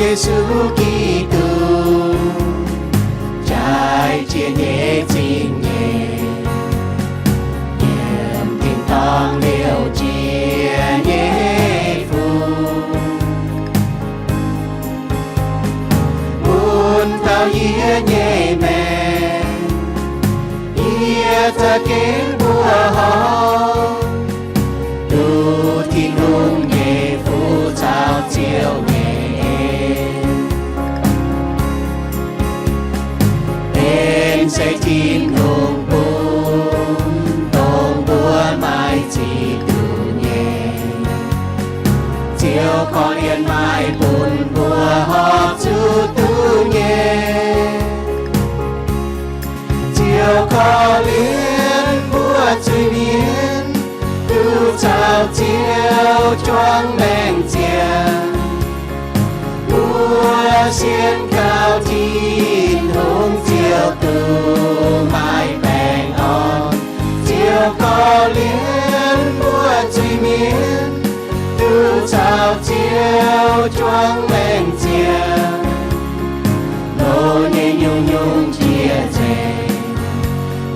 Yesu Giduc, jaaix jiex nyei zingh nyeic, yiem tin-dorngh liouh jiex nyei fuqv, bun taux yie nyei maengc, yie za'gengh mbuoqc horc, duqv Tin-Hungh nyei fuqv caux Ziouv nyei en. Benx se Tin-Hungh bun dongh mbuo maaih ziex diuc nyei. Ziouv korv-lienh maaih bun mbuo horpc zuqc duqv nyei. Ziouv korv-lienh mbuo zuiz-mienh duqv caux Ziouv juangc maengc ziangh. Mbuo sienx kaux Tin-Hungh Ziouv duqv maaih baengh orn. Ziouv korv-lienh mbuo zuiz-mienh duqv caux Ziouv juangc maengc ziangh. Loz nyei nyungc-nyungc jiex nzengc,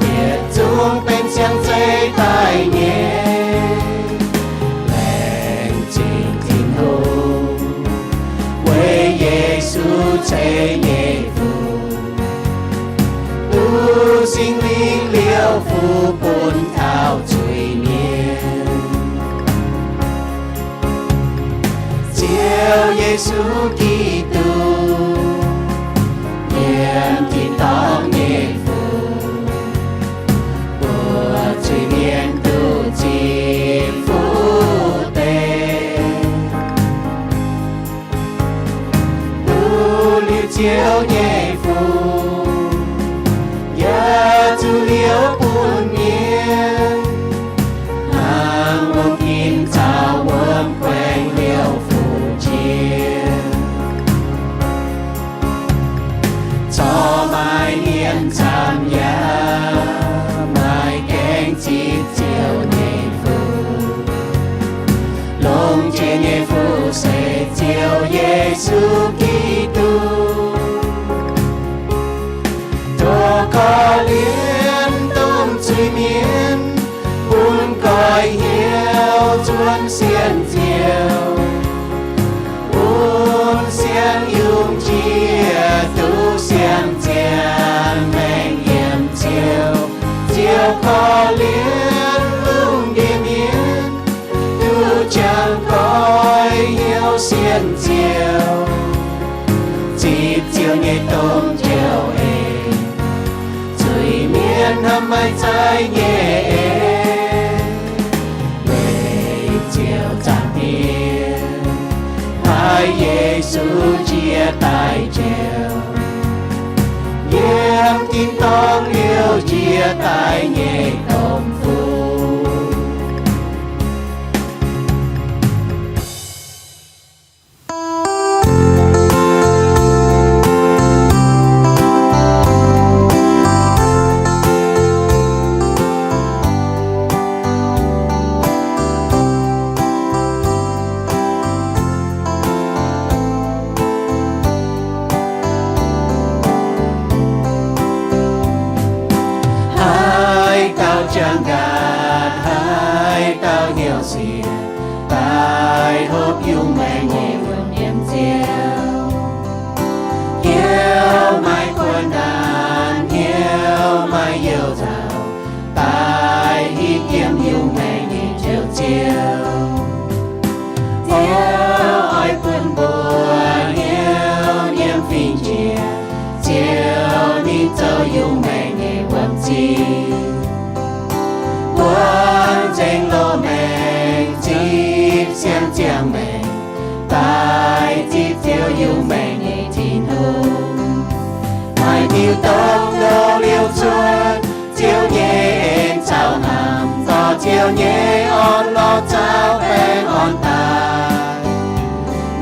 yietc zungv benx siang-zeiv daaih nyei. Laengz zingh Tin-Hungh, weic Yesu ceix nyei fuqv, duqv Singx Lingh liouh fuqv bun taux zuiz-mienh. Ziouv Yesu Giduc, yiem tin-dorngh nyei fuqv, mbuo zuiz-mienh duqv ziqc fuqv deix. Duqv liuz Ziouv nyei fuqv, yaac zuqc liouh bun mienh, hnangv wuom ginv caux wuom guaengx liouh fuqv jiex. Corc maaih hmien camv yaac maaih gaengh zipv Ziouv nyei fuqv. Longx jiex nyei fuqv se Ziouv Yesu Giduc. Tov korv-lienh domh zuiz-mienh, bun goiv hnyouv zuonx sienx Ziouv, bun sienx yungz jiex duqv siang-ziangh maengc yiem Ziouv. Ziouv korv-lienh lungh ndiev mienh, duqv jangx goiv hnyouv sienx Ziouv, zipv Ziouv nyei domh njoux en. Zuiz-mienh hnamv maiv zeiz nyei en, weic Ziouv Zaangc Diex paaiv Yesu jiex daaih njoux, yiem tin-dorngh liouh jiex daaih nyei domh fuqv. Haaix dauh jangx nqaatv, haaix dauh hnyouv sienx, daaih hopv yungz maengc nyei wuom nyiemc Ziouv. Hnyouv maaih kuonx naanc, hnyouv maaih youh nzauh, daaih hitv yiem yungz maengc nyei Njoux Ziouv. Ziouv oix bun mbuo hnyouv nyiemc fingx-njiec, Ziouv ninh zoux yungz maengc nyei wuom-zingh. Buangv nzengc loz-maengc, zipv siang-ziangh maengc, daaih zipv Ziouv yungz maengc nyei Tin-Hungh. Maaih diuh domh ndoqv liouh cuotv, Ziouv nyei en caux hnamv, dorh Ziouv nyei orn-lorqc caux baengh orn daaih.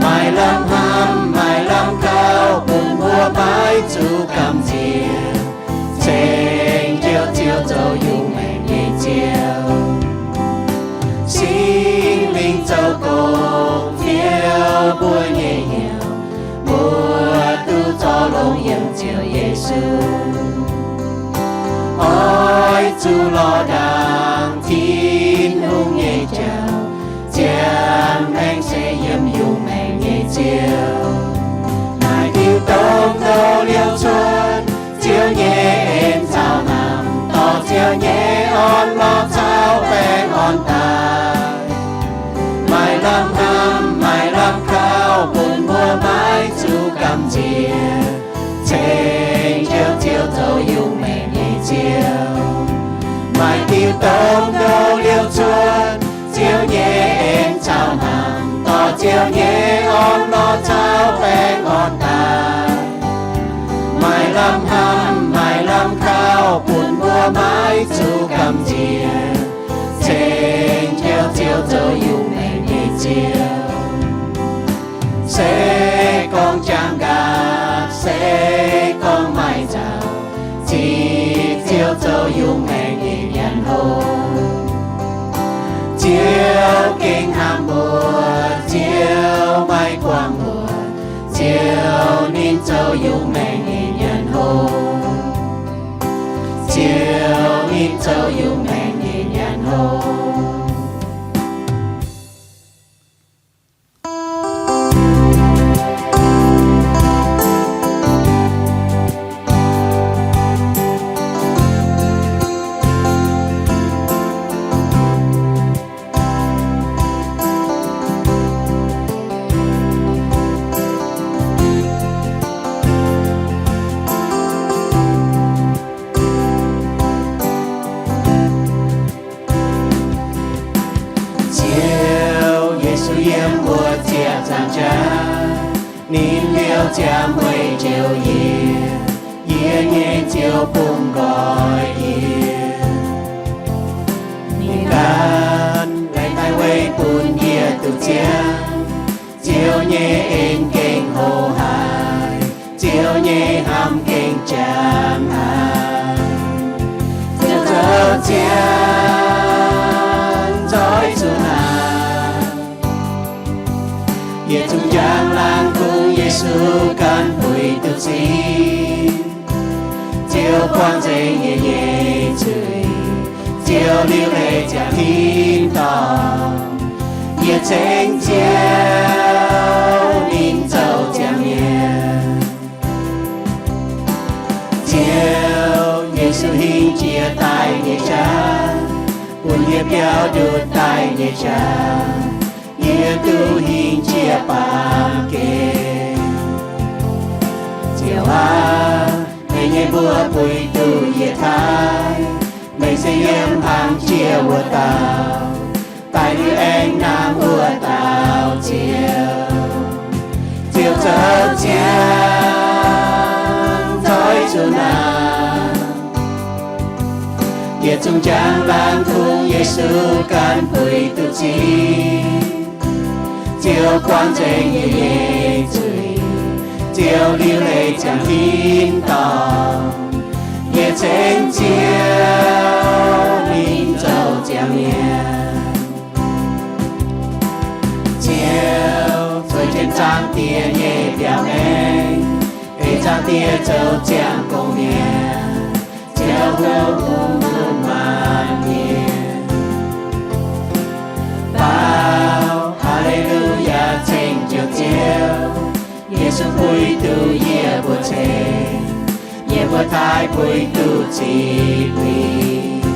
Maaih lamh hnamv, maaih lamh gauh, bun mbuo maiv zuqc gamh nziex, ceng Njoux Ziouv zoux yungz maengc nyei Ziouv. Singx Lingh zoux gong fiou mbuo nyei hnyouv, bun zuqc lorz ndaangc Tin-Hungh nyei jauv, ziangh maengc se yiem yungz maengc nyei Ziouv. Maaih diuh dongh douc liouh cuotv Ziouv nyei en caux hnamv, dorh Ziouv nyei orn lorz caux baengh orn daaih. Maaih lamh hnamv, maaih lamh kauv, bun mbuo maiv zuqc gamh nziex, ceng Ziouv, Ziouv zoux yungz maengc nyei Ziouv. Maaih diuh dongh douc liouh cuotv Ziouv nyei en caux hnamv, dorh Ziouv nyei orn lorz caux baengh orn daaih. Maaih lamh hnamv, maaih lamh kauv, bun mbuo maiv zuqc gamh nziex, ceng Ziouv, Ziouv zoux yungz maengc nyei Ziouv. Se gorngv jangx nqaatc, se gorngv maaih nzauh, zipv Ziouv zoux yungz maengc nyei nyanc hlo. Ziouv gengh hnamv mbuo, Ziouv maiv guangc mbuo, Ziouv ninh zoux yungz maengc nyei nyanc hlo. Ziouv ninh zoux yungz maengc nyei nyanc hlo. Ziouv Yesu yiem mbuo ziec zaangc jaax, ninh liouh ziangx weic njoux yie, yie nyei Ziouv bungx nqoi yie. Ninh ganh laengz daaih weic bun yie duqv ziangh. Ziouv nyei en gengh hlo haic, Ziouv nyei hnamv gengh jangx haic. Ziouv zoux ziangx nzoih zuqc naaic, yietc zungv njang laangz kungx Yesu ganh puix duqv zingh. Ziouv buangh nzengc yie nyei zuiz, Ziouv liuc leiz ziangx tin-dorngh, yietc ceng Ziouv ninh zoux ziangx mienh. Ziouv Yesu hingh jiex daaih nyei jaax, bun yie biaux ndutc daaih nyei jaax, yie duqv hingh jiex baamh gen. Ziouv aac, meih nyei mbuox puix duqv yie taaih, meih se yiem hlang jiex wuov dauh, daaih liuz aengx nangh wuov dauh Ziouv. Ziouv zoux ziangx nzoih zuqc naaic, yietc zungv njang laangz kungx Yesu ganh puix duqv zingh. Ziouv buangh nzengc yie nyei zuiz, Ziouv liuc leiz ziangx tin-dorngh, yietc ceng Ziouv ninh zoux ziangx mienh. Ziouv zueiz jienv Zaangc Diex nyei mbiaauc maengx, ei Zaangc Diex zoux ziangx gong mienh, Ziouv hlo bun maanc mienh. Baaux Haa^le^lu^yaa ceng Ziouv, Ziouv Yesu puix duqv yie mbuo ceng, yie mbuo taaih puix duqv zipv mingh.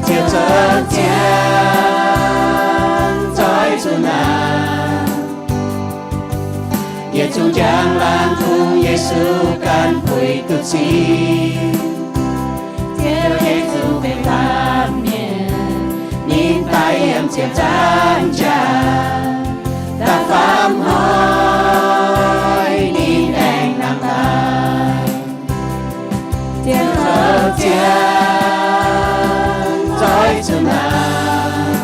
Ziouv zoux ziangx nzoih zuqc naaic, yietc zungv njang laangz kungx Yesu ganh puix duqv zingh. Ziouv Yesu benx baamh mienh, ninh daaih yiem ziepc zaangv jaax, da'faam hnoi ninh aengx nangh daaih. Ziouv zoux ziangx nzoih zuqc naaic,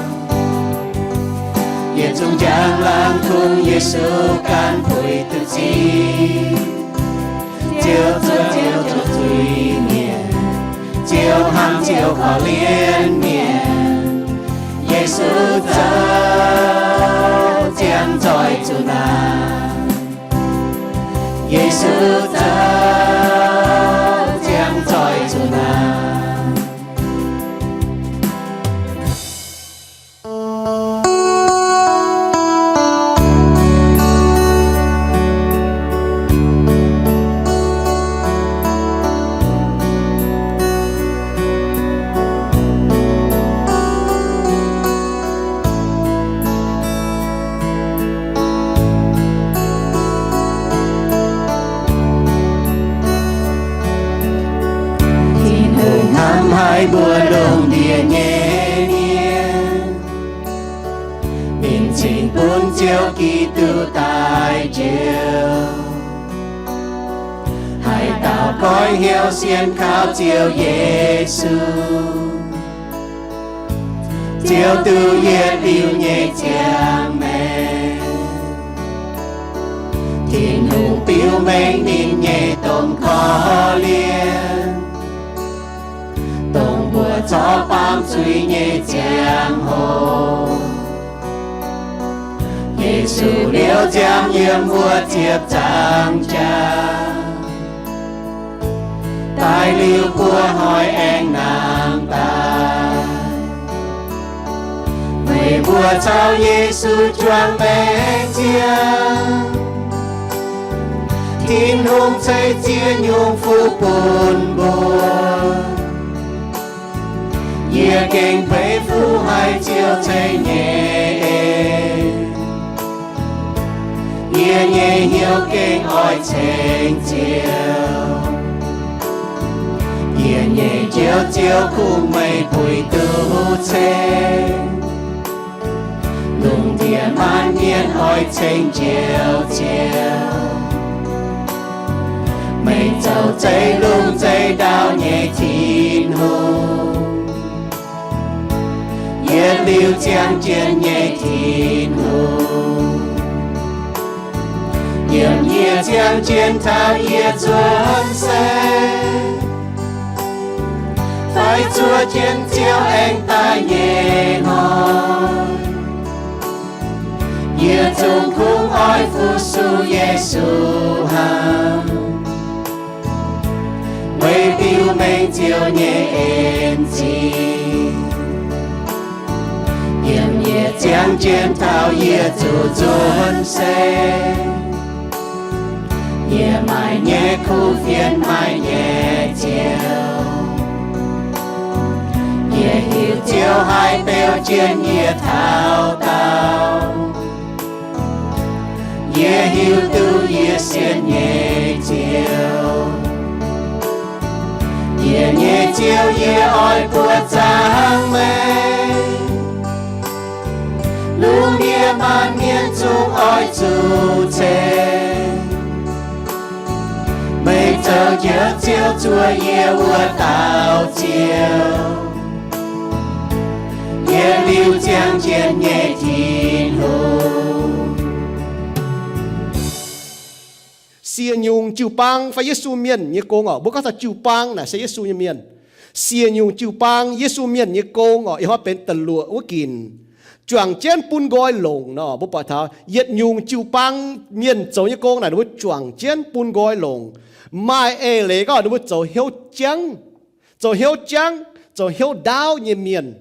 yietc zungv njang laangz kungx Yesu ganh puix duqv zingh. Ziouv zuov Ziouv zoux zuiz-mienh, Ziouv hnamv Ziouv korv-lienh mienh. Yesu zoux ziangx nzoih zuqc naaic, Yesu zoux ziangx nzoih zuqc naaic. Ziouv Giduc daaih njoux. Haaix dauh goiv hnyouv sienx kaux Ziouv Yesu, Ziouv duqv yietc liuz nyei ziangh maengc. Tin-Hungh biux mengh ninh nyei domh korv-lienh, dongh mbuo corc baamh zuiz nyei ziangh hoc. Yesu liouh ziangh yiem wuov ziepc nzaangc jaax, daaih liuz buo hnoi aengx nangh daaih. Meih mbuo caux Yesu juangc maengc ziangh, Tin-Hungh ceix ziex nyungc fuqv bun mbuo. Yie gengh peix fuqv haiz Ziouv ceix nyei en. Yie nyei hnyouv gengh oix ceng Ziouv. Yie nyei Njoux Ziouv, kungx meih puix duqv ceng. Lungh ndiev maanc mienh oix ceng Njoux Ziouv. Meih zoux zeiv-lungh zeiv-ndau nyei Tin-Hungh, yietc liuz ziangh jienv nyei Tin-Hungh. Yiem yie ziangh jienv taux yie nzuonx seix, fai zuov jienv Ziouv aengx daaih nyei hnoi, yie zungv kungx oix fu-sux Yesu hnangv. Weic biux mengh Ziouv nyei en-zingh, yiem yie ziangh jienv taux yie zuqc nzuonx seix, yie maaih nyei kuv fienx, maaih nyei Ziouv. Yie hiuv Ziouv haih beu jienv yie taux daauh. Yie hiuv duqv yie sienx nyei Ziouv. Yie nyei Ziouv, yie oix buoqc zaangc meih. Lungh ndiev maanc mienh zungv oix zuqc ceng meih zoux Njoux Ziouv, zuov yie wuov dauh Ziouv, yietc liuz ziangh jienv nyei Tin-Hungh. Sie nyungc jiu-baang fai Yesu Mienh nyei gong orqc. Mbuo gorngv taux jiu-baang naaic se Yesu nyei mienh. Sie nyungc jiu-baang Yesu Mienh nyei gong orqc, ih hnoi benx da'luoqc wuov ginc, juangc jienv bun nqoi longc nor. Mbuo buatc taux yietc nyungc jiu-baang mienh zoux nyei gong naaic, ninh mbuo juangc jienv bun nqoi longc. Maaih eix leiz gorngv ninh mbuo zoux hnyouv jangv, zoux hnyouv jangv, zoux hnyouv ndaauv nyei mienh.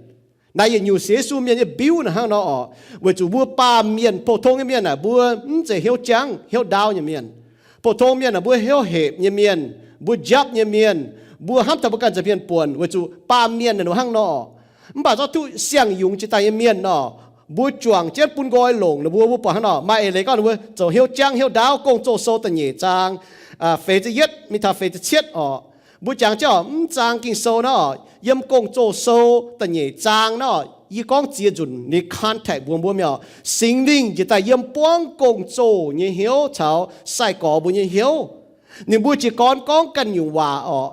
Naaiv yietc nyungc sienx Yesu mienh nyei mbiuv naaic hnangv nor orqc. Weic zuqc mbuo baamh mienh, pou-tong nyei mienh naaic, mbuo mv zeiz hnyouv jangv hnyouv ndaauv nyei mienh. Pou-tong mienh naaic, mbuo hnyouv hepc nyei mienh, mbuo njapv nyei mienh, mbuo hnamv taux mbuo ganh nza'hmien buonc, weic zuqc baamh mienh naaic ninh mbuo hnangv nor. Mv baac zorqv duqv siang-yungz jiex daaih nyei mienh nor, mbuo juangc jienv bun nqoi longc ninh mbuo. Mbuo buatc hnangv nor, maaih eix leiz gorngv ninh mbuo zoux hnyouv jangv hnyouv ndaauv. Gong-Zoh sou da'nyeic zaang, feix ziepc yietv mingh taux feix ziepc cietv orqc. Mbuo jangx jienv orqc, mv zaang Ging-Sou nor, yiem Gong-Zoh sou da'nyeic zaang nor, yie gorngv ziex nzunc, ninh context mbuox mbuo mi'aqv. Singx Lingh njiec daaih yiem buangv Gong-Zoh nyei hnyouv caux sai-gorx mbuo nyei hnyouv. Ninh mbuo jiez gorn gorngv ganh nyungc waac orqc.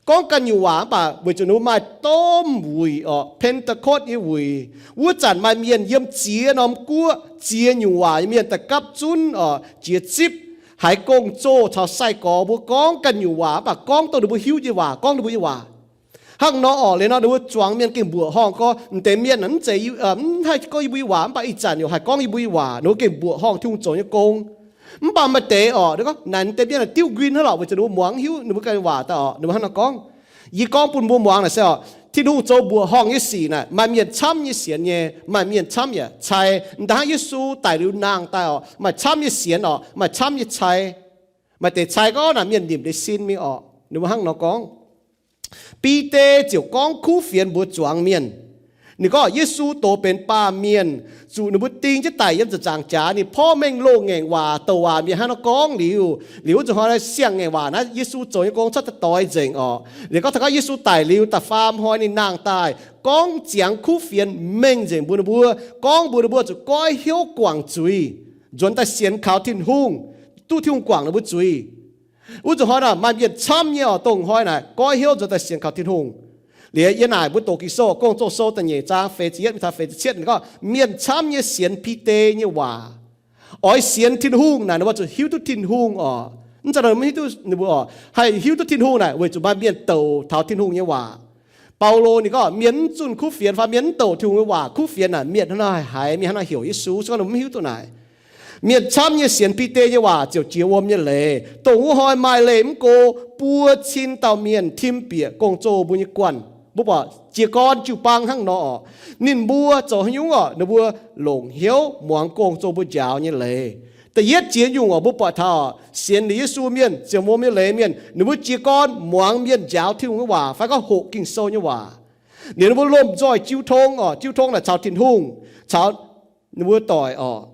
Gorngv ganh nyungc waac mv baac weic zuqc ninh mbuo maaih domh wuic orqc, Pentecost nyei wuic. Wuov zanc maaih mienh yiem ziex norm guoqv, ziex nyungc waac nyei mienh da'gapv zunv orqc, jiex zipv haiz Gong-Zoh caux sai-gorx mbuo gorngv ganh nyungc waac, mv baac gorngv dongh ninh mbuo hiuv nyei waac, gorngv ninh mbuo nyei waac. Hnangv nor orqc, liuz nor ninh mbuo zuangx mienh gengh mbuoqc horngh gorngv, m'deix mienh mv zeiz, mv haih gorngv yie mbuo nyei waac, mv baac ih zanc yaac haih gorngv yie mbuo nyei waac. Ninh mbuo gengh mbuoqc horngh Tungh zoux nyei gong. Mv baac maaih deix orqc, ninh gorngv naaic m'deix mienh diuv nquin hnangv lorqc, weic zuqc ninh mbuo muangx hiuv ninh mbuo ganh nyei waac daaih orqc. Ninh mbuo hnangv nor gorngv. Yie gorngv bun mbuo muangx naaic se orqc, Tin-Hungh zoux mbuoqc horngh nyei sic naaic, maaih mienh camv nyei sienx nyei, maaih mienh camv yaac cai. M'daaih hnangv Yesu daic liuz nangh daaih orqc, maaih camv nyei sienx orqc, maaih camv nyei cai. Maaih deix cai gorngv naaic mienh nimc nyei sin mingh orqc. Ninh mbuo hnangv nor gorngv. Bide ziouc gorngv kuv fienx mbuox zuangx mienh, Ninh gorngv Yesu doz benx baamh mienh, zuqc ninh mbuo ding jienv daic yiem ziepc nzaangc jaax, ninh porv mengh loz-ngaengc waac douc waac mienh hnangv nor gorngv liuz. Liuz wuov nzunc hnoi naaiv siang-ngaengc waac naaiv Yesu zoux nyei gong cuotv daaih doix nzengc orqc. Liuz gorngv taux gorngv Yesu daic liuz da'faam hnoi ninh nangh daaih gorngv ziangx kuv fienx mengh nzengc mbuox ninh mbuo, gorngv mbuox ninh mbuo zuqc goiv hnyouv guangc zuiz, nzuonx daaih sienx kaux Tin-Hungh, duqv Tin-Hungh guangc ninh mbuo zuiz. Wuov nzunc hnoi naaic maaih mienh camv nyei orqc, dongh hnoi naaic goiv hnyouv nzuonx daaih sienx kaux Tin-Hungh. Liuz yie naaic mbuo doqc Ging-Sou, Gong-Zoh Sou da'nyeic zaang feix ziepc yietv mingh taux feix ziepc cietv, ninh gorngv mienh camv nyei sienx Bide nyei waac, oix sienx Tin-Hungh naaic ninh mbuo zuqc hiuv duqv Tin-Hungh orqc. Mv zeiz mv hiuv duqv ninh mbuo orqc, haih hiuv duqv Tin-Hungh naaic weic zuqc maaih mienh douc taux Tin-Hungh nyei waac. Baulo ninh gorngv mienh mv zunh kuv fienx fai mienh mv douc Tin-Hungh nyei waac, kuv fienx naaic mienh hnangv nor haih haiz, mienh hnangv nor heuc Yesu, se gorngv ninh mv hiuv duqv naaic. Mienh camv nyei sienx Bide nyei waac ziouc jiex wuom nyei leiz. Dongh wuov hnoi maaih leih mv go buo cin dauh mienh tim bieqc gong-zoh mbuo nyei guanh. Mbuo buatc jiez gorn jiu-baang hnangv nor orqc. Ninh mbuo zoux haaix nyungc orqc? Ninh mbuo longc hnyouv muangx gong-zoh mbuo njaaux nyei leiz. Da'yietv jiex nyungc orqc, mbuo buatc taux sienx liuz Yesu mienh, ziouc wuom nyei leiz mienh, ninh mbuo jiez gorn muangx mienh njaaux Tin-Hungh nyei waac fai gorngv hoqc Ging-Sou nyei waac. Liuz ninh mbuo lomh nzoih jiu tong orqc. Jiu tong naaic caux Tin-Hungh, caux ninh mbuo doic orqc,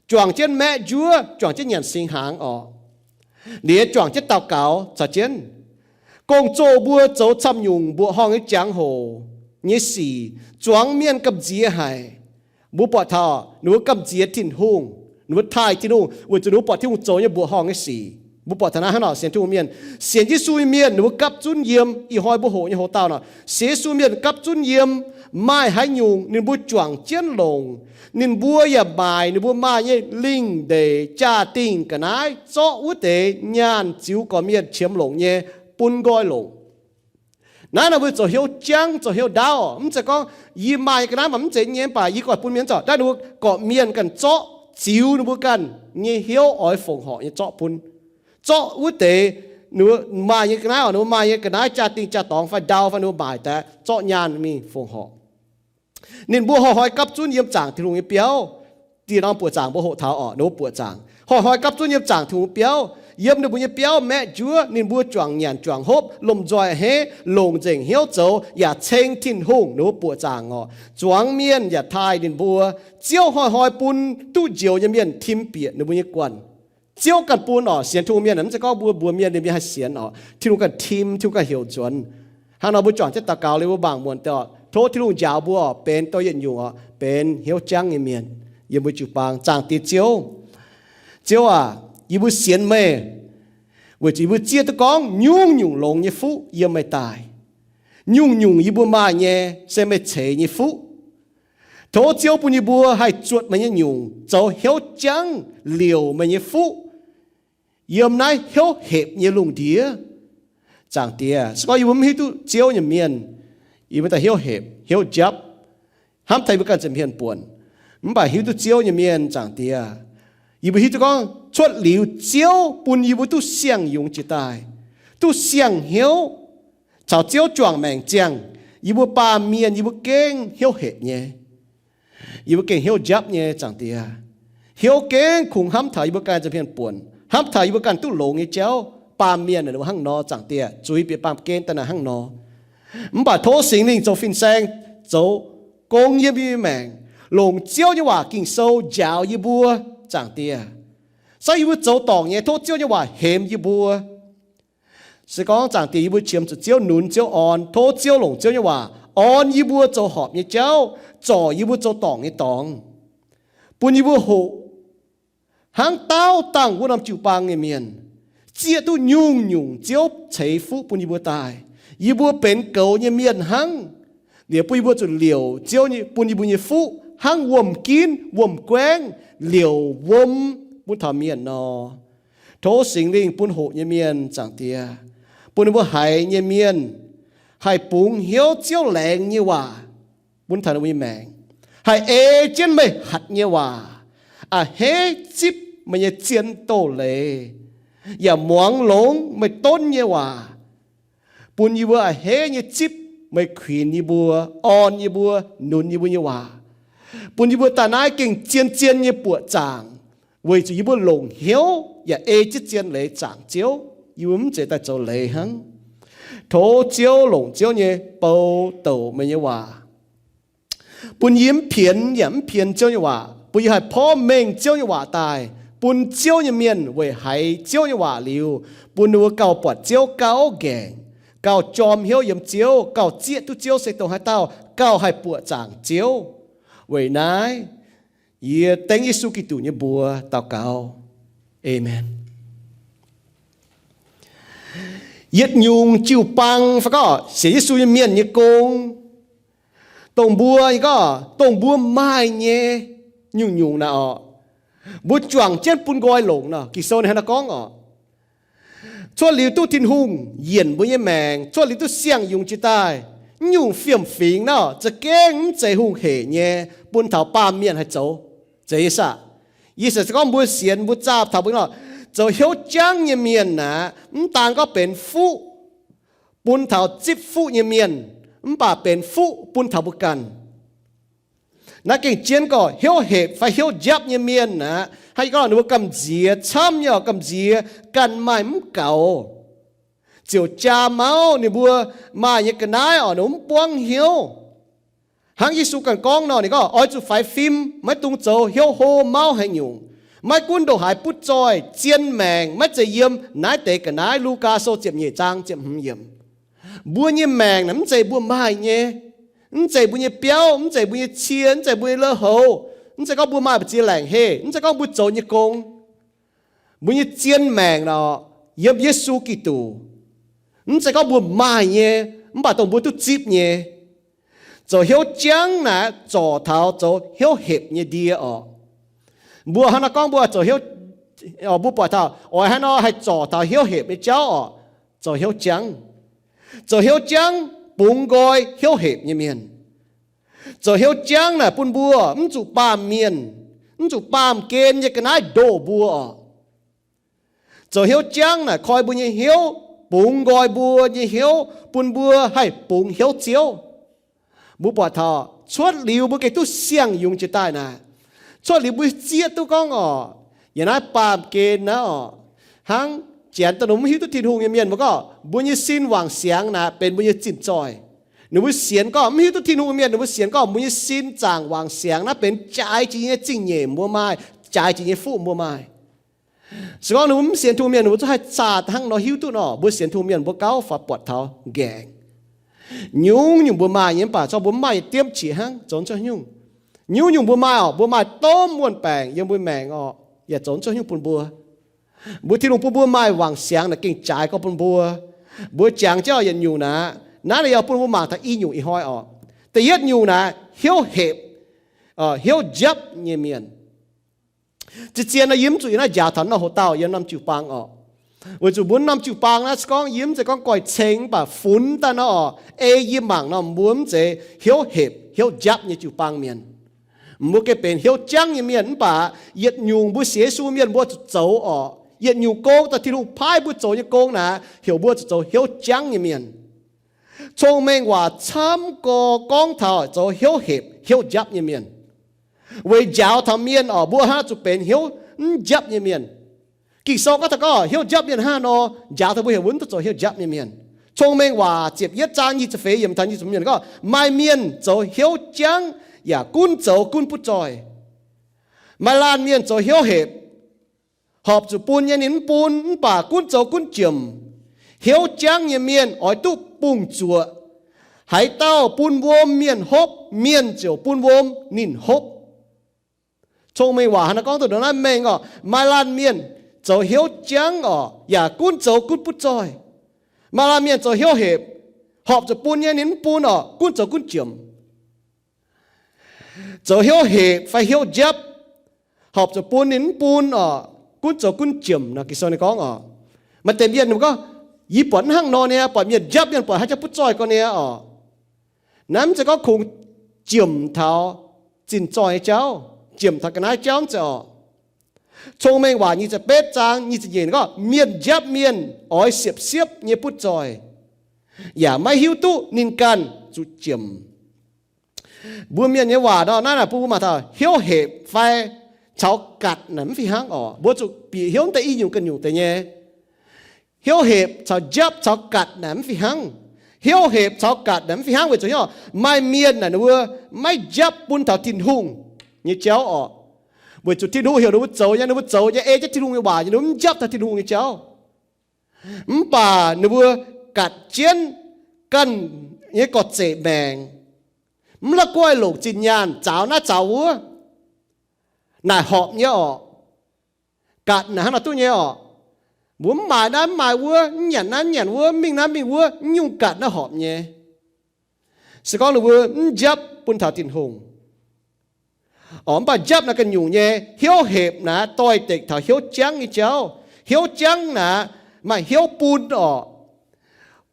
juangc jienv maeqv njuov, juangc jienv nyanc singx hnaangx orqc. Liuz juangc jienv daux gaux caux jienv. Gong-zoh mbuo zoux camv nyungc mbuoqc horngh nyei jangx-hoc nyei sic zuangx mienh gamh nziex haic. Mbuo buatc taux ninh mbuo gamh nziex Tin-Hungh, ninh mbuo taaih Tin-Hungh weic zuqc ninh mbuo buatc Tin-Hungh zoux nyei mbuoqc horngh nyei sic. Mbuo buatc taux naaiv hnangv nor sienx Tin-Hungh mienh, sienx Yesu nyei mienh ninh mbuo gapv zunv yiem. Ih hnoi mbuo hoqc nyei hoc-dauh nor, sienx Yesu mienh gapv zunv yiem. Maaih haaix nyungc ninh mbuo juangc jienv longc. Ninh mbuo yaac maaic ninh mbuo maaih nyei lingh ndeic jaa-dingh ga'naaiv zorqv wuov deix nyaanh ziux gorqv-mienh qiemx longc nyei bun nqoi longc. Naaiv nor mbuo zoux hnyouv jangv, zoux hnyouv ndaauv. Mv zeiz gorngv yie maaih nyei ga'naaiv mv zeiz nyei, mv baac yie goiv bun mienh zoc. Naaiv ninh mbuo gorqv-mienh ganh zorqv, ziux ninh mbuo ganh nyei hnyouv oix fongc horc nyei zorqv bun. Zorqv wuov deix ninh mbuo maaih nyei ga'naaiv, ninh mbuo maaih nyei ga'naaiv jaa-dingh jaa-dorngx fai ndau fai ninh mbuo maaic daaih zorqv nyaanh mingh fongc horc. Ninh mbuo hnoi-hnoi gapv zunv yiem zaangc Tin-Hungh nyei biauv. Da'nyeic norm buoqc zaangc mbuo hoqc taux orqc, ninh mbuo buoqc zaangc hnoi-hnoi gapv zunv yiem zaangc Tin-Hungh biauv. Yiem ninh mbuo nyei biauv maeqv njuov ninh mbuo juangc nyanc juangc hopv, lomh nzoih a'hneiv, longc nzengc hnyouv zoux yaac ceng Tin-Hungh, ninh mbuo buoqc zaangc orqc. Zuangx mienh yaac taaih ninh mbuo. Ziouv hnoi-hnoi bun duqv njoux nyei mienh tim bieqc ninh mbuo nyei guanh. Ziouv ganh bun orqc. Sienx Tin-Hungh mienh mv zeiz gorngv mbuo mbuox mienh ninh mienh haih sienx orqc, Tin-Hungh ganh tim, Tin-Hungh ganh heuc nzuonx. Hnangv nor mbuo juangc jienv daux gaux liuz mbuo mangc muonc deix orqc, tov Tin-Hungh njaaux mbuo orqc benx dongh yietc nyungc orqc benx hnyouv jangv nyei mienh yiem mbuo jiu-baang. Zaangc Diex Ziouv, Ziouv aac, yie mbuo sienx meih weic zuqc yie mbuo zieqv duqv gorngv nyungc-nyungc longx nyei fuqv yiem meih daaih. Nyungc-nyungc yie mbuo maaih nyei se meih ceix nyei fuqv. Tov Ziouv bun yie mbuo haih zuotc meih nyei nyungc, zoux hnyouv jangv liouc meih nyei fuqv yiem naaiv hnyouv hepc nyei lungh ndiev. Zaangc Diex, se gorngv yie mbuo mv hiuv duqv Ziouv nyei mienh, yie mbuo daaih hnyouv hepc, hnyouv njapv, hnamv taux yie mbuo ganh ziepc hmien buonc. Mv baac hiuv duqv Ziouv nyei mienh, Zaangc Diex, yie mbuo hiuv duqv gorngv cuotv liuz Ziouv bun yie mbuo duqv siang-yungz jiex daaih, duqv siang-hnyouv, caux Ziouv juangc maengc ziangh, yie mbuo baamh mienh yie mbuo gengh hnyouv hepc nyei. Yie mbuo gengh hnyouv njapv nyei, Zaangc Diex. Hnyouv gengh kungx hnamv taux yie mbuo ganh ziepc hmien buonc, hnamv taux yie mbuo ganh duqv longx nyei jauv. Baamh mienh ninh mbuo hnangv nor, Zaangc Diex, zuiz bieqc baamh gen daaih naaic hnangv nor. Mv baac tov Singx Lingh zoux fin-saeng, zoux gong yiem yie mbuo maengc, longc Ziouv nyei waac Ging-Sou njaaux yie mbuo, Zaangc Diex. Se yie mbuo zoux dorngc nyei, tov Ziouv nyei waac hemx yie mbuo. Se gorngv, Zaangc Diex, yie mbuo qiemx zuqc Ziouv nunz, Ziouv orn, tov Ziouv longc Ziouv nyei waac orn yie mbuo zoux horpc nyei jauv, zorc yie mbuo zoux dorngc nyei dorngx, bun yie mbuo hoqc hnangv daauv dangh wuov norm jiu-baang nyei mienh, zieqv duqv nyungc-nyungc Ziouv ceix fuqv bun yie mbuo daaih. Yie mbuo benx goux nyei mienh hnangv. Liuz bun yie mbuo zuqc liouc Ziouv nyei, bun yie mbuo nyei fuqv hnangv wuom-ginv, wuom-guaengv liouc wuom bun taux mienh nor. Tov Singx Lingh bun hoqc nyei mienh, Zaangc Diex, bun ninh mbuo haiz nyei mienh haih bungx hnyouv Ziouv laengz nyei waac bun taux ninh mbuo nyei maengc, haih ei jienv meih hatc nyei waac, a'hneiv zipv meih nyei zien doz-leiz, yaac muangx longx meih donv nyei waac, bun yie mbuo a'hneiv nyei zipv meih kuinx yie mbuo, orn yie mbuo, nunz yie mbuo nyei waac, bun yie mbuo daaih naaiv gengh zien-zien nyei buoqc zaangc, weic zuqc yie mbuo longc hnyouv yaac ei jienv zien leiz zaangc Ziouv. Yie mbuo mv zeiz daaih zoux leiz hnangv. Tov Ziouv longc Ziouv nyei bou douc meih nyei waac. Bun yie mv pienx yaac mv pienx Ziouv nyei waac, bun yie haih porv mengh Ziouv nyei waac daaih, bun Ziouv nyei mienh weic haiz Ziouv nyei waac liuz, bun ninh mbuo gauh buatc Ziouv gauh ngaengc, gauh jorm hnyouv yiem Ziouv, gauh zieqv duqv Ziouv se dongh haaix dauh, gauh haih buoqc zaangc Ziouv. Weic naaiv, yie dengv Yesu Giduc nyei mbuox daux gaux. Aamen. Yietc nyungc jiu-baang fai gorngv sienx Yesu nyei mienh nyei gong, dongh mbuo nyei gorngv dongh mbuo maaih nyei nyungc-nyungc naaic orqc, mbuo juangc jienv bun nqoi longc nor. Ging-Sou ninh hnangv naaiv gorngv orqc, cuotv liuz duqv Tin-Hungh yienc mbuo nyei maengc, cuotv liuz duqv siang-yungz jiex daaih, naaiv nyungc fiem-fingx naaiv za'gengh mv zeiz hungh hec nyei bun taux baamh mienh haih zoux. Zeiz nyei saah? Yie se gorngv mbuo sienx, mbuo zaah taux mbuo nor, zoux hnyouv jangv nyei mienh naaic, mv daan gorngv benx fuqv bun taux zipv fuqv nyei mienh, mv baac benx fuqv bun taux mbuo ganh. Naaiv gengh jienv gorngv hnyouv hepc fai hnyouv njapv nyei mienh aqv. Hnangv yie gorngv ninh mbuo gamh nziex camv nyei orqc, gamh nziex ganh maaih mv gaux, ziouc jaa mauv ninh mbuo maaih nyei ga'naaiv orqc, ninh mbuo mv buangv hnyouv. Hnangv Yesu ganh gorngv nor, ninh gorngv, oix zuqc faix fim, maiv dungx zoux hnyouv hlo mauv haaix nyungc. Maiv gunv ndongc haaix butv zoih, zien maengc maiv zeiz yiem naaiv deix ga'naaiv. Lugaa Sou ziepc nyeic zaang ziepc hmz yiemc. Mbuo nyei maengc naaic mv zeiz mbuo maaih nyei. Mv zeiz mbuo nyei biauv, mv zeiz mbuo nyei cie, mv zeiz mbuo nyei lui-houx, mv zeiz gorngv mbuo maaih mbu'ziex laengc heh, mv zeiz gorngv mbuo zoux nyei gong. Mbuo nyei zien maengc naaic yiem Yesu Giduc. Mv zeiz gorngv mbuo maaih nyei, mv baac dongh mbuo duqv zipv nyei. Zoux hnyouv jangv naaic zorc taux zoux hnyouv hepc nyei ndie orqc. Mbuo hnangv naaiv gorngv mbuo zoux hnyouv, mbuo buatc taux oix hnangv nor haih zorc taux hnyouv hepc nyei jauv orqc, zoux hnyouv jangv. Zoux hnyouv jangv bungx nqoi hnyouv hepc nyei mienh. Zoux hnyouv jangv naaic bun mbuo mv zuqc baamh mienh, mv zuqc baamh gen nyei ga'naaiv ndoh mbuo orqc. Zoux hnyouv jangv naaic koi mbuo nyei hnyouv, bungx nqoi mbuo nyei hnyouv, bun mbuo haih bungx hnyouv Ziouv. Mbuo buatc taux cuotv liuz mbuo gengh duqv siang-yungz jiex daaih naaic, cuotv liuz mbuo zieqv duqv gorngv orqc, yaac naaiv baamh gen naaiv orqc, hnangv janx daaih nor mv hiuv duqv Tin-Hungh nyei mienh mbuo gorngv mbuo nyei sin wangc siangx naaic benx mbuo nyei zinh zoih. Ninh mbuo sienx gorngv mv hiuv duqv Tin-Hungh nyei mienh, ninh mbuo sienx gorngv mbuo nyei sin zaangc wangc siangx naaiv benx jaaix jiex nyei zingh nyeic mbuo maaih, jaaix jiex nyei fuqv mbuo maaih. Se gorngv ninh mbuo mv sienx Tin-Hungh mienh, ninh mbuo zungv haih zaah hnangv nor hiuv duqv nor. Mbuo sienx Tin-Hungh mienh mbuo gauh faaux buatc taux nqaengc. Nyungc-nyungc mbuo maaih nyei mv baac corc mbuo mv maaih yietc diemv qiex hnangv zoux cuotv nyungc. Nyungc-nyungc mbuo maaih orqc, mbuo maaih domh muonh baengc yiem mbuo maengc orqc, yaac zoux cuotv nyungc bun mbuo. Mbuo Tin-Hungh bun mbuo maaih wangc siangx naaic gengh jaaix gorx bun mbuo. Mbuo jangx jienv yietc nyungc naaic, naaiv naaic yaac bun mbuo mangc taux i nyungc ih hnoi orqc. Da'yietv nyungc naaic hnyouv hepc, hnyouv njapv nyei mienh. Zien-zien nor yie mv zuqc yiem naaiv njaaux taux norm hoc dauh yiem norm jiu-baang orqc. Weic zuqc mbuo norm jiu-baang naaiv se gorngv yie mv zeiz gorngv goiv ceng mv baac funx daaih nor orqc, ei yie mangc nor mbuo mv zeiz hnyouv hepc hnyouv njapv nyei jiu-baang mienh. Mbuo gengh benx hnyouv jangv nyei mienh mv baac yietc nyungc mbuo sienx Yesu mienh mbuo zuqc zoux orqc, yietc nyungc gong daaih Tin-Hungh paaiv mbuo zoux nyei gong naaic heuc mbuo zuqc zoux hnyouv jangv nyei mienh. Cong-mengh waac camv gorx gorngv taux zoux hnyouv hepc hnyouv njapv nyei mienh. Weic njaaux taux mienh orqc, mbuo hnangv zuqc benx hnyouv mv njapv nyei mienh. Ging-Sou gorngv taux gorngv hnyouv njapv mienh hnangv nor, njaaux taux mbuo heuc mbuo mv duqv zoux hnyouv njapv nyei mienh. Cong-mengh waac ziepc yietv zaang nyic ziepc feix yiemc taux nyic ziepc hmz yiemc gorngv, maaih mienh zoux hnyouv jangv yaac gunv zoux gunv butv zoih. Maaih laanh mienh zoux hnyouv hepc, horpc zuqc bun nyei ninh mv bun, mv baac gunv zoux gunv jomc. Hnyouv jangv nyei mienh oix duqv bungx-zuoqc. Haaix dauh bun wuom mienh hopv, mienh ziouc bun wuom ninh hopv. Cong-mengh waac hnangv naaiv gorngv duqv ndongc naaiv mengh orqc, maaih laanh mienh zoux hnyouv jangv orqc, yaac gunv zoux gunv butv zoih. Maaih laanh mienh zoux hnyouv hepc, horpc zuqc bun nyei ninh mv bun orqc, gunv zoux gunv jomc. Zoux hnyouv hepc fai hnyouv njapv, horpc zuqc bun ninh mv bun orqc, gunv zoux gunv jomc nor. Ging-Sou ninh gorngv orqc, maaih deix mienh ninh gorngv, yie buatc mv hnangv nor niaa, buatc mienh njapv mienh buatc haaix jauv butv zoih gorx niaa orqc. Naaiv mv zeiz gorngv kungx jomc taux zinh zoih nyei jauv, jomc taux ga'naaiv jauv mv zeiz orqc. Cong-mengh waac nyic ziepc betv zaang nyic ziepc nyeic gorngv, mienh njapv mienh oix siepv-siepv nyei butv zoih, yaac maiv hiuv duqv ninh ganh zuqc jomc. Mbuo mienh nyei waac nor naaiv naaic bun mbuo mangc taux hnyouv hepc fai caux gatc naaic mv fih hnangv orqc. Mbuo zuqc bieqc hnyouv deix i nyungc ganh nyungc deix nyei. Hnyouv hepc caux njapv caux gatc naaic mv fih hnangv. Hnyouv hepc caux gaatc naaic mv fih hnangv weic zuqc hnyouv maaih mienh naaic ninh mbuo maiv njapv bun taux Tin-Hungh nyei jauv orqc. Weic zuqc Tin-Hungh heuc ninh mbuo zoux nyei, ninh mbuo zoux nyei, ei jienv Tin-Hungh nyei waac nyei, ninh mbuo mv njapv taux Tin-Hungh nyei jauv. Mv baac ninh mbuo gaatc jienv ganh nyei gorx-zeic maengc, mv la'guaih longc zinh nyaanh zaaux naaiv zaaux wuov, naaic horpc nyei orqc. Gaatc naaic hnangv nor duqv nyei orqc. Mbuo mv maaiz naaiv mv maaiz wuov, mv nyanc naaiv mv nyanc wuov, mv mingh naaiv mv mingh wuov, mv nyungc gaatc naaiv horpc nyei. Se gorngv ninh mbuo mv njapv bun taux Tin-Hungh orqc. Mv baac njapv naaiv ganh nyungc nyei, hnyouv hepc naaic doix-dekc taux hnyouv jangv nyei jauv. Hnyouv jangv naaic maaih hnyouv bun orqc.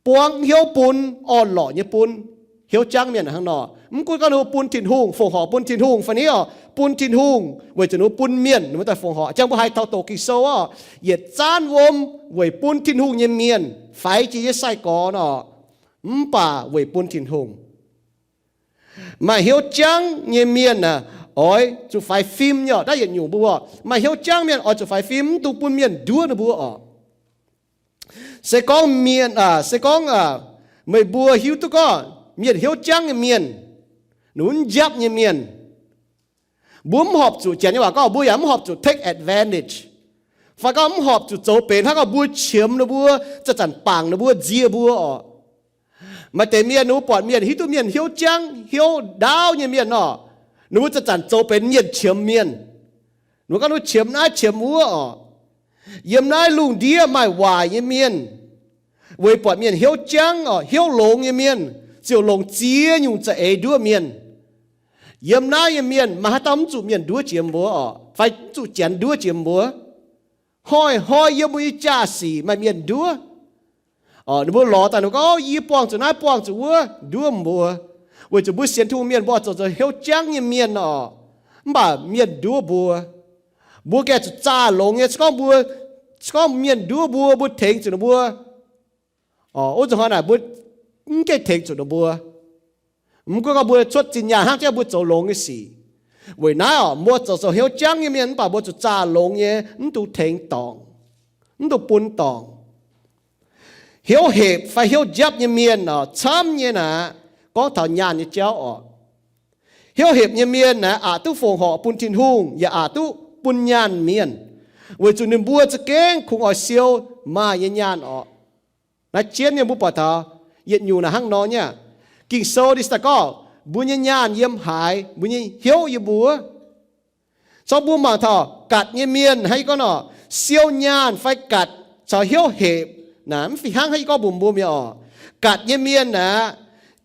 Buang hnyouv bun, orn-lorqc nyei bun. Hnyouv jangv mienh hnangv nor, mv gunv gorngv ninh mbuo bun Tin-Hungh, fongc horc bun Tin-Hungh fai ni orqc, bun Tin-Hungh weic zuqc ninh mbuo bun mienh ninh mbuo daaih fongc horc. Jangx mbuo haiz taux doqc Ging-Sou orqc, yietc zanv wuom weic bun Tin-Hungh nyei mienh faix jiex nyei sai-gorx orqc, mv baac weic bun Tin-Hungh. Maaih hnyouv jangv nyei mienh aah, oix zuqc faix fim nyei orqc. Naaiv yietc nyungc mbuo maaih hnyouv jangv mienh oix zuqc faix fim, mv dungx bun mienh nduov ninh mbuo orqc. Se gorngv mienh, se gorngv meih mbuo hiuv duqv gorngv mienh hnyouv jangv nyei mienh, ninh mbuo mv njapv nyei mienh, mbuo mv horpc zuqc, Janx nyei waac gorngv, mbuo yaac mv horpc zuqc take advantage, fai gorngv mv horpc zuqc zoux benx hnangv gorngv mbuo qiemx ninh mbuo, zanc-zanc bangc ninh mbuo, nzie mbuo orqc. Maaih deix mienh ninh mbuo buatc mienh hiuv duqv mienh hnyouv jangv hnyouv ndaauv nyei mienh orqc, ninh mbuo zanc-zanc zoux benx mienh qiemx mienh. Ninh mbuo gorngv ninh mbuo qiemx naaiv qiemx wuov orqc. Yiem naaiv lungh ndiev maaih waaic nyei mienh, weic buatc mienh hnyouv jangv orqc, hnyouv longx nyei mienh ziouc longc ziex nyungc za'eix nduov mienh. Yiem naaiv nyei mienh maaih haaix dauh mv zuqc mienh nduov jiex mbuo orqc, fai mv zuqc Janx nduov jiex mbuo? Hnoi-hnoi yiem mbuo nyei jaa-sic maaih mienh nduov. Ninh mbuo lorz daaih ninh mbuo gorngv, yie buangh zuqc naaiv buangh zuqc wuov, nduov mbuo. Weic zuqc mbuo sienx Tin-Hungh mienh mbuo zoux zoux hnyouv jangv nyei mienh orqc, mv baac mienh nduov mbuo. Mbuo gengh zuqc zaah longx nyei. Se gorngv mbuo, se gorngv mienh nduov mbuo, mbuo tengx zuqc ninh mbuo, wuov nzunc hnoi naaic mbuo mv gengh tengx zuqc ninh mbuo. Mv gunv gorngv mbuo cuotv zinh nyaanh hnangv jangv mbuo zoux longx nyei sic. Weic naaiv orqc, mbuo zoux zoux hnyouv jangv nyei mienh mv baac mbuo zuqc zaah longx nyei, mv dungx tengx dorngc, mv dungx bun dorngc. Hnyouv hepc fai hnyouv njapv nyei mienh orqc, camv nyei naaic, gorngv taux nyaanh nyei jauv orqc, hnyouv hepc nyei mienh naaic aqc duqv fongc horc bun Tin-Hungh yaac aqc duqv bun nyaanh mienh, weic zuqc ninh mbuo za'gengh kungx oix siou maaih nyei nyaanh orqc. Naaiv jienv nyei mbuo buatc taux yietc nyungc naaic hnangv nor nyei aqv. Ging-Sou ninh daaih gorngv mbuo nyei nyaanh yiem haaix, mbuo nyei hnyouv yiem mbuo. Cong mbuo mangc taux gatc nyei mienh hnangv yie gorngv nor, siou nyaanh fai gatc caux hnyouv hepc naaic mv fih hnangv. Hnangv yie gorngv mbuox mbuo mi'aqv orqc, gatc nyei mienh naaic,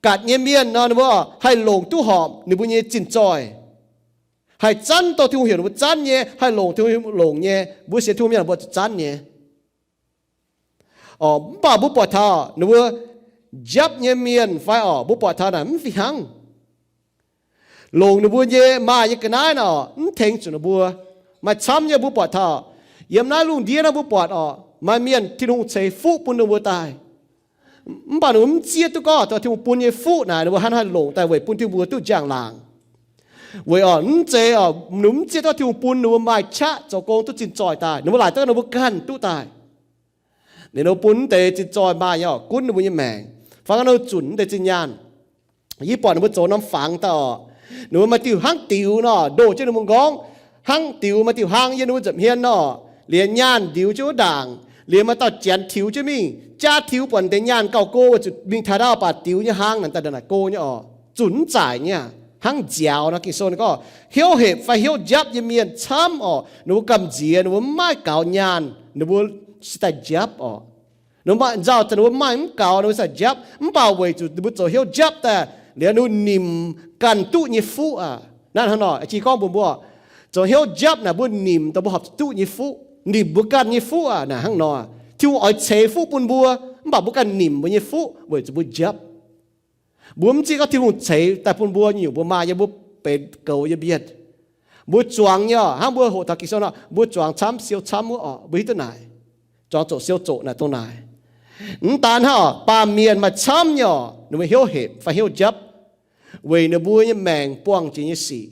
gatc nyei mienh nor ninh mbuo haih longc duqv horpc ninh mbuo nyei zinh zoih, haih zanv dorh Tin-Hungh heuc ninh mbuo zanv nyei, haih longc Tin-Hungh longc nyei. Mbuo sienx Tin-Hungh mienh mbuo zuqc zanv nyei. Mv baac mbuo buatc taux ninh mbuo njapv nyei mienh fai orqc, mbuo buatc taux naaic mv fih hnangv. Longc ninh mbuo nyei maaih nyei ga'naaiv naaic orqc, mv tengx zuqc ninh mbuo. Maaih camv nyei mbuo buatc taux yiem naaiv lungh ndiev naaiv mbuo buatc orqc, maaih mienh Tin-Hungh ceix fuqv bun ninh mbuo daaih, mv baac ninh mbuo mv zieqv duqv gorngv taux Tin-Hungh bun nyei fuqv naaic ninh mbuo hnangv haaix longc daaih weic bun Tin-Hungh mbuo duqv njang-laangc. Weic orqc, mv zeiz orqc, ninh mbuo mv zieqv duqv Tin-Hungh bun ninh mbuo maaih qaqv zoux gong duqv zinh zoih daaih. Ninh mbuo laaic duqv ninh mbuo ganh duqv daaih. Ninh mbuo bun mv deix zinh zoih maaih nyei orqc, gunv ninh mbuo nyei maengc, fai gorngv ninh mbuo zunc mv deix zinh nyaanh. Yie buatc ninh mbuo zoux norm fangx daaih orqc, ninh mbuo maaih diuh hnangv diux nor, ndoh jienv ninh mbuo nqorngv, hnangv diux maaih diuh hlang yiem ninh mbuo nza'hmien nor, liemh nyaanh ndiux jienv wuov ndaangc, liemh maaih dauh janx tiux jienv mingh, jaav tiux buatc deix nyaanh gauh go weic zuqc mingh taux ndau baac diux nyei hlang naaic daaih naaic go nyei orqc, zunc mv zaaic nyei aqv. Hnangv nziaaux nor, Ging-Sou ninh gorngv hnyouv hepc fai hnyouv njapv nyei mienh camv orqc, ninh mbuo gamh nziex, ninh mbuo mv maaih gaux nyaanh, ninh mbuo se daaih njapv orqc. Ninh mbuo maaih nzauh daaih, ninh mbuo maaih mv gaux, ninh mbuo se daaih njapv. Mv baac weic zuqc ninh mbuo zoux hnyouv njapv daaih liuz, ninh mbuo nimc ganh duqv nyei fuqv aqv. Naaiv hnangv nor, jiex gorngv mbuox mbuo, zoux hnyouv njapv naaic mbuo nimc daaih mbuo horpc zuqc duqv nyei fuqv, nimc mbuo ganh nyei fuqv aqv. Naaic hnangv nor, Tin-Hungh oix ceix fuqv bun mbuo, mv baac mbuo ganh nimc mbuo nyei fuqv weic zuqc mbuo njapv. Mbuo mv zieqv gorngv Tin-Hungh ceix daaih bun mbuo nyungc mbuo maaih nyei, mbuo benx goux nyei mienh. Mbuo zuangx nyei orqc, hnangv mbuo hoqc taux Ging-Sou nor, mbuo zuangx camv, siou camv wuov orqc, mbuo hiuv duqv naaic. Zuangx zoqc siou zoqc naaic dongh naaic. Mv daan hnangv orqc, baamh mienh maaih camv nyei orqc, ninh mbuo hnyouv hepc fai hnyouv njapv weic ninh mbuo nyei maengc buangh jiex nyei sic.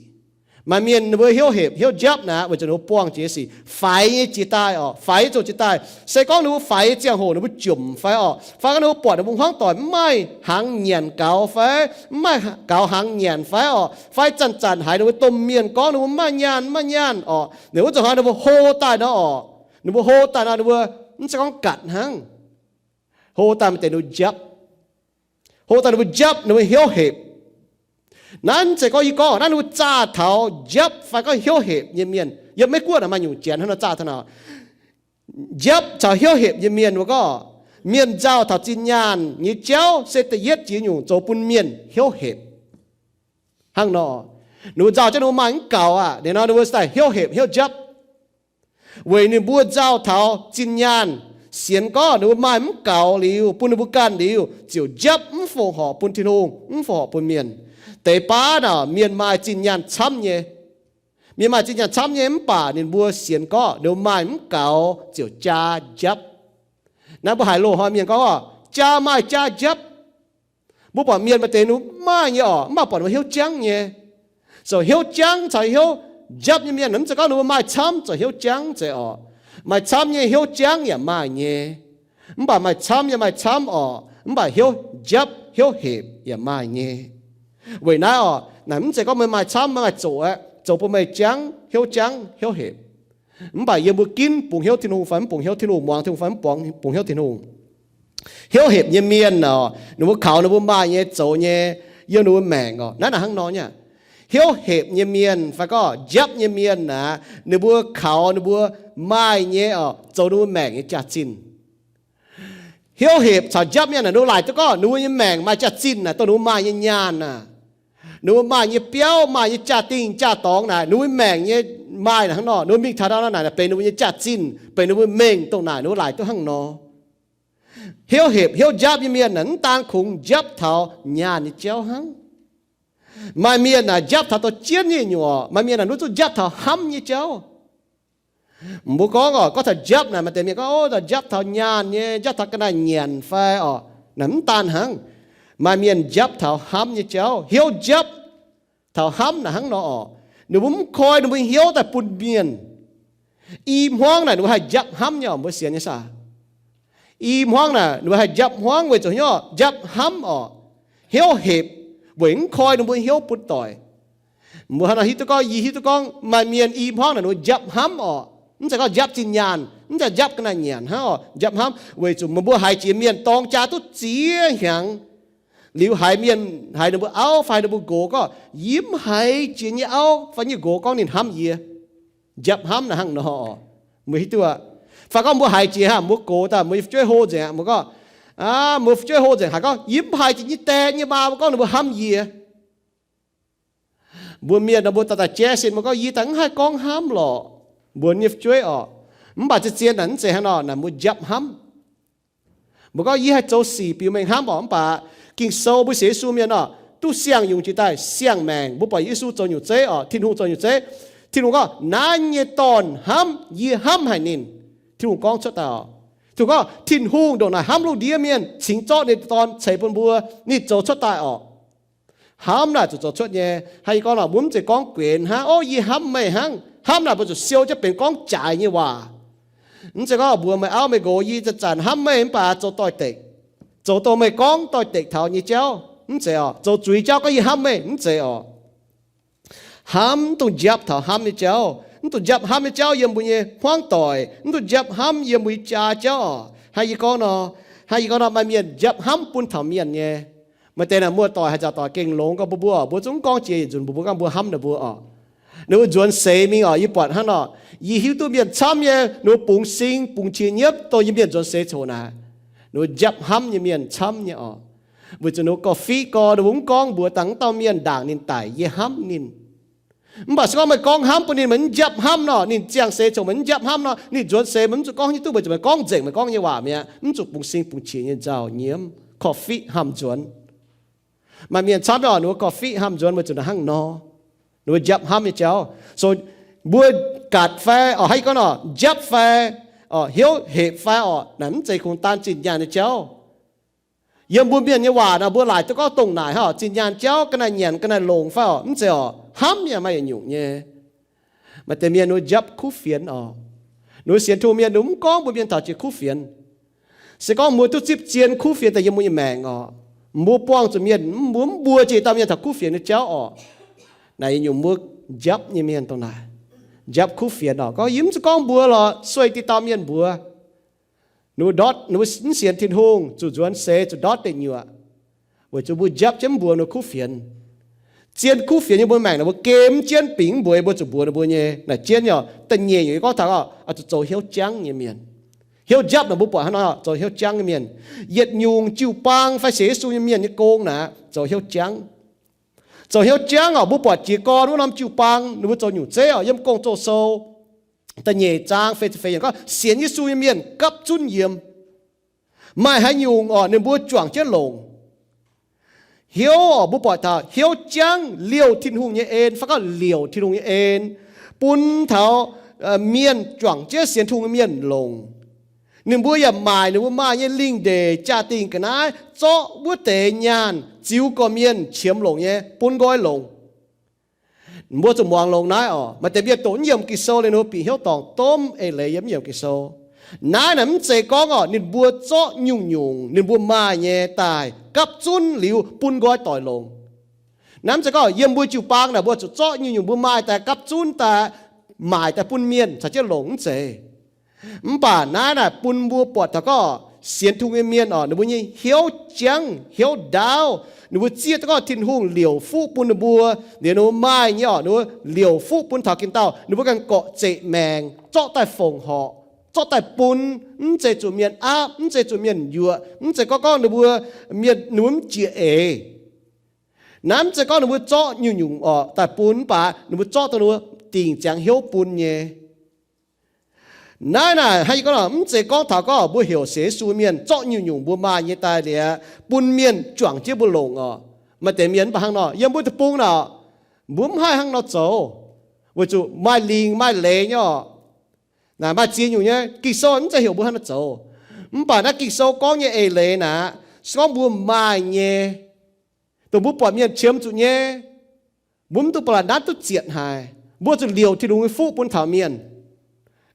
Maaih mienh ninh mbuo hnyouv hepc hnyouv njapv naaic weic zuqc ninh mbuo buangh jiex sic, faix nyei jiex daaih orqc, faix nyei zouh jiex daaih. Se gorngv ninh mbuo faix nyei ziangh hoc ninh mbuo jomc fai orqc, fai gorngv ninh mbuo buatc ninh mbuo hmuangv doic mv maaih hnaangx nyanc gaux fai, mv maaih gaux hnaangx nyanc fai orqc, fai zanc-zanc haiz ninh mbuo domh mienh gorngv ninh mbuo mv maaih nyaanh, mv maaih nyaanh orqc, ninh wuov zanc hnoi ninh mbuo hlo daaih nor orqc, ninh mbuo hlo daaih nor ninh mbuo mv zeiz gorngv gatc hnangv. Hlo daaih maaih deix ninh mbuo njapv. Hlo daaih ninh mbuo njapv, ninh mbuo hnyouv hepc. Naaiv mv zeiz gorngv yie gorngv naaiv ninh mbuo zaah taux njapv fai gorngv hnyouv hepc nyei mienh. Yiem Meiv Guoqv naaic maaih nyungc janx hnangv nor zaah taux naaic. Njapv caux hnyouv hepc nyei mienh mbuo gorngv, mienh nzauh taux zinh nyaanh nyei jauv se da'yietv jiex nyungc zoux bun mienh hnyouv hepc. Hnangv nor, ninh mbuo nzauh jienv ninh mbuo maaih mv gaux aqv, ninh nor ninh mbuo se daaih hnyouv hepc hnyouv njapv. Weic ninh mbuo nzauh taux zinh nyaanh, sienx gorngv ninh mbuo maaih mv gaux liuz, bun ninh mbuo ganh liuz, ziouc njapv mv fongc horc bun Tin-Hungh, mv fongc horc bun mienh. Deix baav naaic mienh maaih zinh nyaanh camv nyei. Mienh maaih zinh nyaanh camv nyei mv baac ninh mbuo sienx gorngv ninh mbuo maaih mv gaux ziouc jaa njapv. Naaiv mbuo haiz loz-hnoi mienh gorngv, jaa maaih jaa njapv. Mbuo buatc mienh maaih deix ninh mbuo maaih nyei orqc, mv baac buatc ninh mbuo hnyouv jangv nyei. Zoux hnyouv jangv caux hnyouv njapv nyei mienh, mv zeiz gorngv ninh mbuo maaih camv zoux hnyouv jangv zeiz orqc. Maaih camv nyei hnyouv jangv yaac maaih nyei. Mv baac maaih camv nyei maaih camv orqc, mv baac hnyouv njapv hnyouv hepc yaac maaih nyei. Weic naaiv orqc, naaic mv zeiz gorngv meih maaih camv, meih maaih zoqc aqv, zoux bun meih jangv, hnyouv jangv, hnyouv hepc. Mv baac yiem mbuo ginv bungx hnyouv Tin-Hungh fai mv bungx hnyouv Tin-Hungh, muangx Tin-Hungh fai mv bungx hnyouv Tin-Hungh. Hnyouv hepc nyei mienh orqc, ninh mbuo kaux ninh mbuo maaih nyei zoux nyei yiem ninh mbuo maengc orqc. Naaiv naaic hnangv nor nyei. Hnyouv hepc nyei mienh fai gorngv njapv nyei mienh naaic, ninh mbuo kaux ninh mbuo maaih nyei orqc, zoux ninh mbuo maengc nyei jaax-zinh. Hnyouv hepc caux njapv mienh naaic, ninh mbuo laaic duqv gorngv ninh mbuo nyei maengc maaih jaax-zinh naaic, dongh ninh mbuo maaih nyei nyaanh naaic, ninh mbuo maaih nyei biauv, maaih nyei jaa-dingh jaa-dorngx naaic, ninh mbuo maengc nyei maaih naaic hnangv nor, ninh mbuo mingh taux ndau naaic, naaic benx ninh mbuo nyei jaax-zinh, benx ninh mbuo mengh dongh naaic, ninh mbuo laaic duqv hnangv nor. Hnyouv hepc hnyouv njapv nyei mienh naaic, mv daan kungx njapv taux nyaanh nyei jauv hnangv. Maaih mienh naaic njapv taux dorh jienv nyei nyungc orqc, maaih mienh naaic ninh zuqc njapv taux hnamv nyei jauv. Mbuo gorngv orqc, gorngv taux njapv naaic, maaih deix mienh gorngv, o, njapv taux nyaanh nyei, njapv taux ga'naaiv nyanc fai orqc, naaic mv daan hnangv. Maaih mienh njapv taux hnamv nyei jauv. Hnyouv njapv taux hnamv naaic hnangv nor orqc, ninh mbuo mv koi ninh mbuo hnyouv daaih bun mienh. I hmuangv naaic ninh mbuo haih njapv hnamv nyei orqc, mbuo sienx nyei saah? I hmuangv naaic ninh mbuo haih njapv hmuangv weic zuqc hnyouv njapv hnamv orqc, hnyouv hepc, weic mv koi ninh mbuo hnyouv bun doic. Mbuo hnangv nor hiuv duqv gorngv, yie hiuv duqv gorngv maaih mienh i hmuangv naaic ninh mbuo njapv hnamv orqc, mv zeiz gorngv njapv zinh nyaanh, mv zeiz njapv ga'naaiv nyanc hnangv orqc, njapv hnamv weic zuqc meih mbuo haiz jiex mienh dorng jaa duqv ziex hnyangx, liuz haiz mienh, haiz ninh mbuo auv fai ninh mbuo nqox gorngv, yie mv haiz jiex nyei auv fai nyei nqox gorngv ninh hnamv yie. Njapv hnamv naaic hnangv nor, mbuo hiuv duqv aqv. Fai gorngv mbuo haiz jiex hnangv mbuo gox daaih, mbuo nyei fu'jueiv hlo nzengc, mbuo gorngv, aa, mbuo fu'jueiv hlo nzengc haiz gorngv, yie mv haiz jiex nyei diex nyei maa, mbuo gorngv ninh mbuo hnamv yie. Mbuo mienh nor mbuo daaih daaih jaiv sin, mbuo gorngv, yie daaih mv haih gorngv hnamv lorqc mbuo nyei fu'jueiv orqc. Mv baac zien-zien naaic mv zeiz hnangv nor, naaic mbuo njapv hnamv. Mbuo gorngv, yie haih zoux sic biux mengh hnamv orqc. Mv baac Ging-Sou mbuo sienx Yesu mienh orqc, duqv siang-yungz jiex daaih siang-maengc. Mbuo buatc Yesu zoux nyungc zeiv orqc, Tin-Hungh zoux nyungc zeiv. Tin-Hungh gorngv, naaiv nyei dorn hnamv, yie hnamv haic ninh. Tin-Hungh gorngv cuotv daaih orqc. Tin-Hungh gorngv, Tin-Hungh ndongc naaic hnamv lungh ndiev mienh, cingx zorqv ninh dorn ceix bun mbuo, ninh zoux cuotv daaih orqc. Hnamv naaic zuqc zoux cuotv nyei. Hnangv yie gorngv nor, mbuo mv zeiz gorngv guenx hnangv, o, yie hnamv meih hnangv. Hnamv naaic mbuo zuqc siou jienv benx gorngv jaaix nyei waac. Mv zeiz gorngv mbuox meih auv meih nqox, yie zanc-zanc hnamv meih mv baac zoux doix-dekc, zoux dongh meih gorngv doix-dekc taux nyei jauv. Mv zeiz orqc. Zoux zuiz jauv gorngv yie hnamv meih, mv zeiz orqc. Hnamv mv dungx njapv taux hnamv nyei jauv. Mv dungx njapv hnamv nyei jauv yiem mbuo nyei hmuangv doic. Mv dungx njapv hnamv yiem mbuo nyei jaa jauv orqc. Hnangv yie gorngv nor, hnangv yie gorngv nor, maaih mienh njapv hnamv bun taux mienh nyei. Maaih deix naaic muoz-doic haaix zanc doic gengh longx gorngv mbuox mbuo, mbuo zungv gorngv jiex yietc nzunc mbuox mbuo, gorngv mbuo hnamv ninh mbuo orqc. Ninh mbuo nzuonx seix mingh orqc, yie buatc hnangv nor, yie hiuv duqv mienh camv nyei, ninh mbuo bungx sing bungx qiex nyiemv dongh yie mienh nzuonx seix coc naaic. Ninh mbuo njapv hnamv nyei mienh camv nyei orqc. Weic zuqc ninh mbuo gorqv-fiqv gorx, ninh mbuo mv gorngv mbuox dangh wuov dauh mienh ndaangc ninh daic, yie hnamv ninh. Mv baac se gorngv meih gorngv hnamv bun ninh, meih mv njapv hnamv nor, ninh ziangh seix coc meih mv njapv hnamv nor, ninh nzuonx seix meih mv zuqc gorngv nyei duqv, weic zuqc meih gorngv nzengc meih gorngv nyei waac mi'aqv, mv zuqc bungx sing bungx qiex nyei nzauh nyiemv, gorqv-fiqv hnamv nzuonx. Maaih mienh camv nyei orqc, ninh mbuo gorqv-fiqv hnamv nzuonx weic zuqc naaic hnangv nor, ninh mbuo njapv hnamv nyei jauv. So mbuo gatc fai orqc, hnangv yie gorngv nor, njapv fai orqc, hnyouv hepc fai orqc, naaic mv zeiz kungx daan zinh nyaanh nyei jauv. Yiem mbuo mienh nyei waac nor, mbuo laaic duqv gorngv dongh naaic hnangv orqc, zinh nyaanh jauv, ga'naaiv nyanc ga'naaiv longc fai orqc, mv zeiz orqc. Hnamv yaac maaih yietc nyungc nyei. Maaih deix mienh ninh mbuo njapv kuv fienx oc. Ninh mbuo sienx Tin-Hungh mienh ninh mbuo mv gorngv mbuo mienh taux jiex kuv fienx. Se gorngv mbuo duqv zipv zien kuv fienx daaih yiem mbuo nyei maengc oc, mbuo buangh zuqc mienh, mbuo mv mbuox jiex dauh mienh taux kuv fienx nyei jauv oc. Naaic yietc nyungc mbuo njapv nyei mienh dongh naaic. Njapv kuv fienx oc. Gorngv yie mv zuqc gorngv mbuox lorqc, sueih deix dauh mienh mbuox. Ninh mbuo ndortv, ninh mbuo mv sienx Tin-Hungh, zuqc nzuonx seix, zuqc ndortv deic nyuoqc, weic zuqc mbuo njapv jienv mv mbuox ninh mbuo kuv fienx. Zien kuv fienx yiem mbuo maengc naaic, mbuo gemh jienv bingx mbuox, mbuo zuqc mbuox ninh mbuo nyei. Naaic jienv nyei oc, da'nyeic nyungc yie gorngv taux oc, zuqc zoux hnyouv jangv nyei mienh. Hnyouv njapv naaic mbuo buatc hnangv nor, zoux hnyouv jangv nyei mienh. Yietc nyungc jiu-baang fai sienx Yesu nyei mienh nyei gong naaic, zoux hnyouv jangv. Zoux hnyouv jangv oc, mbuo buatc jiez gorn wuov norm jiu-baang ninh mbuo zoux nyungc zeiv oc. Yiem Gong-Zoh Sou da'nyeic zaang feix ziepc feix yiemc gorngv, sienx Yesu nyei mienh gapv zunv yiem. Maaih haaix nyungc oc, ninh mbuo juangc jienv longc. Hnyouv oc, mbuo buatc taux hnyouv jangv liouh Tin-Hungh nyei en, fai gorngv liouc Tin-Hungh nyei en, bun taux mienh juangc jienv sienx Tin-Hungh nyei mienh longc. Ninh mbuo yaac maaic ninh mbuo maaih nyei lingh ndeic, jaa-dingh, ga'naaiv, zorqv wuov deix nyaanh ziux gorqv-mienh qiemx longc nyei, bun nqoi longc. Mbuo zuqc muangx longx naaiv oc. Maaih deix mienh doqc mv yiemc Ging-Sou liuz, ninh mbuo bieqc hnyouv dorngc domh eix leiz yiem mv yiemc Ging-Sou. Naaiv naaic mv zeiz gorngv oc, ninh mbuo zorqv nyungc-nyungc ninh mbuo maaih nyei daaih gapv zunv liuz bun nqoi doic longc. Naaiv mv zeiz gorngv yiem mbuo jiu-baang naaic mbuo zuqc zorqv nyungc-nyungc mbuo maaih daaih gapv zunv daaih, maaic daaih bun mienh caux jienv longc, mv zeiz. Mv baac naaiv naaic bun mbuo buatc taux gorngv sienx Tin-Hungh nyei mienh oc, ninh mbuo nyei hnyouv jangv, hnyouv ndaauv, ninh mbuo zieqv duqv gorngv Tin-Hungh liouc fuqv bun ninh mbuo, liuz ninh mbuo maaih nyei oc, ninh mbuo liouc fuqv bun taux ganh dauh, ninh mbuo ganh gorqv-zeqc maengc, zorqv daaih fongc horc, zorqv daaih bun, mv zeiz zuqc mienh aapv, mv zeiz zuqc mienh yuoqc, mv zeiz gorngv gorngv ninh mbuo, mienh ninh mbuo mv jiex eix. Naaiv mv zeiz gorngv ninh mbuo zorqv nyungc-nyungc oc daaih bun, mv baac ninh mbuo zorqv dongh ninh mbuo dingc ziangx hnyouv bun nyei. Naaiv naaic hnangv yie gorngv oc, mv zeiz gorngv taux gorngv mbuo heuc sienx Yesu mienh zorqv nyungc-nyungc mbuo maaih nyei daaih liuz bun mienh juangc jienv mbuo longc oc. Maaih deix mienh mv baac hnangv nor, yiem mbuo deic-bung naaic, mbuo mv haih hnangv nor zoux, weic zuqc maaih lingc maaih leiz nyei oc. Naaic maaih ziex nyungc nyei. Ging-Sou mv zeiz heuc mbuo hnangv nor zoux. Mv baac naaiv Ging-Sou gorngv nyei eix leiz naaic, se gorngv mbuo maaih nyei, dongh mbuo buatc mienh qiemx zuqc nyei, mbuo mv dungx ba'laqc nanv duqv zietc haic. Mbuo zuqc liouc Tin-Hungh nyei fuqv bun taux mienh.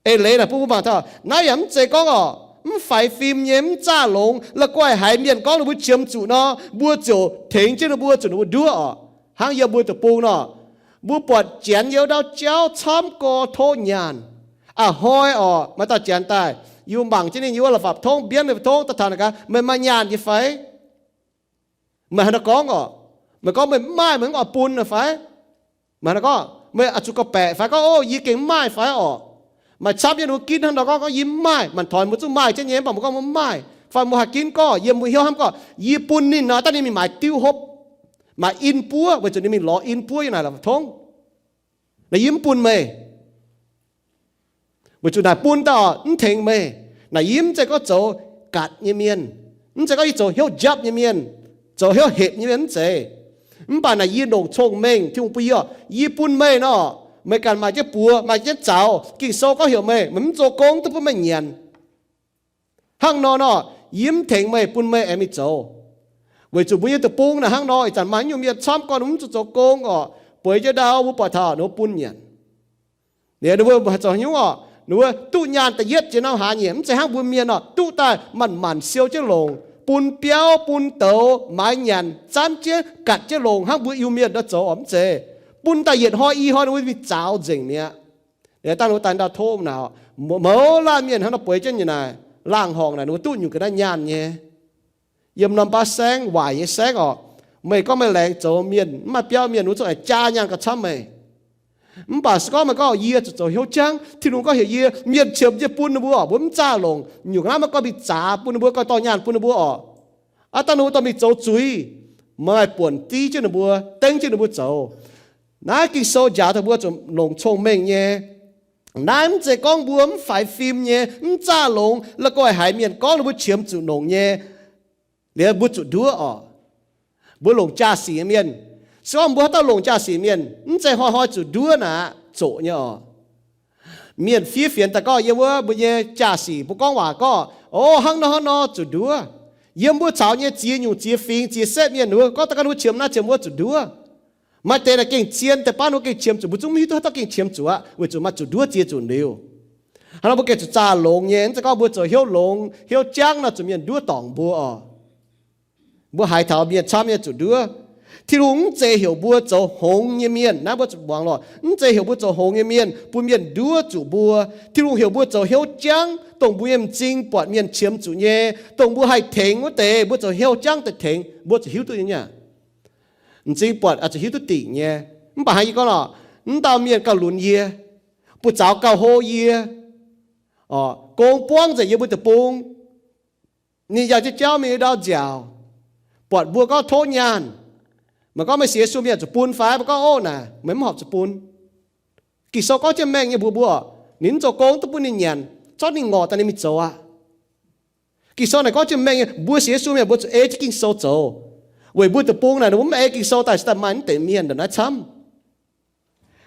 Eix leiz naaic bun mbuo mangc taux naaiv yaac mv zeiz gorngv oc, mv faix fim nyei, mv zaah longx, la'guaih haiz mienh gorngv ninh mbuo qiemx zuqc nor, mbuo ziouc tengx jienv ninh mbuo zuqc ninh mbuo nduov oc. Hnangv yiem mbuo deic-bung nor, mbuo buatc janx yiem ndau jauv camv gorx tov nyaanh. A'hnoi oc, maaih dauh janx daaih, yie mangc jienv ninh yiem wuov la'fapc tongv, mbienv la'fapc tongv, daaih taux naaic gaax, meih maaih nyaanh nyei fai? Meih haaix nor gorngv oc? Meih gorngv meih mv maaih, meih mv oix bun fai? Meih haaix nor gorngv? Meih oix zuqc gorngv-baeqc fai gorngv, o, yie gengh mv maaih fai oc? Maaih camv nyei ninh mbuo ginv hnangv nor gorngv, gorngv yie mv maaih. Mangc taux mbuo zungv maaih jienv nyei, mv baac mbuo gorngv mbuo mv maaih, fai mbuo haih ginv gorngv, yiem mbuo hnyouv hnamv gorngv, yie bun ninh nor, daaih ninh mingh maaiz diuv hopv, maaiz in buov, weic zuqc ninh mingh lorz in buov yiem naaic la'fapc tongv. Naaic yie mv bun meih, weic zuqc naaic bun daaih mv tengx meih. Naaic yie mv zeiz gorngv zoux gatc nyei mienh, mv zeiz gorngv yie zoux hnyouv njapv nyei mienh, zoux hnyouv hepc nyei mienh, mv zeiz. Mv baac naaic yie longc cong-mengh, Tin-Hungh bun yie, yie bun meih nor, meih ganh maaih jienv buoz, maaih jienv zaux. Ging-Sou gorngv heuc meih, meih mv zoux gong duqv bun meih nyanc. Hnangv nor nor, yie mv tengx meih, bun meih aengx mingh zoux. Weic zuqc mbuo nyei deic-bung naaic hnangv nor, ih zanc maaih nyungc mienh camv gorn mv zuqc zoux gong oc, bueix jienv ndau mbuo buatc taux ninh mbuo bun nyanc. Liuz ninh mbuo haaix zanc nyungc oc, ninh mbuo duqv nyaanh da'yietv jiex norm hlaax nyieqc, mv zeiz hnangv mbuo mienh oc, duqv daaih manc-manc siou jienv longc, bun biauv bun douz, maaiz nyanc, zanv jienv gatc jienv longc hnangv mbuo Iu-Mienh nor zoux oc, mv zeiz. Bun daaih yietc hnoi i hnoi ninh mbuo mingh zaux nzengc mi'aqv. Liuz dangh ninh mbuo daaih ndau tov naaic, mouz laanh mienh hnangv nor bueix jienv nyei naaic, laangh horngc naaic ninh mbuo duqv nyungc ga'naaiv nyaanh nyei. Yiem norm baav saengv, waaic nyei saengv oc, meih gorngv meih laengz zoux mienh, mv maaih biauv mienh, ninh mbuo zungv aengx jaa nyaanh gauh camv meih. Mv baac se gorngv meih gorngv, yie zuqc zoux hnyouv jangv, Tin-Hungh gorngv heuc yie, mienh qiemx jienv bun ninh mbuo oc, mbuo mv zaah longc, nyungc ga'naaiv meih gorngv mingh zaax bun ninh mbuo, gorngv dorh nyaanh bun ninh mbuo oc. Aav dangh ninh mbuo dorh mingh zoux zuiz, meih maaih buonc div jienv ninh mbuo, dengv jienv ninh mbuo zoux. Naaiv Ging-Sou njaaux daaih mbuo zuqc longc cong-mengh nyei. Naaiv mv zeiz gorngv mbuo mv faix fim nyei, mv zaah longx, la'guaih haiz mienh gorngv ninh mbuo qiemx zuqc longc nyei, liuz mbuo zuqc nduov oc. Mbuo longc jaa-sic nyei mienh, se gorngv mbuo haaix dauh longc jaa-sic mienh, mv zeiz hnoi-hnoi zuqc nduov naaic aqv, zoqc nyei oc. Mienh fiev fienx daaih gorngv yiem wuov mbuo nyei jaa-sic mbuo gorngv waac gorngv, o, hnangv nor hnangv nor zuqc nduov. Yiem mbuo caux nyei ziex nyungc ziex fingx ziex setv mienh, ninh mbuo gorngv daaih gorngv ninh mbuo qiemx naaiv qiemx wuov zuqc nduov. Maaih deix naaic gengh zien deix baav ninh mbuo gengh qiemx zuqc, mbuo zungv mv hiuv duqv haaix dauh gengh qiemx zuqc aqv, weic zuqc maaih zuqc nduov ziex nzunc liuz. Hnangv nor mbuo gengh zuqc zaah longx nyei, mv zeiz gorngv mbuo zoux hnyouv longx hnyouv jangv nor zuqc mienh nduov dorngc mbuo oc. Mbuo haiz taux mienh camv nyei zuqc nduov. Tin-Hungh mv zeiz heuc mbuo zoux hngongx nyei mienh. Naaiv mbuo zuqc muangx lorqc. Mv zeiz heuc mbuo zoux hngongx nyei mienh, bun mienh nduov zuqc mbuo. Tin-Hungh heuc mbuo zoux hnyouv jangv, dongh mbuo nyei m'zing buatc mienh qiemx zuqc nyei, dongh mbuo haih tengx wuov deix, mbuo zoux hnyouv jangv daaih tengx, mbuo zuqc hiuv duqv nyei. M'zing buatc zuqc hiuv duqv dingc nyei. Mv baac hnangv yie gorngv lorqc, mv dauh mienh gauh lunx yie, buoz-zaux gauh hlo yie, gong buangv nzengc yie mbuo deic-bung. Ninh yangh jienv jauv mingh ndau nziaauc, buatc mbuo gorngv tov nyaanh, meih gorngv meih sienx Yesu mienh zuqc bun fai? Mbuo gorngv, ov, naaic meih mv horpc zuqc bun. Ging-Sou gorngv jienv mengh nyei mbuox mbuo, ninh mv zoux gong duqv bun ninh nyanc, zorqv ninh ngorc daaih ninh mingh zoux aqv. Ging-Sou naaic gorngv jienv mengh nyei, mbuo sienx Yesu mienh mbuo zuqc ei jienv Ging-Sou zoux. Weic mbuo deic-bung naaic ninh mbuo mv ei Ging-Sou daaih se daaih maaih mv deix mienh ndongc naaiv camv.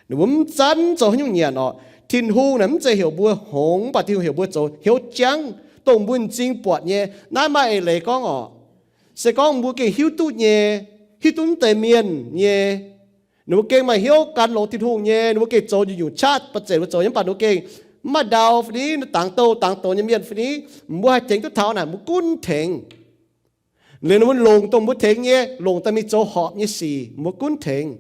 Ninh mbuo mv zanc zoux haaix nyungc nyanc orqc. Tin-Hungh naaic mv zeiz heuc mbuo hngongx, mv baac Tin-Hungh heuc mbuo zoux hnyouv jangv, dongh mbuo m'zing buatc nyei. Naaiv maaih eix leiz gorngv orqc, se gorngv mbuo gengh hiuv duqv nyei, hiuv duqv mv deix mienh nyei, ninh mbuo gengh maaih hnyouv gan longx Tin-Hungh nyei, ninh mbuo gengh zoux nyungc-nyungc qaqv ba'zeic mbuo zoux nyei, mv baac ninh mbuo gengh mv maaih ndau fai ni, dangx douh dangx douz nyei mienh fai ni, mbuo haih tengx duqv taux naaic mbuo gunv tengx. Liuz ninh mbuo longc dongh mbuo tengx nyei, longc daaih mingh zoux horpc nyei sic, mbuo gunv tengx.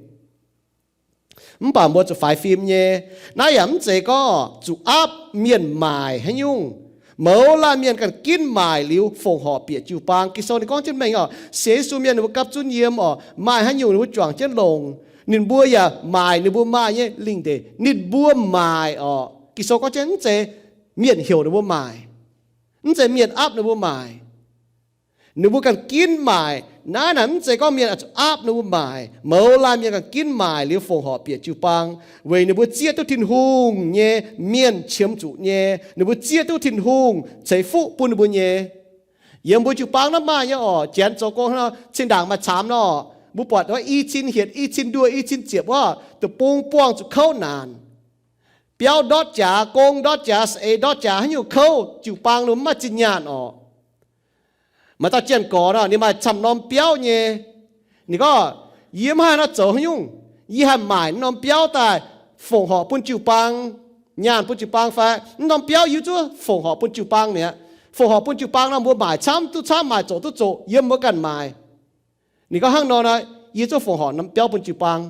Mv baac mbuo zuqc faix fim nyei. Naaiv yaac mv zeiz gorngv zuqc aapv mienh maaic haaix nyungc. Mouz laanh mienh ganh ginv maaic liuz fongc horc bieqc jiu-baang. Ging-Sou ninh gorngv jienv mengh orqc, sienx Yesu mienh ninh mbuo gapv zunv yiem orqc, maaih haaix nyungc ninh mbuo juangc jienv longc. Ninh mbuo yaac maaic ninh mbuo maaih nyei lingh ndeic ninh mbuo maaic orqc. Ging-Sou gorngv jienv mv zeiz mienh heuc ninh mbuo maaic, mv zeiz mienh aapv ninh mbuo maaic. Ninh mbuo ganh ginv maaic. Naaiv naaic mv zeiz gorngv mienh oix zuqc aapv ninh mbuo maaic. Mouz laanh mienh ganh ginv maaic liuz fongc horc bieqc jiu-baang, weic ninh mbuo zieqv duqv Tin-Hungh nyei mienh qiemx zuqc nyei. Ninh mbuo zieqv duqv Tin-Hungh ceix fuqv bun ninh mbuo nyei. Yiem mbuo jiu-baang naaiv maaih nyei orqc. Janx zoux gong hnangv nor, cin-ndaangc maaih caamx nor, mbuo buatc i cin hietc, i cin nduoh, i cin ziepc wuov, deic-bung buangh zuqc kouv naanc. Biauv ndortv jaax, gong ndortv jaax, saeng-eix ndortv jaax, haaix nyungc kouv, jiu-baang ninh mbuo mv maaih zinh nyaanh orqc. Maaih dauh janx-gorx nor, ninh maaih camv norm biauv nyei. Ninh gorngv, yie mv haih nor zoux haaix nyungc. Yie haih maaic norm biauv daaih fongc horc bun jiu-baang, nyaanh bun jiu-baang fai? Mv norm biauv yie zuqc fongc horc bun jiu-baang mi'aqv. Fongc horc bun jiu-baang nor mbuo maaic camv duqv camv, maaic zoqc duqv zoqc, yiem mbuo ganh maaic. Ninh gorngv hnangv nor nor, yie zuqc fongc horc norm biauv bun jiu-baang.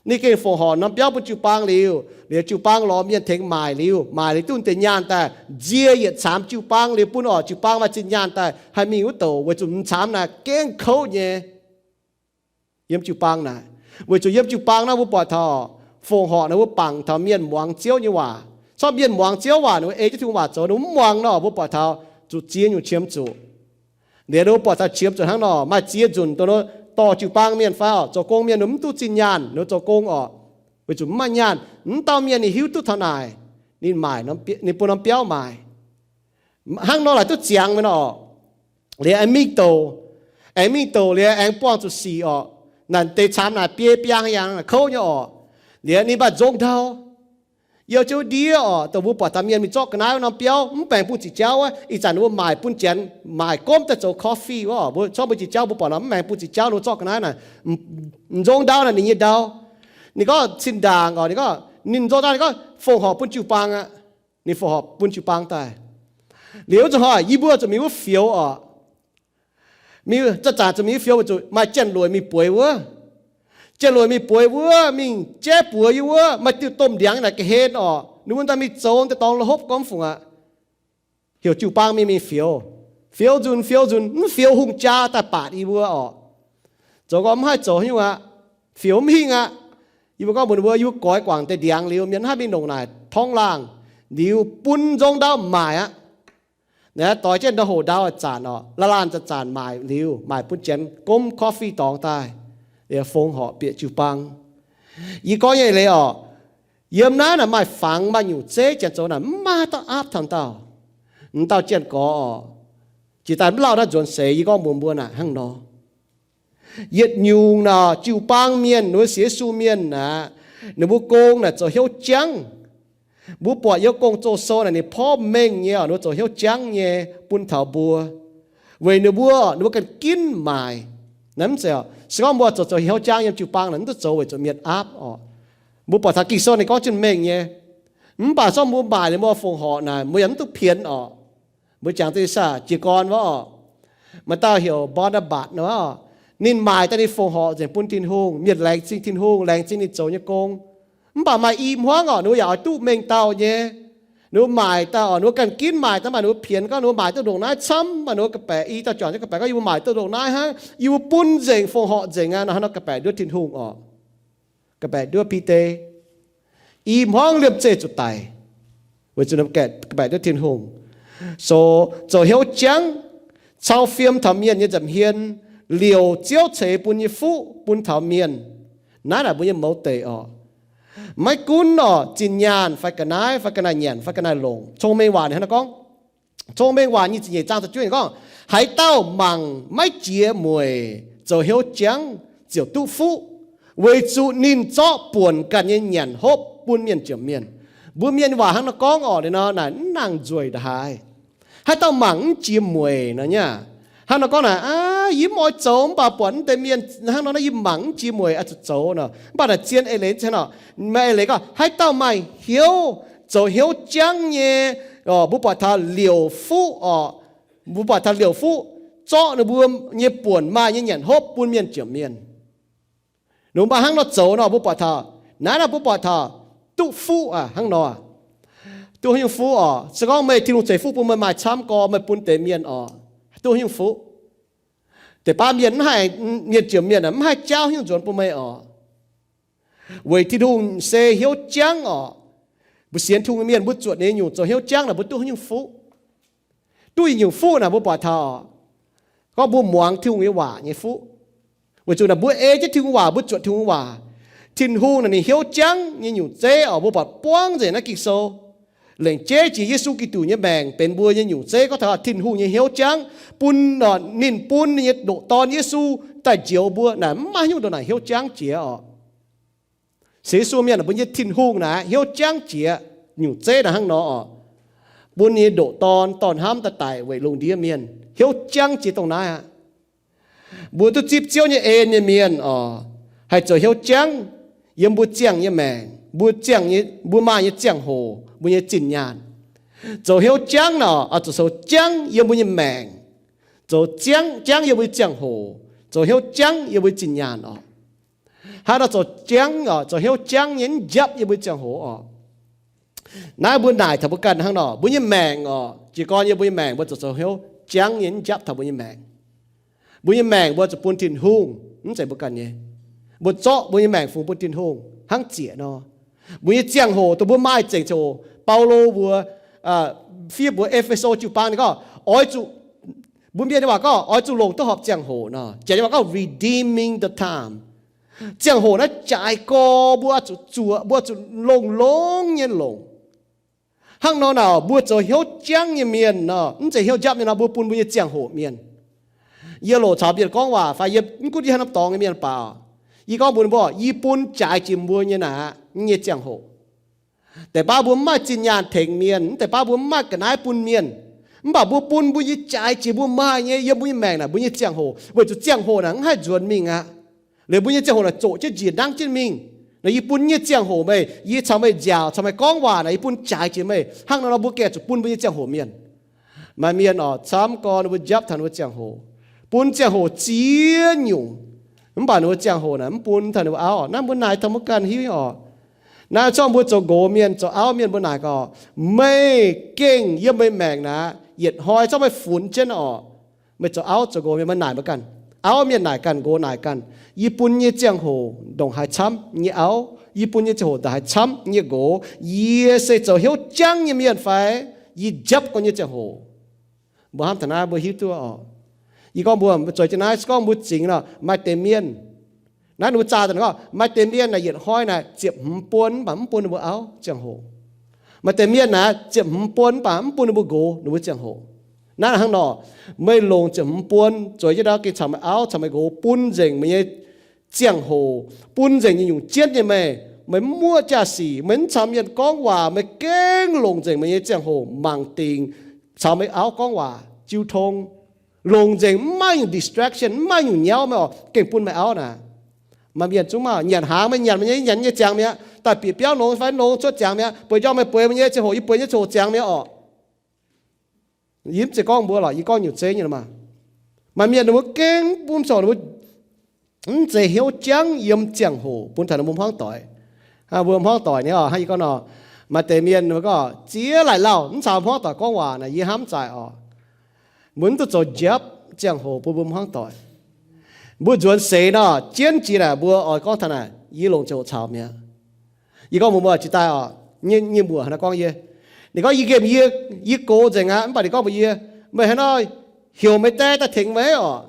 Ninh gengh fongc horc norm biauv bun jiu-baang liuz, liuz jiu-baang lorz mienh tengx maaic liuz, maaic liuz duqv deix nyaanh daaih nzie yietc caamx jiu-baang liuz bun orqc, jiu-baang maaih zinh nyaanh daaih haih mingh wuov douc, weic zuqc m'caamx naaic gengh kouv nyei. Yiem jiu-baang naaic, weic zuqc yiem jiu-baang naaiv mbuo buatc taux fongc horc naaic mbuo bangc taux mienh muangx Ziouv nyei waac. Corc mienh muangx Ziouv waac, ninh mbuo ei jienv Tin-Hungh waac zoux, ninh mbuo mv muangx nor, mbuo buatc taux zuqc ziex nyungc qiemx zuqc. Liuz ninh mbuo buatc taux qiemx zuqc hnangv nor, maaih ziex nzunc dongh ninh mbuo dorh jiu-baang mienh fai orqc, zoux gong mienh ninh mbuo mv duqv zinh nyaanh, ninh mbuo zoux gong orqc, weic zuqc mv maaih nyaanh. Mv dauh mienh ninh hiuv duqv taux naaic, ninh maaic, ninh bun norm biauv maaic. Hnangv nor laaic duqv ziangx mingh nor, liuz aengx mingh douc, aengx mingh douc liuz aengx buangh zuqc sic orqc. Naaic deix caamx naaic biei biangh yangh kouv nyei orqc. Liuz ninh mv baac nzong ndau, youh jienv ndiev orqc, dongh mbuo buatc taux mienh mingh zorqv ga'naaiv norm biauv mv baengx bun ziqc jauv wuov, ih zanc ninh mbuo maaic bun janx maaic gomv daaih zoux coffee wuov orqc. Mbuo corc mbuo ziqc jauv mbuo buatc nor mv baengx bun ziqc jauv ninh mbuo zorqv ga'naaiv naaic, nzong ndau naaic ninh nyei ndau. Ninh gorngv cin-ndaangc orqc, ninh gorngv ninh nzong ndau ninh gorngv fongc horc bun jiu-baang aqv. Ninh fongc horc bun jiu-baang daaih. Liuz wuov zanc hnoi yie mbuo zuqc mingh wuov fioux orqc. Mingh zanc-zanc zuqc mingh wuov fioux weic zuqc maaih janx-lueic mingh bueix wuov. Janx-lueic mingh bueix wuov, mingh jaiv buoz yie wuov, maaih diuh domh ndiangx naaic ga'hlen orqc. Ninh mbuo daaih mingh zoux deix dorngx la'hopv gorngv fungc aqv. Heuc jiu-baang mingh, mingh fioux. Fioux nzunc, fioux nzunc, mv fioux hungh jaa daaih baatc yie mbuo orqc. Zoux gorngv mv haih zoux haaix nyungc aqv. Fioux mv hingh aqv. Yie mbuo gorngv mbuox ninh mbuo, yie mbuo goix guangc deix ndiangx liuz, mienh mv haih mingh longc naaic torngv laangh. Liuz bun nzong ndau maaic aqv. Naaiv doix jienv ndau hoc ndau zanc orqc, laanh laanh zanc zanc maaic liuz, maaic bun janx gomv coffee dorngx daaih, fongc horc bieqc jiu-baang. Yie gorngv nyei leiz orqc, yiem naaiv naaic maaih fangx maaih nyungc zeiv janx zoux naaic mv maaih dauh aapv taux dauh. M'dauh janx-gorx orqc, jiex daaih mv lauh naaiv nzuonx seix yie gorngv mbuox mbuo naaic hnangv nor. Yietc nyungc naaic jiu-baang mienh, ninh mbuo sienx Yesu mienh aqv, ninh mbuo gong naaic zoux hnyouv jangv. Mbuo buatc yiem Gong-Zoh sou naaic ninh porv mengh nyei orqc, ninh mbuo zoux hnyouv jangv nyei bun taux mbuo. Weic ninh mbuo, ninh mbuo ganh ginv maaic. Naaiv mv zeiz orqc, Se gorngv mbuo zoux zoux hnyouv jangv yiem jiu-baang naaic, mv duqv zoux weic zuqc mienh aapv orqc. Mbuo buatc taux Ging-Sou ninh gorngv jienv mengh nyei. Mv baac se gorngv mbuo maaic liuz mbuo fongc horc naaic, mbuo yaac mv duqv pienx orqc. Mbuo jangx duqv saah, jiez gorn wuov orqc, maaih dauh heuc Barnabas nor, ninh maaic daaih ninh fongc horc nzengc bun Tin-Hungh, mienh laengz zingh Tin-Hungh, laengz zingh ninh zoux nyei gong. Mv baac maaih i hmuangv orqc, ninh mbuo yaac oix duqv mengh dauh nyei. Ninh mbuo maaic daaih orqc, ninh mbuo ganh ginv maaic daaih, mv baac ninh mbuo pienx gorngv ninh mbuo maaic duqv ndongc naaiv camv, mv baac ninh mbuo ga'baeqc i dauh juangc nyei ga'baeqc gorngv, yie mbuo maaic duqv ndongc naaiv hnangv, yie mbuo bun nzengc, fongc horc nzengc aqv nor, hnangv nor ga'baeqc nduov Tin-Hungh orqc. Ga'baeqc nduov Bide. I hmuangv liemh zeih zuqc daic, weic zuqc ga'baeqc nduov Tin-Hungh. So zoux hnyouv jangv, cau fiem taux mienh nyei nza'hmien, liouc Ziouv ceix bun nyei fuqv bun taux mienh. Naaiv naaic mbuo nyei mouz deic orqc. Maiv gunv orqc zinh nyaanh fai ga'naaiv fai ga'naaiv nyanc fai ga'naaiv longc, cong-mengh waac ninh hnangv naaiv gorngv, cong-mengh waac nyic ziepc nyeic zaang da'juov gorngv, haaix dauh mangc maiv jiex mueic zoux hnyouv jangv ziouc duqv fuqv, weic zuqc ninh zorqv buonc ganh nyei nyanc hopv bun mienh jomc mienh. Mbuo mienh waac hnangv nor gorngv orqc, ninh nor naaic mv nangc nzueic ndongc haaix. Haaix dauh mangc mv jiex mueic nor nyei. Hnangv nor gorngv naaic, aa, yie mv oix zoux, mv baac buatc naaiv deix mienh hnangv nor, naaiv yie mangc mv jiex mueic, oix zuqc zoux nor. Mv baac naaic zien eix leiz hnangv nor, maaih eix leiz gorngv, haaix dauh maaih hnyouv zoux hnyouv jangv nyei, mbuo buatc taux liouc fuqv orqc, mbuo buatc taux liouc fuqv zorqv ninh mbuo nyei buonc maaih nyei nyanc hopv bun mienh jomc mienh. Ninh mbuo maaih hnangv nor zoux nor, mbuo buatc taux, naaiv nor mbuo buatc taux duqv fuqv aqv. Hnangv nor, duqv haaix nyungc fuqv orqc? Se gorngv meih, Tin-Hungh ceix fuqv bun meih maaih camv gorx, meih bun deix mienh orqc, duqv haaix nyungc fuqv? Deix baav mienh mv haih, mienh jomc mienh mv haih jaauv haaix nyungc nzuonx bun meih orqc. Weic Tin-Hungh se hnyouv jangv orqc. Mbuo sienx Tin-Hungh nyei mienh, mbuo zuotc ninh nyei nyungc zoux hnyouv jangv naaic, mbuo duqv haaix nyungc fuqv? Duqv yietc nyungc fuqv naaic, mbuo buatc taux gorngv mbuo muangx Tin-Hungh nyei waac nyei fuqv. Weic zuqc naaic mbuo ei jienv Tin-Hungh waac, mbuo zuotc Tin-Hungh waac. Tin-Hungh naaic ninh hnyouv jangv nyei nyungc zeiv orqc, mbuo buatc buangv nzengc naaiv Ging-Sou. Lengc jeiv jiex Yesu Giduc nyei maengc benx mbuo nyei nyungc zeiv. Gorngv taux Tin-Hungh nyei hnyouv jangv bun, ninh bun ninh nyei ndoqc Dorn Yesu daaih njoux mbuo naaic, mv maaih haaix nyungc ndongc naaic hnyouv jangv jiex orqc. Sienx Yesu mienh, mbuo nyei Tin-Hungh naaic hnyouv jangv jiex nyungc zeiv naaic hnangv nor orqc. Bun ninh nyei ndoqc Dorn, dorn hnamv daaih daic weic lungh ndiev mienh, hnyouv jangv jiex dongh naaiv aqv. Mbuo duqv zipv Ziouv nyei en nyei mienh orqc, haih zoux hnyouv jangv yiem mbuo ziangh nyei maengc, mbuo ziangh nyei, mbuo maaih nyei ziangh hoc, mbuo nyei zinh nyaanh. Zoux hnyouv jangv naaic, oix zuqc zoux jangv yiem mbuo nyei maengc, zoux jangv, jangv yiem mbuo nyei ziangh hoc, zoux hnyouv jangv yiem mbuo nyei zinh nyaanh orqc. Haaix nor zoux jangv orqc, zoux hnyouv jangv nyei mv njapv yiem mbuo nyei ziangh hoc orqc. Naaiv mbuo naaic taux mbuo ganh hnangv nor, mbuo nyei maengc orqc, jiez gorn yiem mbuo nyei maengc mbuo zuqc zoux hnyouv jangv nyei mv njapv taux mbuo nyei maengc. Mbuo nyei maengc mbuo zuqc bun Tin-Hungh, mv zeiz mbuo ganh nyei. Mbuo zorqv mbuo nyei maengc fungx bun Tin-Hungh hnangv ziec nor. Mbuo nyei ziangh hoc dongh mbuo maaih zengc ziangh hoc, Baulo mbuox, fiev mbuox E^fe^so jiu-baang ninh gorngv, oix zuqc, mbuo mienh nyei waac gorngv oix zuqc longc duqv horpc ziangh hoc nor. Janx nyei waac gorngv redeeming the time. Ziangh hoc naaiv jaaix gorx, mbuo zuqc zuoqc, mbuo zuqc longx-longx nyei longc. Hnangv nor naaic, mbuo zoux hnyouv jangv nyei mienh nor, mv zeiz hnyouv njapv nyei nor, mbuo bun mbuo nyei ziangh hoc mienh. Yie loc caux mienh gorngv waac fai yie mv gunv yie haaix norm dorngx nyei mienh baac, yie gorngv mbuox ninh mbuo, yie bun jaaix jiex mbuo nyei naaic, nyei ziangh hoc. Deix baav mbuo mv maaih zinh nyaanh tengx mienh, mv deix baav mbuo mv maaih ga'naaiv bun mienh. Mv baac mbuo bun mbuo nyei jaaix jiex mbuo maaih nyei yiem mbuo nyei maengc naaic mbuo nyei ziangh hoc, weic zuqc ziangh hoc naaic mv haih nzuonx mingh aqv. Liuz mbuo nyei ziangh hoc naaic zoqc jienv njiec nangv jienv mingh. Naaic yie bun nyei ziangh hoc meih, yie caux meih nziaauc, caux meih gorngv waac naaic, yie bun jaaix jiex meih. Hnangv nor nor mbuo gengh zuqc bun mbuo nyei ziangh hoc mienh. Maaih mienh oc, camv gorn ninh mbuo njapv taux ninh mbuo ziangh hoc, bun ziangh hoc ziex nyungc. Mv baac ninh mbuo ziangh hoc naaic mv bun taux ninh mbuo auv. Naaiv mbuo naaic taux mbuo ganh hiuv oc. Naaiv zorqv mbuo zoux nqox mienh, zoux auv mienh mbuo naaic gorngv, meih gengh yiem meih maengc naaic, yietc hnoi zorqv meih funx jienv oc. Meih zoux auv zoux nqox mienh, meih naaic mbuo ganh. Auv mienh naaic ganh, nqox naaic ganh. Yie bun nyei ziangh hoc ndongc haaix camv nyei auv, yie bun nyei ziangh hoc ndongc haaix camv nyei nqox. Yie se zoux hnyouv jangv nyei mienh fai? Yie njapv gorngv nyei ziangh hoc. Mbuo hnamv taux naaiv mbuo hiuv duqv oc. Yie gorngv mbuo zueiz jienv naaiv, se gorngv mbuo zingx nor, maaih deix mienh, naaiv ninh mbuo zaah daaih gorngv, maaih deix mienh naaic yietc hnoi naaic ziepc hmz buon mv baac mv bun ninh mbuo auv ziangh hoc. Maaih deix mienh naaic ziepc hmz buon mv baac mv bun ninh mbuo nqox ninh mbuo ziangh hoc. Naaiv hnangv nor, meih longc ziepc hmz buon zueiz jienv ndau gengh caux meih auv caux meih nqox bun nzengc meih nyei ziangh hoc, bun nzengc nyei nyungc jienv nyei meih. Meih mv muoqv jaa-sic, meih mv caux mienh gorngv waac, meih gengh longc nzengc meih nyei ziangh hoc mangc dingc caux meih auv gorngv waac jiu tong. Longc nzengc, mv maaih nyungc distraction, mv maaih nyungc nyauv meih oc, gengh bun meih auv naaic. Maaih mienh zungv maaih nyanc hnaangx, meih nyanc meih nyei, nyanc nyei ziangx mi'aqv, daaih bieqc biauv nongx fai nongx cuotv ziangx mi'aqv, bueix njormh meih bueix meih nyei ziangh hoc, yie bueix nyei ziangh hoc ziangx mi'aqv oc. Yie mv zeiz gorngv mbuo lorqc, yie gorngv nyungc zeiv nyei maah. Maaih mienh ninh mbuo gengh bun corc ninh mbuo mv zeiz hnyouv jangv yiem ziangh hoc bun taux ninh mbuo hmuangv doic. Mbuo hmuangv doic nyei oc, hnangv yie gorngv nor, maaih deix mienh ninh mbuo gorngv ziex laaic lauh mv caux hmuangv doic gorngv waac naaic, yie hnamv zaic oc. Mbuo mv duqv zoux njapv ziangh hoc bun mbuo hmuangv doic. Mbuo nzuonx seix nor, jienv jiex naaic mbuo oix gorngv taux naaic, yie longc ziangh hoc caux mi'aqv. Yie gorngv mbuox mbuo jiex daaih oc, nyei mbuox haaix nor gorngv yie, ninh gorngv yie nqemh yie, yie gox nzengc aqv, mv baac ninh gorngv mbuox yie, meih haaix nor heuc meih die daaih tengx meih oc.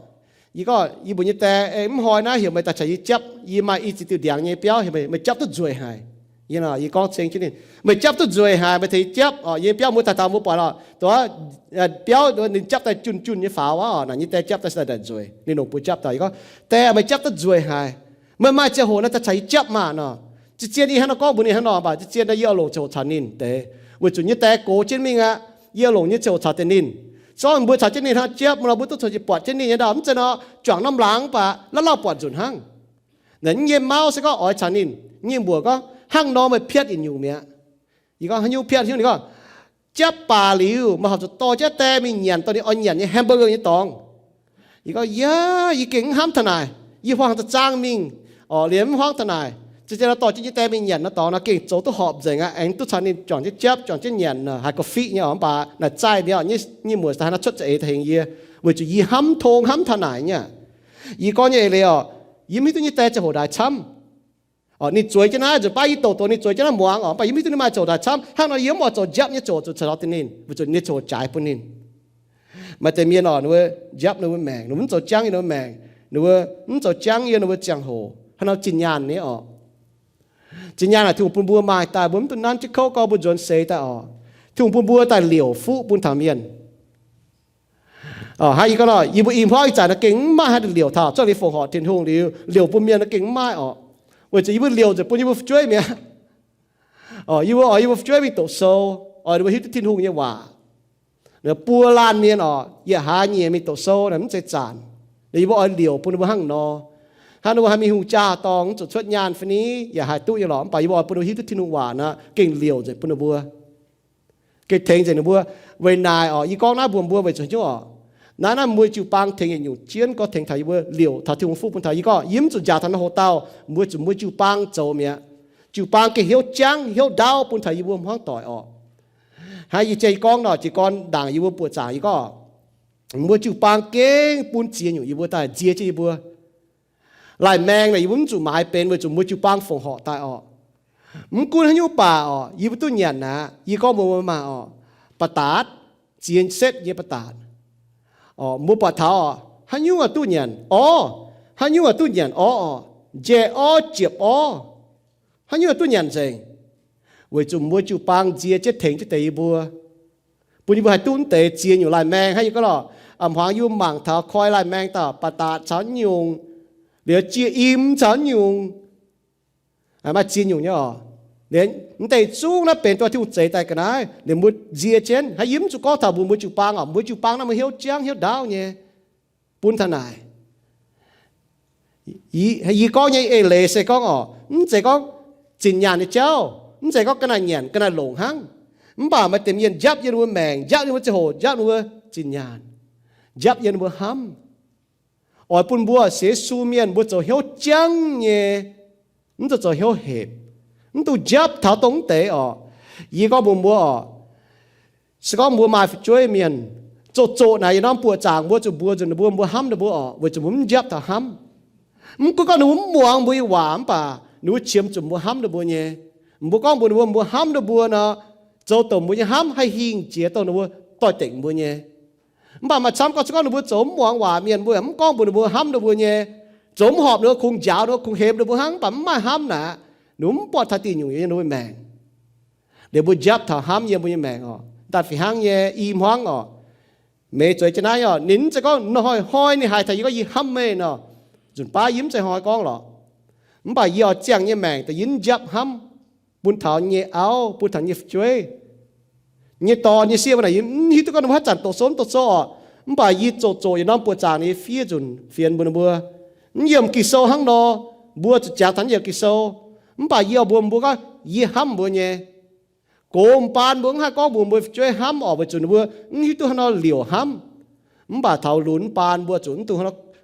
Yie gorngv yie mbuox nyei die, mv hnoi naaiv heuc meih daaih caux yie japv, yie maaih i ziex diuh ndiangx nyei biauv heuc meih, meih japv duqv nzueic haic. Yie gorngv ceng jienv ninh, meih japv duqv nzueic haic, meih tengx yie japv oc. Yie biauv mbuo taux daaih mbuo buatc oc, duqv biauv ninh japv daaih junh junh nyei faaux aqv oc. Naaic nyei die japv daaih se daaih nzueic, ninh longc buoz japv daaih. Yie gorngv, die, meih japv duqv nzueic haic, meih maaih ziangh hoc naaiv daaih caux yie japv maah nor. Zien-zien yie hnangv nor gorngv mbuox ninh hnangv nor, mv baac zien-zien naaiv yie oix longc ziangh hoc caux ninh deix, weic zuqc nyei die gox jienv mingh aqv. Yie oix longc nyei ziangh hoc caux deix ninh. Zorqv mbuo caux jienv ninh hnangv japv nor, mbuo duqv caux jienv buatc jienv ninh nyei ndau. Mv zeiz nor, juangc norm laangz mv baac la'laauh buatc nzunc hnangv. Naaic nyei mauv se gorngv oix caux ninh. Nyei mbuox gorngv, hnangv nor meih piatv yietc nyungc mi'aqv. Yie gorngv, haaix nyungc piatv? Ninh gorngv, japv baac liuz, meih horpc zuqc dorh jienv die mingh nyanc dorh ninh oix nyanc nyei hamburger nyei dorngx. Yie gorngv, yaac yie gengh mv hnamv taux naaic. Yie huaang za'zaang mingh oc, liemh mv huaang taux naaic. Zien-zien nor dorh jienv nyei die mingh nyanc nor dorngx nor gengh zoux duqv horpc nzengc aqv. Aengx duqv caux ninh juangc jienv japv, juangc jienv nyanc, haiz ga'fiqv nyei oc. Mv baac naaic zaih mi'aqv, nyei muoc daaih hnangv cuotv za'eix daaih hengx yie, weic zuqc yie hnamv tong hnamv taux naaic nyei. Yie gorngv nyei eix leiz oc, yie mv hiuv duqv nyei die ziangh hoc ndaaih camv. Ninh zueiz jienv naaiv nzunc baav yie douc douc ninh zueiz jienv naaiv muangx oc, mv baac yie mv hiuv duqv ninh maaih ziangh hoc ndaaih camv. Hnangv nor yie mv oix zoux njapv nyei ziangh hoc zuqc caux ninh, weic zuqc ninh ziangh hoc jaaix bun ninh. Maaih deix mienh oc, ninh mbuo njapv ninh mbuo maengc, ninh mbuo mv zoux jangv yiem ninh mbuo maengc, ninh mbuo mv zoux jangv yiem ninh mbuo ziangh hoc, hnangv nor zinh nyaanh nyei oc. Zinh nyaanh naaic Tin-Hungh bun mbuo maaih daaih, mbuo mv dungx nanv jienv kouv gorngv mbuo nzuonx seix daaih oc. Tin-Hungh bun mbuo daaih liouc fuqv bun taux mienh. Hnangv yie gorngv nor, yie mbuo i hmuangv ih zanc naaiv gengh mv maaih haaix liouc taux, zorqv liuz fongc horc Tin-Hungh liuz, liouc bun mienh naaiv gengh mv maaih oc. Weic zuqc yie mbuo liouc nzengc bun yie mbuo fu'jueiv mi'aqv. Yie mbuo oix yie mbuo fu'jueiv mingh doqc sou, oix ninh mbuo hiuv duqv Tin-Hungh nyei waac. Buo laanh mienh oc, yietc hlaax nyeic mingh doqc sou naaic mv zeiz zanc. Yie mbuo oix liouc bun ninh mbuo hnangv nor. Hnangv ninh mbuo haih mingh hungh jaa dorngh, mv zuqc cuotv nyaanh fai ni, yaac haih duqv nyei lorqc. Mv baac yie mbuo oix bun ninh mbuo hiuv duqv Tin-Hungh waac naaic, gengh liouc nzengc bun ninh mbuo. Gengh tengx nzengc ninh mbuo. Weic naaic oc, yie gorngv naaiv mbuox mbuo weic zuqc haaix nyungc oc? Naaiv, naaiv mbuo jiu-baang tengx yietc nyungc jienv gorngv tengx taux yie mbuo liouc taux Tin-Hungh fuqv bun taux. Yie gorngv yie mv zuqc njaaux taux naaiv hoc dauh, mbuo zuqc mbuo jiu-baang zoux mi'aqv. Jiu-baang gengh hnyouv jangv hnyouv ndaauv bun taux yie mbuo hmuangv doic oc. Hnangv yie jiex gorngv nor, jiez gorn ndaangc yie mbuo buoqc zaangc yie gorngv, mbuo jiu-baang gengh bun ziex nyungc yie mbuo daaih nzie jienv yie mbuo. Laih maeng naaic yie mbuo mv zuqc maaiz benx weic zuqc mbuo jiu-baang fongc horc daaih oc. Mv gunv haaix nyungc baac oc, yie mbuo duqv nyanc aqv. Yie gorngv mbuox meih maah oc, ba'datc, ziex setv nyei ba'datc. Mbuo buatc taux oc, haaix nyungc aac duqv nyanc orv, haaix nyungc aac duqv nyanc orv oc, njaeh orv, jiepc orv, haaix nyungc aac duqv nyanc nzengc. Weic zuqc mbuo jiu-baang nzie jienv tengx jienv deix yie mbuo, bun yie mbuo haih duqv mv deix ziex nyungc laih maeng. Hnangv yie gorngv lorqc, a'm hmuangx yie mbuo mangc taux koi laih maeng dauh ba'datc caux nyungc, liuz jiex im caux nyungc, maaih ziex nyungc nyei oc. Liuz mv deix zungv naaiv benx dorh Tin-Hungh zeix daaih ga'naaiv. Liuz mbuo nzie jienv, hnangv yie mv zuqc gorngv taux mbuox mbuo jiu-baang oc, mbuo jiu-baang naaiv maaih hnyouv jangv hnyouv ndaauv nyei bun taux naaic. Yie gorngv nyei eix leiz se gorngv oc, mv zeiz gorngv zinh nyaanh nyei jauv, mv zeiz gorngv ga'naaiv nyanc ga'naaiv longc hnangv. Mv baac maaih deix mienh njapv yiem ninh mbuo maengc, njapv yiem ninh mbuo ziangh hoc, njapv ninh mbuo zinh nyaanh, njapv yiem ninh mbuo hnamv. Oix bun mbuo sienx Yesu mienh mbuo zoux hnyouv jangv nyei, mv zuqc zoux hnyouv hepc, mv dungx njapv taux dongh mv deix oc. Yie gorngv mbuox mbuo oc, se gorngv mbuo maaih fu'jueiv mienh, zoqc zoqc naaic yietc norm buoqc zaangc mbuo zuqc mbuox nzunc ninh mbuo, mbuo hnamv ninh mbuo oc, weic zuqc mbuo mv njapv taux hnamv. Mv gunv gorngv ninh mbuo mv muangx mbuo nyei waac, mv baac ninh mbuo qiemx zuqc mbuo hnamv ninh mbuo nyei. Mbuo gorngv mbuox ninh mbuo, mbuo hnamv ninh mbuo nor, zoux dongh mbuo nyei hnamv haih hingh jiex dongh ninh mbuo doix-dekc mbuo nyei. Mv baac maaih camv gorngv se gorngv ninh mbuo zoux mv muangx waac mienh, mbuo yaac mv gorngv mbuox ninh mbuo hnamv ninh mbuo nyei, zoux mv horpc ninh mbuo kungx njaaux ninh mbuo, kungx hemx ninh mbuo hnangv, mv baac mv maaih hnamv naaic, ninh mbuo mv buatc taux diuh nyungc yiem ninh mbuo maengc. Liuz mbuo njapv taux hnamv yiem mbuo nyei maengc oc. Daaih fih hnangv nyei i hmuangv oc, meih zueiz jienv naaiv oc, ninh mv zeiz gorngv hnoi-hnoi ninh haiz taux yie gorngv yie hnamv meih nor. Nzunc baav yie mv zeiz hnoi-hnoi gorngv lorqc. Mv baac yie oix ziangh nyei maengc daaih yie mv njapv hnamv bun taux nyei auv, bun taux nyei fu'jueiv, nyei dorn, nyei sieqv naaic, yie mv hiuv duqv gorngv ninh mbuo haaix zanc doqc sou mv doqc sou oc. Mv baac yie zoqc zoqc yietc norm buoqc zaangc nyei fiev nzunc fienx mbuox ninh mbuo, mv yiem Ging-Sou hnangv nor. Mbuo zuqc jangx taux yiem Ging-Sou. Mv baac yie oix mbuox mbuo gorngv yie hnamv mbuo nyei. Gox m'baan mbuo mv haih gorngv mbuox mbuo fu'jueiv hnamv orqc, weic zuqc ninh mbuo mv hiuv duqv haaix nor liouc hnamv. Mv baac taux lunx m'baan mbuo zuqc mv dungx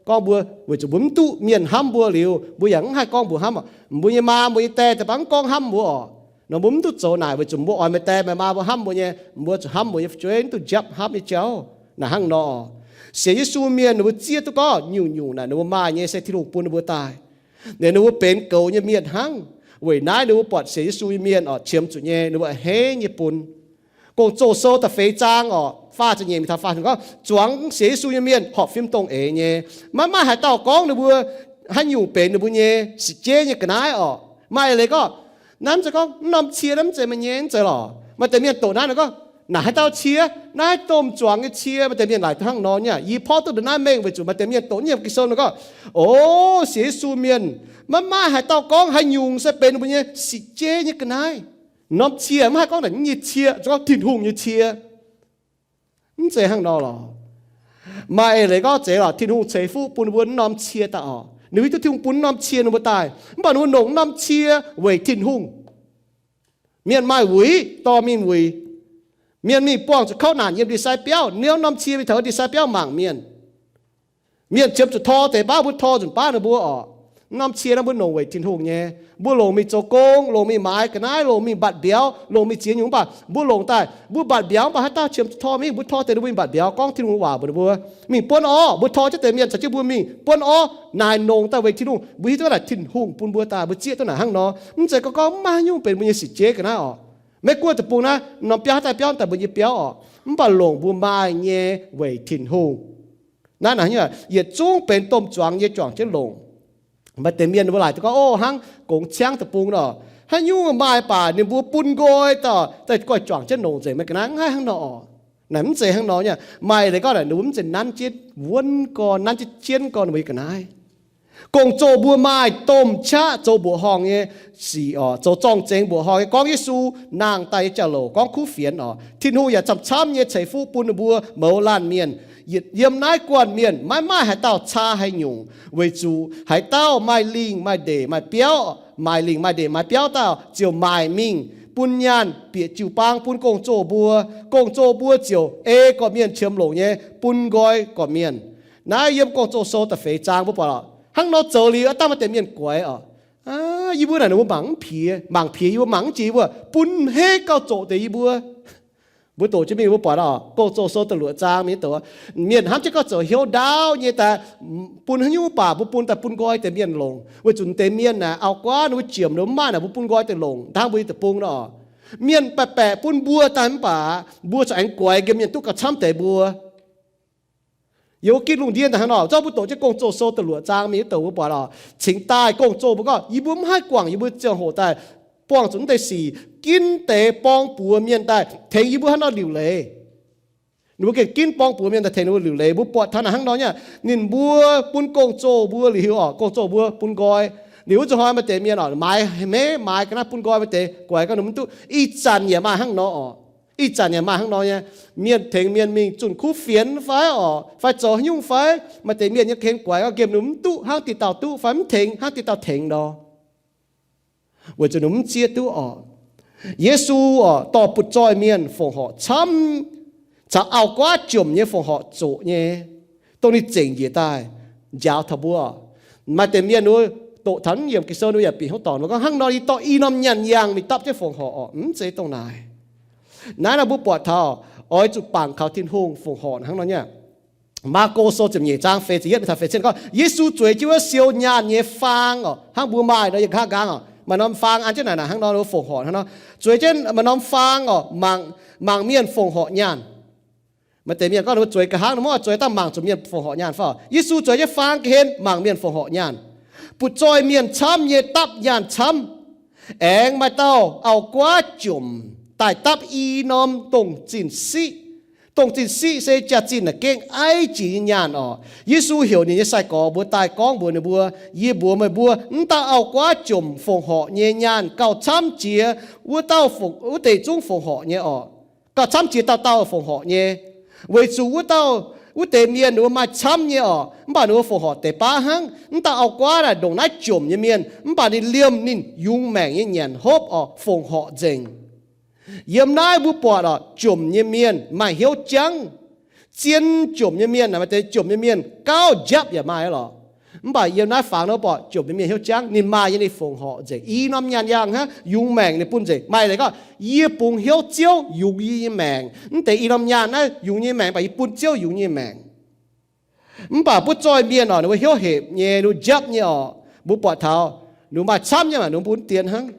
gorngv mbuo, weic zuqc mbuo mv duqv mienh hnamv mbuo liuz, mbuo yaac mv haih gorngv mbuox hnamv orqc. Mbuo nyei maa mbuo nyei die daaih baav mv gorngv hnamv mbuo orqc. Nor mbuo mv duqv zoux naaic, weic zuqc mbuo oix maaih die maaih maa mbuo hnamv mbuo nyei, mbuo zuqc hnamv mbuo nyei fu'jueiv, mv duqv nziapv hnamv nyei jauv. Naaic hnangv nor, sienx Yesu mienh ninh mbuo zieqv duqv gorngv nyungc-nyungc naaic ninh mbuo maaih nyei se Tin-Hungh bun ninh mbuo daaih. Ninh mbuo benx goux nyei mienh hnangv. Weic naaiv ninh mbuo buatc sienx Yesu nyei mienh orqc, qiemx zuqc nyei, ninh mbuo a'hneiv nyei bun. Gong-Zoh sou da'feix zaang orqc, faah ziepc nyeic mingh taux faah ziepc gorngv, zuangx sienx Yesu nyei mienh horpc fim dongh eix nyei. Maiv maaih haaix dauh gorngv ninh mbuo haaix nyungc benx ninh mbuo nyei sic jeiv nyei ga'naaiv orqc. Maaih eix leiz gorngv, naaiv mv zeiz gorngv mv norm cie naaiv mv zeiz meih nyei, mv zeiz lorqc. Maaih deix mienh doqc naaiv, ninh gorngv, naaic haaix dauh cie? Naaiv domh zuangx nyei cie. Maaih deix mienh laaic duqv hnangv nor nyei. Yie porv duqv ndongc naaiv mengh weic zuqc maaih deix mienh doqc yiem Ging-Sou ninh gorngv, o, sienx Yesu mienh, maiv maaih haaix dauh gorngv haaix nyungc se benx ninh mbuo nyei sic jeiv nyei ga'naaiv. Norm cie maiv haih gorngv naaic nyei cie, gorngv Tin-Hungh nyei cie. Mv zeiz hnangv nor lorqc. Maaih eix leiz gorngv zeiz lorqc, Tin-Hungh ceix fuqv bun mbuo wuov norm cie daaih orqc. Ninh hiuv duqv Tin-Hungh bun wuov norm cie ninh mbuo daaih, mv baac ninh mbuo longc wuov norm cie weic Tin-Hungh. Mienh maaih wuic dorh mingh wuic. Mienh mingh buangh zuqc kouv naanc yiem ndie-sai biauv, ninh wuov norm cie mingh taux ndie-sai biauv mangc mienh. Mienh qiemx zuqc tor deix baav, mbuo tor nzunc baav ninh mbuo orqc. Wuov norm cie naaiv mbuo longc weic Tin-Hungh nyei. Mbuo longc mingh zoux gong, longc mingh maaiz ga'naaiv, longc mingh mbatc mbiauz, longc mingh ziex nyungc, mv baac mbuo longc daaih, mbuo mbatc mbiauz, mv baac haaix dauh qiemx zuqc tor mingh, mbuo tor deix ninh mbuo mingh mbatc mbiauz, gorngv Tin-Hungh waac mbuox ninh mbuo. Mingh buonv orv, mbuo tor jienv deix mienh caux jienv mbuo mingh buonv orv, naaic longc daaih weic Tin-Hungh. Mbuo hiuv duqv naaic Tin-Hungh bun mbuo daaih, mbuo zieqv duqv naaic hnangv nor. Mv zeiz gorngv gorngv maaih haaix nyungc benx mbuo nyei sic jeiv ga'naaiv orqc. Maiv gunv deic-bung naaiv norm biauv, haaix dauh biauv daaih mbuo nyei biauv orqc, mv baac longc mbuo maaih nyei weic Tin-Hungh. Naaiv, naaiv yietc zungv benx domh zuangx nyei juangc jienv longc. Maaih deix mienh mbuo laaic duqv gorngv, o, hnangv gongx ciangv deic-bung nor, haaix nyungc maaih baac ninh mbuo bun nqoi daaih, daaih goiv juangc jienv longc nzengc meih ga'naaiv, mv haih hnangv nor orqc. Naaic mv zeiz hnangv nor nyei. Maaih leiz gorngv naaic ninh mbuo mv zeiz nanv jienv wuonv gorn, nanv jienv jienv gorn ninh mbuo nyei ga'naaiv. Gong-zoh mbuo maaih domh qaqv zoux mbuoqc horngh nyei sic orqc, zoux zorng-zengx mbuoqc horngh nyei, gorngv Yesu nangh daaih nyei jauv-louc, gorngv kuv fienx orqc. Tin-Hungh yaac camv-camv nyei ceix fuqv bun ninh mbuo mouz laanh mienh. Yietc yiem naaiv guanh mienh maiv maaih haaix dauh caa haaix nyungc, weic zuqc haaix dauh maaih lingh maaih ndeic maaih biauv, maaih lingh maaih ndeic maaih biauv dauh ziouc maaic mingh bun nyaanh bieqc jiu-baang bun gong-zoh mbuo. Gong-zoh mbuo ziouc ei gorqv-mienh qiemx longc nyei bun nqoi gorqv-mienh. Naaiv yiem Gong-Zoh sou da'feix zaang mbuo buatc lorqc. Hnangv nor zoux liuz, aav dangh maaih deix mienh guaix orqc. Yie mbuo naaic ninh mbuo mangc mv piex, mangc piex yie mbuo, mangc mv jiex yie mbuo, bun hei gauh zoqc deix yie mbuo. Mbuo doqc jienv mingh mbuo buatc orqc, Gong-Zoh sou da'luoqc zaang mingh doqc, mienh hnamv jienv gauh zoux hnyouv ndaauv nyei daaih, bun haaix nyungc baac mbuo bun daaih bun nqoi deix mienh longc, weic zuqc deix mienh naaic auv-guaav ninh mbuo jiemc ninh mbuo mv maaih naaic mbuo bun nqoi deix longc, hnangv mbuo nyei deic-bung nor. Mienh baeqc baeqc bun mbuo daaih mv baac mbuo corc aengx guaix nqemh mienh duqv gauh camv deix mbuo. Yiem wuov gitv lungh ndiev daaih hnangv nor, zorqv mbuo doqc jienv Gong-Zoh sou da'luoqc zaang mingh wuov douc mbuo buatc orqc, cingx daaih gong-zoh mbuo gorngv yie mbuo mv haih guangc yie mbuo ziangh hoc daaih buangh zuqc naaiv deix sic, ginv deix borng-buoz mienh daaih tengx yie mbuo hnangv nor liuc leiz. Ninh mbuo gengh ginv borng-buoz mienh daaih tengx ninh mbuo liuc leiz. Mbuo buatc taux naaic hnangv nor nyei, ninh mbuo bun gong-zoh mbuo liuz orqc, gong-zoh mbuo bun nqoi. Liuz wuov zuqc hnoi maaih deix mienh orqc, maaiz hmeiv maaiz ga'naaiv bun nqoi, maaih deix guaix gorngv ninh mv duqv. Ih zanc yaac maaih hnangv nor orqc. Ih zanc yaac maaih hnangv nor nyei. Mienh tengx mienh mingh zunh kuv fienx fai orqc, fai zoux haaix nyungc fai, maaih deix mienh nyei ken guaix gorngv nqemh ninh mv duqv hnangv diqc dauh duqv fai mv tengx hnangv diqc dauh tengx nor. Weic zuqc ninh mv zieqv duqv orqc. Yesu orqc dorh butv-zoih mienh fongc horc camv caux auv-guaav jomc nyei fongc horc zoqc nyei, dongh ninh zengc njiec daaih njaaux taux mbuo. Maaih deix mienh wuov doqc taux naaiv yiemc Ging-Sou ninh yaac bieqc hnyouv dorngc mbuo gorngv, hnangv nor yie dorh i norm nyaanh yangh mingh dapv jienv fongc horc orqc. Mv zeiz dongh naaic. Naaiv nor mbuo buatc taux oix zuqc bangc kaux Tin-Hungh fongc horc hnangv nor nyei. Maako Sou ziepc nyeic zaang feix ziepc yietv mingh taux feix ziepc gorngv, Yesu zueiz jienv wuov siou nyaanh nyei faang orqc, hnangv mbuo maaih nor yiem nqa'haav nqaang orqc, maaih norm faang an jienv naaic naaic hnangv nor fongc horc hnangv nor. Zueiz jienv maaih norm faang orqc, mangc, mangc mienh fongc horc nyaanh. Maaih deix mienh gorngv ninh mbuo zueiz nqa'haav nor, mv zueiz dangh mangc zuqc mienh fongc horc nyaanh fai? Yesu zueiz jienv faang ga'hlen mangc mienh fongc horc nyaanh. Butv-zoih mienh camv nyei dapv nyaanh camv. Aengx maaih dauh auv-guaav jomc daaih dapv i norm dongh zinh siqv. Dongh zinh siqv se jaax-zinh naaic gengh aiv jiex nyei nyaanh orqc. Yesu heuc ninh nyei sai-gorx mbuo daaih gorngv mbuox ninh mbuo, Yie mbuox meih mbuo, mv dauh auv-guaav jomc fongc horc nyei nyaanh gauh camv jiex wuov dauh, wuov deix zungv fongc horc nyei orqc. Gauh camv jiex dauh dauh fongc horc nyei. Weic zuqc wuov dauh Wuov deix mienh ninh mbuo maaih camv nyei orqc, mv baac ninh mbuo fongc horc deix baav hnangv. Mv dauh auv-guaav naaic ndongc naaiv jomc nyei mienh, mv baac ninh liemh ninh yungz maengc nyei nyanc hopv orqc, fongc horc nzengc. Yiem naaiv mbuo buatc orqc, jomc nyei mienh maaih hnyouv jangv. Zien jomc nyei mienh, maaih deix jomc nyei mienh gauh njapv yaac maaih lorqc. Mv baac yiem naaiv fangx nor buatc jomc nyei mienh hnyouv jangv, ninh maaih nyei, ninh fongc horc nzengc. I norm nyaanh yangh hnangv, yungz maengc ninh bun nzengc. Maaih leiz gorngv, yie bungx hnyouv Ziouv yungz yie nyei maengc. Mv deix i norm nyaanh naaiv yungz nyei maengc, mv baac yie bun Ziouv yungz nyei maengc. Mv baac butv zoih mienh orqc, ninh mbuo hnyouv hepc nyei, ninh mbuo njapv nyei orqc, mbuo buatc taux ninh mbuo maaih camv nyei maah, ninh mbuo bun dien hnangv.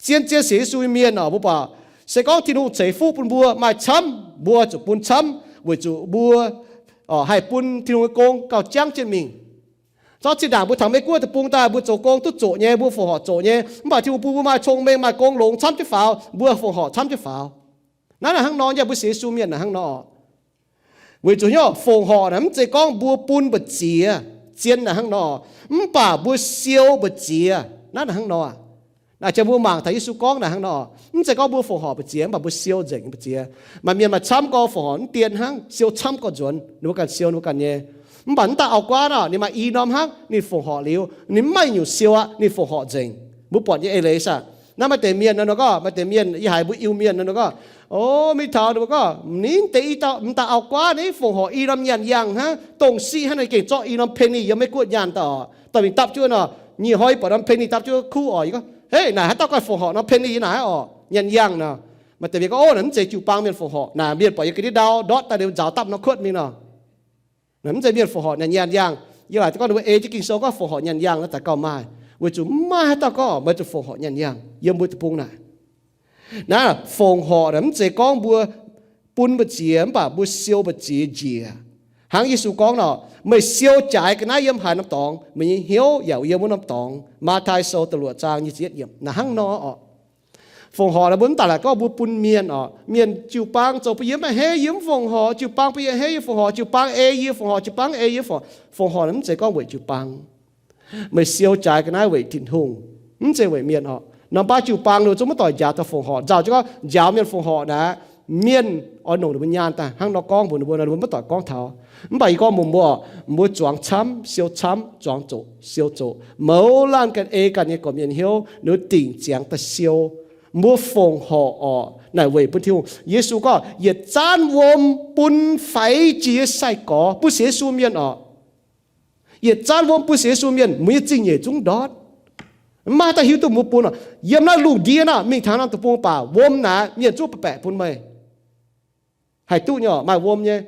Zien, zien sienx Yesu nyei mienh orqc, mbuo buatc se gorngv Tin-Hungh ceix fuqv bun mbuo maaih camv, mbuo zuqc bun camv weic zuqc mbuo haih bun Tin-Hungh nyei gong gauh jangv jienv mingh. Zorqv zinh ndaangc mbuo taux Meiv Guoqv deic-bung daaih, mbuo zoux gong duqv zoqc nyei, mbuo fongc horc zoqc nyei, mv baac Tin-Hungh bun mbuo maaih cong-mengh, maaih gong longx camv jienv faaux, mbuo fongc horc camv jienv faaux. Naaiv naaic hnangv nor, yie mbuo sienx Yesu mienh naaic hnangv nor. Weic zuqc hnyouv fongc horc naaic mv zeiz gorngv mbuo bun mbu'ziex, zien naaic hnangv nor, mv baac mbuo siou mbu'ziex. Naaiv naaic hnangv nor, naaic jiex mbuo mangc taux Yesu gorngv naaic hnangv nor, mv zeiz gorngv mbuo fongc horc mbu'ziex, mv baac mbuo siou nzengc mbu'ziex. Maaih mienh maaih camv gorx fongc horc mv dien hnangv, siou camv gorx nzuonx, ninh mbuo ganh siou ninh mbuo ganh nyei. Mv baac mv dauh auv-guaav naaic, ninh maaih i norm hnangv, ninh fongc horc liuz, ninh mv maaih nyungc siou aqv, ninh fongc horc nzengc. Mbuo buatc nyei eix leiz saah? Naaiv maaih deix mienh nor, nor gorngv, maaih deix mienh yie haiz mbuo Iu-Mienh nor, nor gorngv, o, mingh taux ninh mbuo gorngv, ninh deix i dauh, m'daaih auv-guaav ninh fongc horc i norm nyanc yangh hnangv, dongh siqv hnangv, ninh gengh zorqv i norm penny yiem Meiv Guoqv nyaanh daaih oc, daaih mingh dapv jienv nor, nyic hroi buatc norm penny dapv jienv kuv oc. Yie gorngv, hei, naaic haaix dauh ganh fongc horc norm penny yiem naaic oc, nyanc yangh nor. Maaih deix mienh gorngv, o, naaic mv zeiz jiu-baang mienh fongc horc, naaic mienh buatc yiem ga'ndiev ndau ndortv daaih liuz nzaaux dapv nor kuotv mingh nor. Naaic mv zeiz mienh fongc horc nyanc yangh. Yie laaic gorngv ninh mbuo ei jienv Ging-Sou gorngv fongc horc nyanc yangh naaiv daaih gauh maaih, weic zuqc mv maaih haaix dauh gorngv meih zuqc fongc horc nyanc yangh yiem mbuo deic-bung naaic. Naaiv fongc horc naaic mv zeiz gorngv mbuo bun mbu'ziex, mv baac mbuo siou mbu'ziex njiec. Hnangv Yesu gorngv nor, meih siou jaaix ga'naaiv yiem haaix norm dorngx, meih nyei hnyouv yaac yiem wuov norm dorngx. Matv^taai Sou da'luoqc zaang nyic ziepc yietv yiemc. Naaic hnangv nor oc. Fongc horc naaic mbuo mv daaih laaic gorngv mbuo bun mienh oc. Mienh jiu-baang zoux bun yie maiv a'hneiv yie mv fongc horc, jiu-baang bun yie a'hneiv yie fongc horc, jiu-baang ei yie fongc horc, jiu-baang ei yie fongc horc. Fongc horc naaic mv zeiz gorngv weic jiu-baang. Meih siou jaaix ga'naaiv weic Tin-Hungh, mv zeiz weic mienh oc. Norm baav jiu-baang ninh zungv maiv doic njaaux taux fongc horc. Nzauh jienv gorngv njaaux mienh fongc horc naaic, mienh oix longc ninh mbuo nyaanh daaih. Hnangv nor gorngv mbuox ninh mbuo nor, ninh mbuo maiv doic gorngv taux. Mv baac yie gorngv mbuox mbuo, mbuo zuangx camv siou camv, zuangx zoqc siou zoqc. Mouz laanh ganh ei ganh nyei gorqv-mienh hnyouv, ninh dingc ziangx daaih siou. Mbuo fongc horc orqc, naaic weic bun Tin-Hungh. Yesu gorngv, yietc zanv wuom bun faix jiex nyei sai-gorx, bun sienx Yesu mienh orqc. Yietc zanv wuom bun sienx Yesu mienh, mbuo nyei zingh nyeic zungv ndortv. Mv maaih haaix dauh hiuv duqv mbuo bun orqc. Yiem naaiv lungh ndiev naaic, mingh taux norm deic-bung baac wuom naaic mienh zungv baeqc bun meih. Haih duqv nyei orqc, maaih wuom nyei.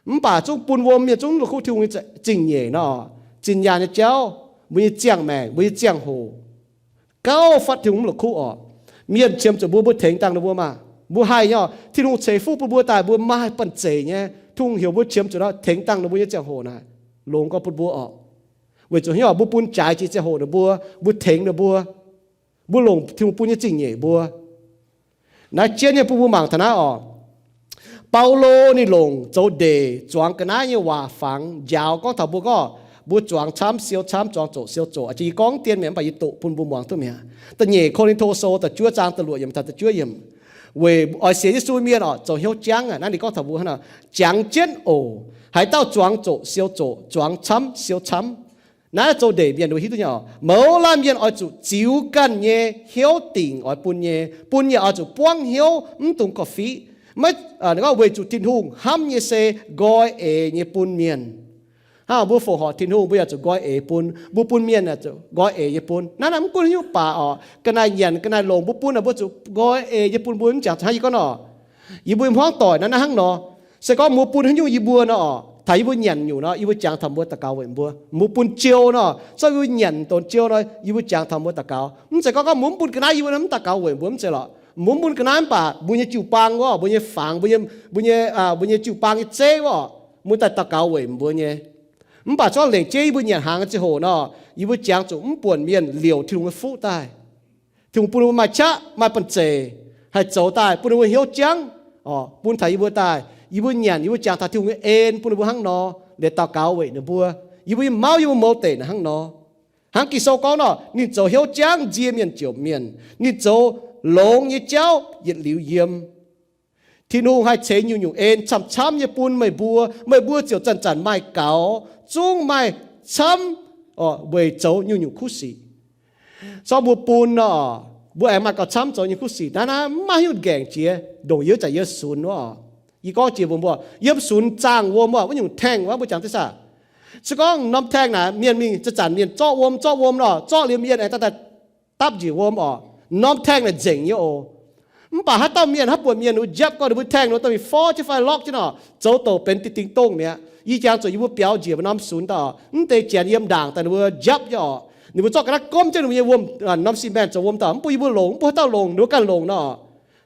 Mv baac zungv bun wuom mienh zungv la'kuqv Tin-Hungh nyei zingh nyeic nor. Zinh nyaanh nyei jauv, mbuo nyei ziangh maengc, mbuo nyei ziangh hoc, gauh fatv Tin-Hungh mv la'kuqv orqc. Mienh qiemx zuqc mbuo, mbuo tengx dangh ninh mbuo maah. Mbuo haih nyei orqc. Tin-Hungh ceix fuqv bun mbuo daaih, mbuo maaih banh zeic nyei. Tin-Hungh heuc mbuo qiemx zuqc nor, tengx dangh ninh mbuo nyei ziangh hoc naaic, longx gorx bun mbuo orqc. Weic zuqc hnyouv mbuo bun jaaix jiex ziangh hoc ninh mbuo, mbuo tengx ninh mbuo, mbuo longc Tin-Hungh bun nyei zingh nyeic mbuo. Naaiv jienv nyei bun mbuo mangc taux naaiv orqc. Baulo ninh longc zoux ndeic zuangx ga'naaiv nyei waac fangx njaaux gorngv taux mbuo gorngv, mbuo zuangx camv siou camv, zuangx zoqc siou zoqc. Aa, yie gorngv dien mi'aqv, mv baac yie doqc bun mbuo muangx duqv mi'aqv. Da'nyeic Ko^lin^to Sou da'juov zaang da'luoqc yiemc taux da'juov yiemc. Weic oix sienx Yesu mienh orqc, zoux hnyouv jangv aqv. Naaiv ninh gorngv taux mbuo hnangv nor, jangx jienv oc. Haaix dauh zuangx zoqc siou zoqc, zuangx camv siou camv. Naaiv zoux ndeic mienh ninh mbuo hiuv duqv nyei orqc. Mouz laanh mienh oix zuqc ziux ganh nyei hnyouv dingc oix bun nyei. Bun yaac oix zuqc buangv hnyouv, mv dungx korv-fiqv. Maiv, gorngv weic zuqc Tin-Hungh hnamv nyei se nqoi eix nyei bun mienh. Hnangv mbuo fongc horc Tin-Hungh, mbuo yaac zuqc nqoi eix bun. Mbuo bun mienh yaac zuqc nqoi eix nyei bun. Naaiv naaiv mv gunv haaix nyungc baac orqc, ga'naaiv nyanc ga'naaiv longx, mbuo bun naaic mbuo zuqc nqoi eix nyei bun mbuo. Mv jangx hnangv yie gorngv nor, yie mbuo hmuangv doic naaiv, naaiv hnangv nor. Se gorngv mbuo bun haaix nyungc yie mbuo nor, taux yie mbuo nyanc nyungc nor, yie mbuo jangx taux mbuo daux gaux weic mbuo. Mbuo bun jiou nor, se yie mbuo nyanc donx jiou nor, yie mbuo jangx taux mbuo daux gaux. Mv zeiz gorngv, gorngv mbuo mv bun ga'naaiv yie mbuo mv daux gaux weic mbuo, mv zeiz lorqc. Mbuo mv bun ga'naaiv mv baac mbuo nyei jiu-baang wuov, mbuo nyei fangx, mbuo nyei, mbuo nyei, mbuo nyei jiu-baang nyei zeiv wuov, mbuo daaih daux gaux weic mbuo nyei. Mv baac zorqv lengc jeiv yie mbuo nyanc hnaangx nyei ziangh hoc nor, yie mbuo jangx zuqc mv buonc mienh liouc Tin-Hungh nyei fuqv daaih. Tin-Hungh bun mbuo maaih qaqv maaih banh-zeic haih zoux daaih, bun ninh mbuo hnyouv jangv, bun taux yie mbuo daaih, yie mbuo nyanc, yie mbuo jangx taux Tin-Hungh nyei en bun ninh mbuo hnangv nor, liepc daux gaux weic ninh mbuo. Yie mbuo nyei mauv, yie mbuo mouz deic naaic hnangv nor. Hnangv Ging-Sou gorngv nor, ninh zoux hnyouv jangv nzie mienh jomc mienh, ninh zoux longx nyei jauv yietc liuz yiem. Tin-Hungh haih ceix nyungc-nyungc en camv-camv nyei bun meih mbuo, meih mbuo ziouc zanc-zanc maaih gaux, zungv maaih camv weic zoux nyungc-nyungc kuv sic. Zorqv mbuo bun nor, mbuo aengx maaih gauh camv zoux nyei kuv sic. Naaiv naaiv mv maaih haaix nyungc nqaengc jiex, ndongc yie zanc yie sunx wuov oc. Yie gorngv jiex mbuox mbuo, yiem sunx zaangh wuom wuov, wuov nyungc tank wuov, mbuo jangx deix saah. Se gorngv norm tank naaic mienh mingh zanc-zanc mienh zorqv wuom, zorqv wuom nor, zorqv liuz mienh aengx daaih dapv njiec wuom oc. Norm tank naaic nzengc nyei oc. Mv baac haaix dauh mienh, haaix buonc mienh ninh mbuo njapv gorngv ninh mbuo tank ninh mbuo dorh mingh forv jienv fai lock jienv nor, zoux douc benx dingh dingh dongh mi'aqv. Yie jangx zuqc yie mbuo biaux njiec mbuo norm sunx daaih oc, mv deix janx yiem ndaangc daaih ninh mbuo njapv nyei oc. Ninh mbuo zorqv ga'naaiv gomv jienv ninh mbuo nyei wuom, norm cement zoux wuom daaih, mv bun yie mbuo longc, mv bun haaix dauh longc, ninh mbuo ganh longc nor.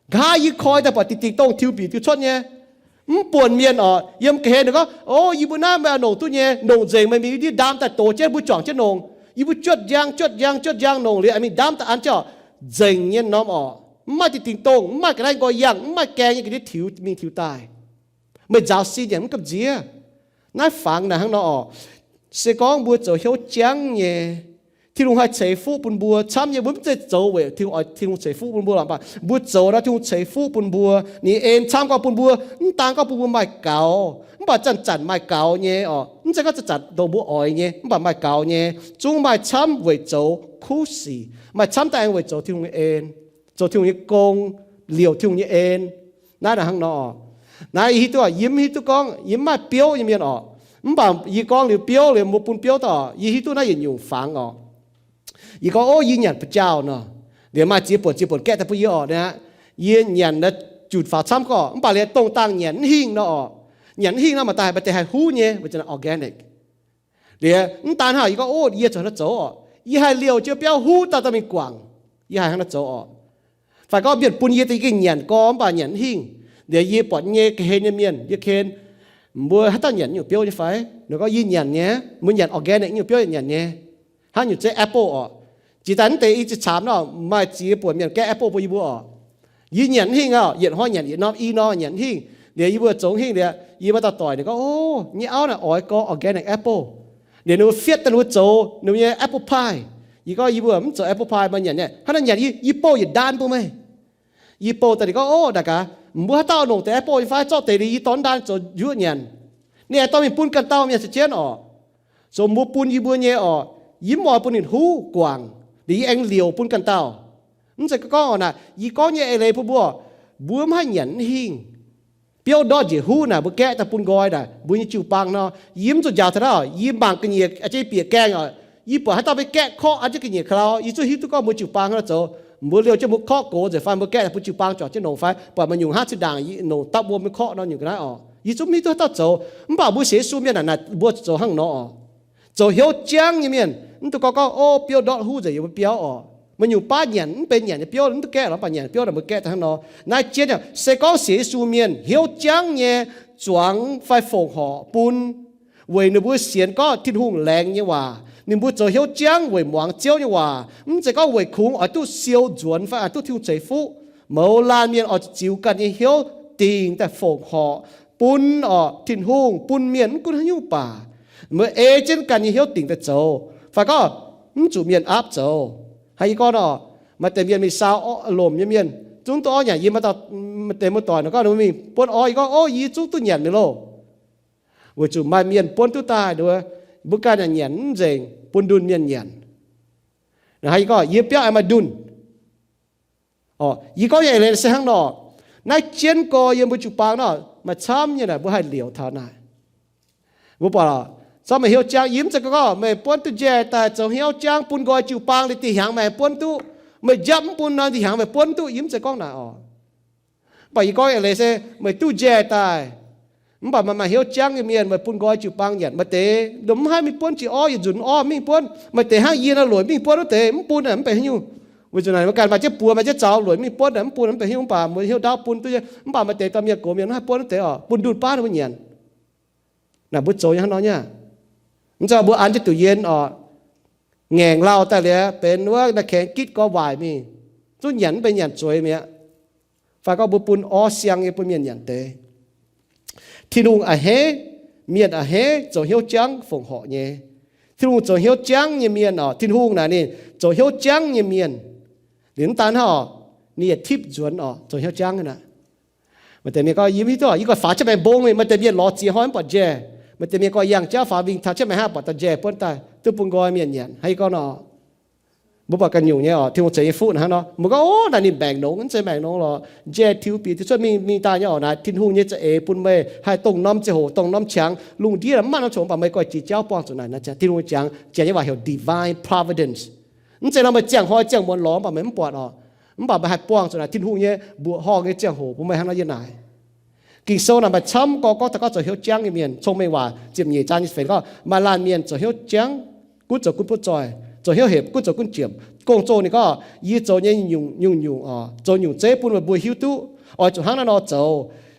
Nqa'haav yie koi daaih buatc dingh dingh dongh tiuv bieqc tiuv cuotv nyei. Mv buonc mienh oc, yiem ga'hlen ninh gorngv, o, yie mbuo naaiv meih oix longc duqv nyei, longc nzengc, meih mingh ndiev ndaam daaih dox jienv, mbuo juangc jienv longc. Yie mbuo juotv njang, juotv njang, juotv njang longc liuz, aengx mingh ndaam daaih an jienv oc, nzengc nyei norm oc. Mv maaih dingh dingh dongh, mv maaih ga'naaiv nqoi yangh, mv maaih gaeng nyei ga'ndiev tiux mingh tiux daaih. Meih nzaaux sin yaac mv gamh nziev. Naaiv fangx naaic hnangv nor oc. Se gorngv mbuo zoux hnyouv jangv nyei, Tin-Hungh haih ceix fuqv bun mbuo camv nyei. Mbuo mv zeiz zoux weic Tin-Hungh, Tin-Hungh ceix fuqv bun mbuo, mv baac mbuo zoux nor Tin-Hungh ceix fuqv bun mbuo. Ninh en camv gorngv bun mbuo, mv daan gorngv bun mbuo maaih gaux, mv baac zanc-zanc maaih gaux nyei oc. Mv zeiz gorngv zanc-zanc dongh mbuo oix nyei, mv baac maaih gaux nyei. Zungv maaih camv weic zoux kuv sic, maaih camv daaih aengx weic zoux Tin-Hungh nyei en, zoux Tin-Hungh nyei gong, liouc Tin-Hungh nyei en. Naaiv naaic hnangv nor. Naaiv yie hiuv duqv, yie mv hiuv duqv gorngv yie mv maaih biouv nyei mienh oc. Mv baac yie gorngv liuz biouv liuz mbuo bun biouv daaih, yie hiuv duqv naaiv yietc nyungc fangx oc. Yie gorngv, o, yie nyanc ba'jaauh nor, liuz maaih ziex buonc ziex buonc gaeqv daaih bun yie oc. Naaiv yie nyanc naaiv junc faaux camv gorqv, mv baac liuz dongh dangh nyanc mv hingh nor oc. Nyanc mv hingh nor maaih daaih maaih deix haih huv nyei, weic zuqc naaiv organic. Liuz mv daan hnangv, yie gorngv, o, yie zoux hnangv naaiv zoux oc. Yie haih liouh jienv biauv huv daaih dorh mingh guangc. Yie haih hnangv naaiv zoux oc. Fai gorngv mienh bun yie daaih yie gengh nyanc gorx, mv baac nyanc mv hingh. Liuz yie buatc nyei ga'hlen nyei mienh, yie ken, mbuo haaix dauh nyanc nyungc biouv nyei fai? Ninh gorngv, yie nyanc nyei. Mbuo nyanc organic nyungc biouv nyanc nyei. Hnangv nyungc zeiv apple oc. Jiex daaih mv deix i ziex caamx nor, maaih ziex buonc mienh gaeqv apple bun yie mbuo oc. Yie nyanc mv hingh oc, yietc hnoi nyanc yietc norm, i norm nyanc mv hingh. Liuz yie mbuo zoux mv hingh liuz, yie mbuo dauh doic ninh gorngv, o, nyei auv naaic oix gorx organic apple. Liuz ninh mbuo fietv daaih ninh mbuo zoux ninh mbuo nyei apple pie. Yie gorngv, yie mbuo mv zoux apple pie, meih nyanc nyei. Hnangv naaiv nyanc, yie bouh yietc ndaan bun meih. Yie bouh daaih ninh gorngv, o, naaic gaax, mbuo haaix dauh longc deix apple nyei fai, zorqv deix liuz yie dorh ndaan zoux njuov nyanc. Ninh aengx dorh mingh bun ganh dauh mienh se jienv oc. Zoux mbuo bun yie mbuo nyei oc, yie mv oix bun ninh huv guangc, liuz yie aengx liouc bun ganh dauh. Mv zeiz gorngv oc naaic, yie gorngv nyei eix leiz bun mbuo, mbuo mv haih nyanc mv hingh. Biouv ndortv njiec huv naaic, mbuo gaeqv daaih bun nqoi naaic, mbuo nyei jiu-baang nor, yie mv zuqc njaaux taux naaiv, yie mangc ga'nyiec jienv bieqc gaengh oc. Yie buatc haaix dauh maiv gaeqv korqv an jienv ga'nyiec ka'lauh, yie zungv hiuv duqv gorngv mbuo jiu-baang nor zoux. Mbuo liouh jienv mbuo korqv gox nzengc fai mbuo gaeqv daaih bun jiu-baang juangc jienv longc fai, buatc maaih nyungc hnangv zinh ndaangc longc dapv wuom nyei korqv nor nyungc ga'naaiv oc. Yie zungv mv hiuv duqv haaix dauh zoux, mv baac mbuo sienx Yesu mienh naaic, naaic mbuo zoux hnangv nor oc. Zoux hnyouv jangv nyei mienh, mv dungx gorngv gorngv, o, biouv ndortv huv nzengc yiem mbuo biauv oc. Maaih nyungc baav nyanc mv benx nyanc nyei biouv, mv duqv gaeqv lorqc, mv baac nyanc biouv naaic mbuo gaeqv daaih hnangv nor. Naaiv jienv se gorngv sienx Yesu mienh hnyouv jangv nyei zuangx fai fongc horc bun weic ninh mbuo sienx gorngv Tin-Hungh laengz nyei waac. Ninh mbuo zoux hnyouv jangv weic muangx Ziouv nyei waac, mv zeiz gorngv weic kungx oix duqv siou nzuonx fai oix duqv Tin-Hungh ceix fuqv. Mouz laanh mienh oix zuqc ziux ganh nyei hnyouv dingc daaih fongc horc bun oc, Tin-Hungh bun mienh mv gunv haaix nyungc baac, mbuo ei jienv ganh nyei hnyouv dingc daaih zoux, fai gorngv mv zuqc mienh aapv zoux. Hnangv yie gorngv nor, maaih deix mienh mingh saau lomc nyei mienh, zungv duqv orv nyanc. Yie maaih deix muoz-doic nor gorngv ninh mbuo mingh buonv orv, yie gorngv, o, yie zungv duqv nyanc mi'aqv loh. Weic zuqc maaih mienh buonv duqv daaih, ninh mbuo, mbuo ganh yaac nyanc mv nzengc, bun ndunh mienh nyanc. Hnangv yie gorngv, yie biauv aengx maaih ndunh. Yie gorngv nyei eix leiz se hnangv nor, naaiv jienv gorx yiem mbuo jiu-baang nor, maaih camv nyei naaic mbuo haih liouc taux naaic. Mbuo buatc, zorqv meih hnyouv jangv, yie mv zeiz gorngv meih buonv duqv njaih daaih zoux hnyouv jangv bun nqoi jiu-baang liuz dih hiaangx meih buonv duqv, meih njapv mv bun nor dih hiaangx meih buonv duqv, yie mv zeiz gorngv naaic oc. Mv baac yie gorngv eix leiz se meih duqv njaih daaih, mv baac maaih maaih hnyouv jangv nyei mienh meih bun nqoi jiu-baang nyanc, maaih deix ndongc mv haih mingh buonv jiex orv, yietc nzunc orv mingh buonv, maaih deix hnangv yie nor lueic mingh buonv wuov deix mv bun mv benx haaix nyungc. Weic zuqc naaic mbuo ganh maaih jienv buoz maaih jienv zaux lueic mingh buonv mv bun mv benx haaix nyungc, mv baac mbuo hnyouv ndaauv bun duqv nyei. Mv baac maaih deix dorh mienh gox mienh mv haih buonv wuov deix oc, bun ndunh baav ninh mbuo nyanc. Naaic mbuo zoux nyei hnangv nor nyei. Mv zeiz mbuo an jienv duqc yien oc, ngaengc lauh daaih liuz benx wuov naaiv kaengx gitv gorx waaic mingh, zungv nyanc mv benx nyanc zueiz mi'aqv. Fai gorngv mbuo bun orv siang nyei bun mienh nyanc deix. Tin-Hungh a'hneiv, mienh a'hneiv zoux hnyouv jangv fongc horc nyei. Tin-Hungh zoux hnyouv jangv nyei mienh oc. Tin-Hungh naaic ninh zoux hnyouv jangv nyei mienh. Liuz mv daan hnangv oc, ninh yietc tipv nzuonx oc, zoux hnyouv jangv naaic. Maaih deix mienh gorngv, yie mv hiuv duqv, yie gorngv faaux jienv maengx mbong mingh, maaih deix mienh lorz ziex hnoi mv buatc njaih. Maaih deix mienh gorngv yangh jauv faaux mingh taux jienv maengx hnangv buatc dauh njaih buonv daaih, duqv bun nqoi mienh nyanc. Hnangv yie gorngv nor, mbuo buatc ganh nyungc nyei oc, Tin-Hungh ceix nyei fuqv naaiv hnangv nor. Mbuo gorngv, ov, naaic ninh mbaengc longx, mv zeiz mbaengc longx lorqc. Njaih tiux bieqc tiux cuotv mingh mingh daaih nyei oc, naaiv Tin-Hungh nyei za'eix bun meih haih dongh norm ziangh hoc dongh norm qangx lungh ndiev mv maaih norm qongx, mv baac meih goiv jiex jauv buangh zuqc naaic. Tin-Hungh jangx, janx nyei waac heuc divine providence. Mv zeiz nor meih ziangh hnoi ziangh muonz lorz mv baac meih mv buatc oc. Mv baac meih haih buangh zuqc naaic Tin-Hungh nyei mbuoqc horngh nyei ziangh hoc bun meih hnangv nor yiem naaic. Ging-Sou naaic maaih camv gorngv, gorngv taux gorngv zoux hnyouv jangv nyei mienh. Cong-Mengh Waac ziepc nyeic zaang nyei feix gorngv, maaih laanh mienh zoux hnyouv jangv, gunv zoux gunv butv zoih, zoux hnyouv hepc, gunv zoux gunv jiemc. Gong-Zoh ninh gorngv, yie zoux nyei nyungc-nyungc oc, zoux nyungc zeiv bun meih mbuo hiuv duqv oix zuqc hnangv naaiv nor zoux,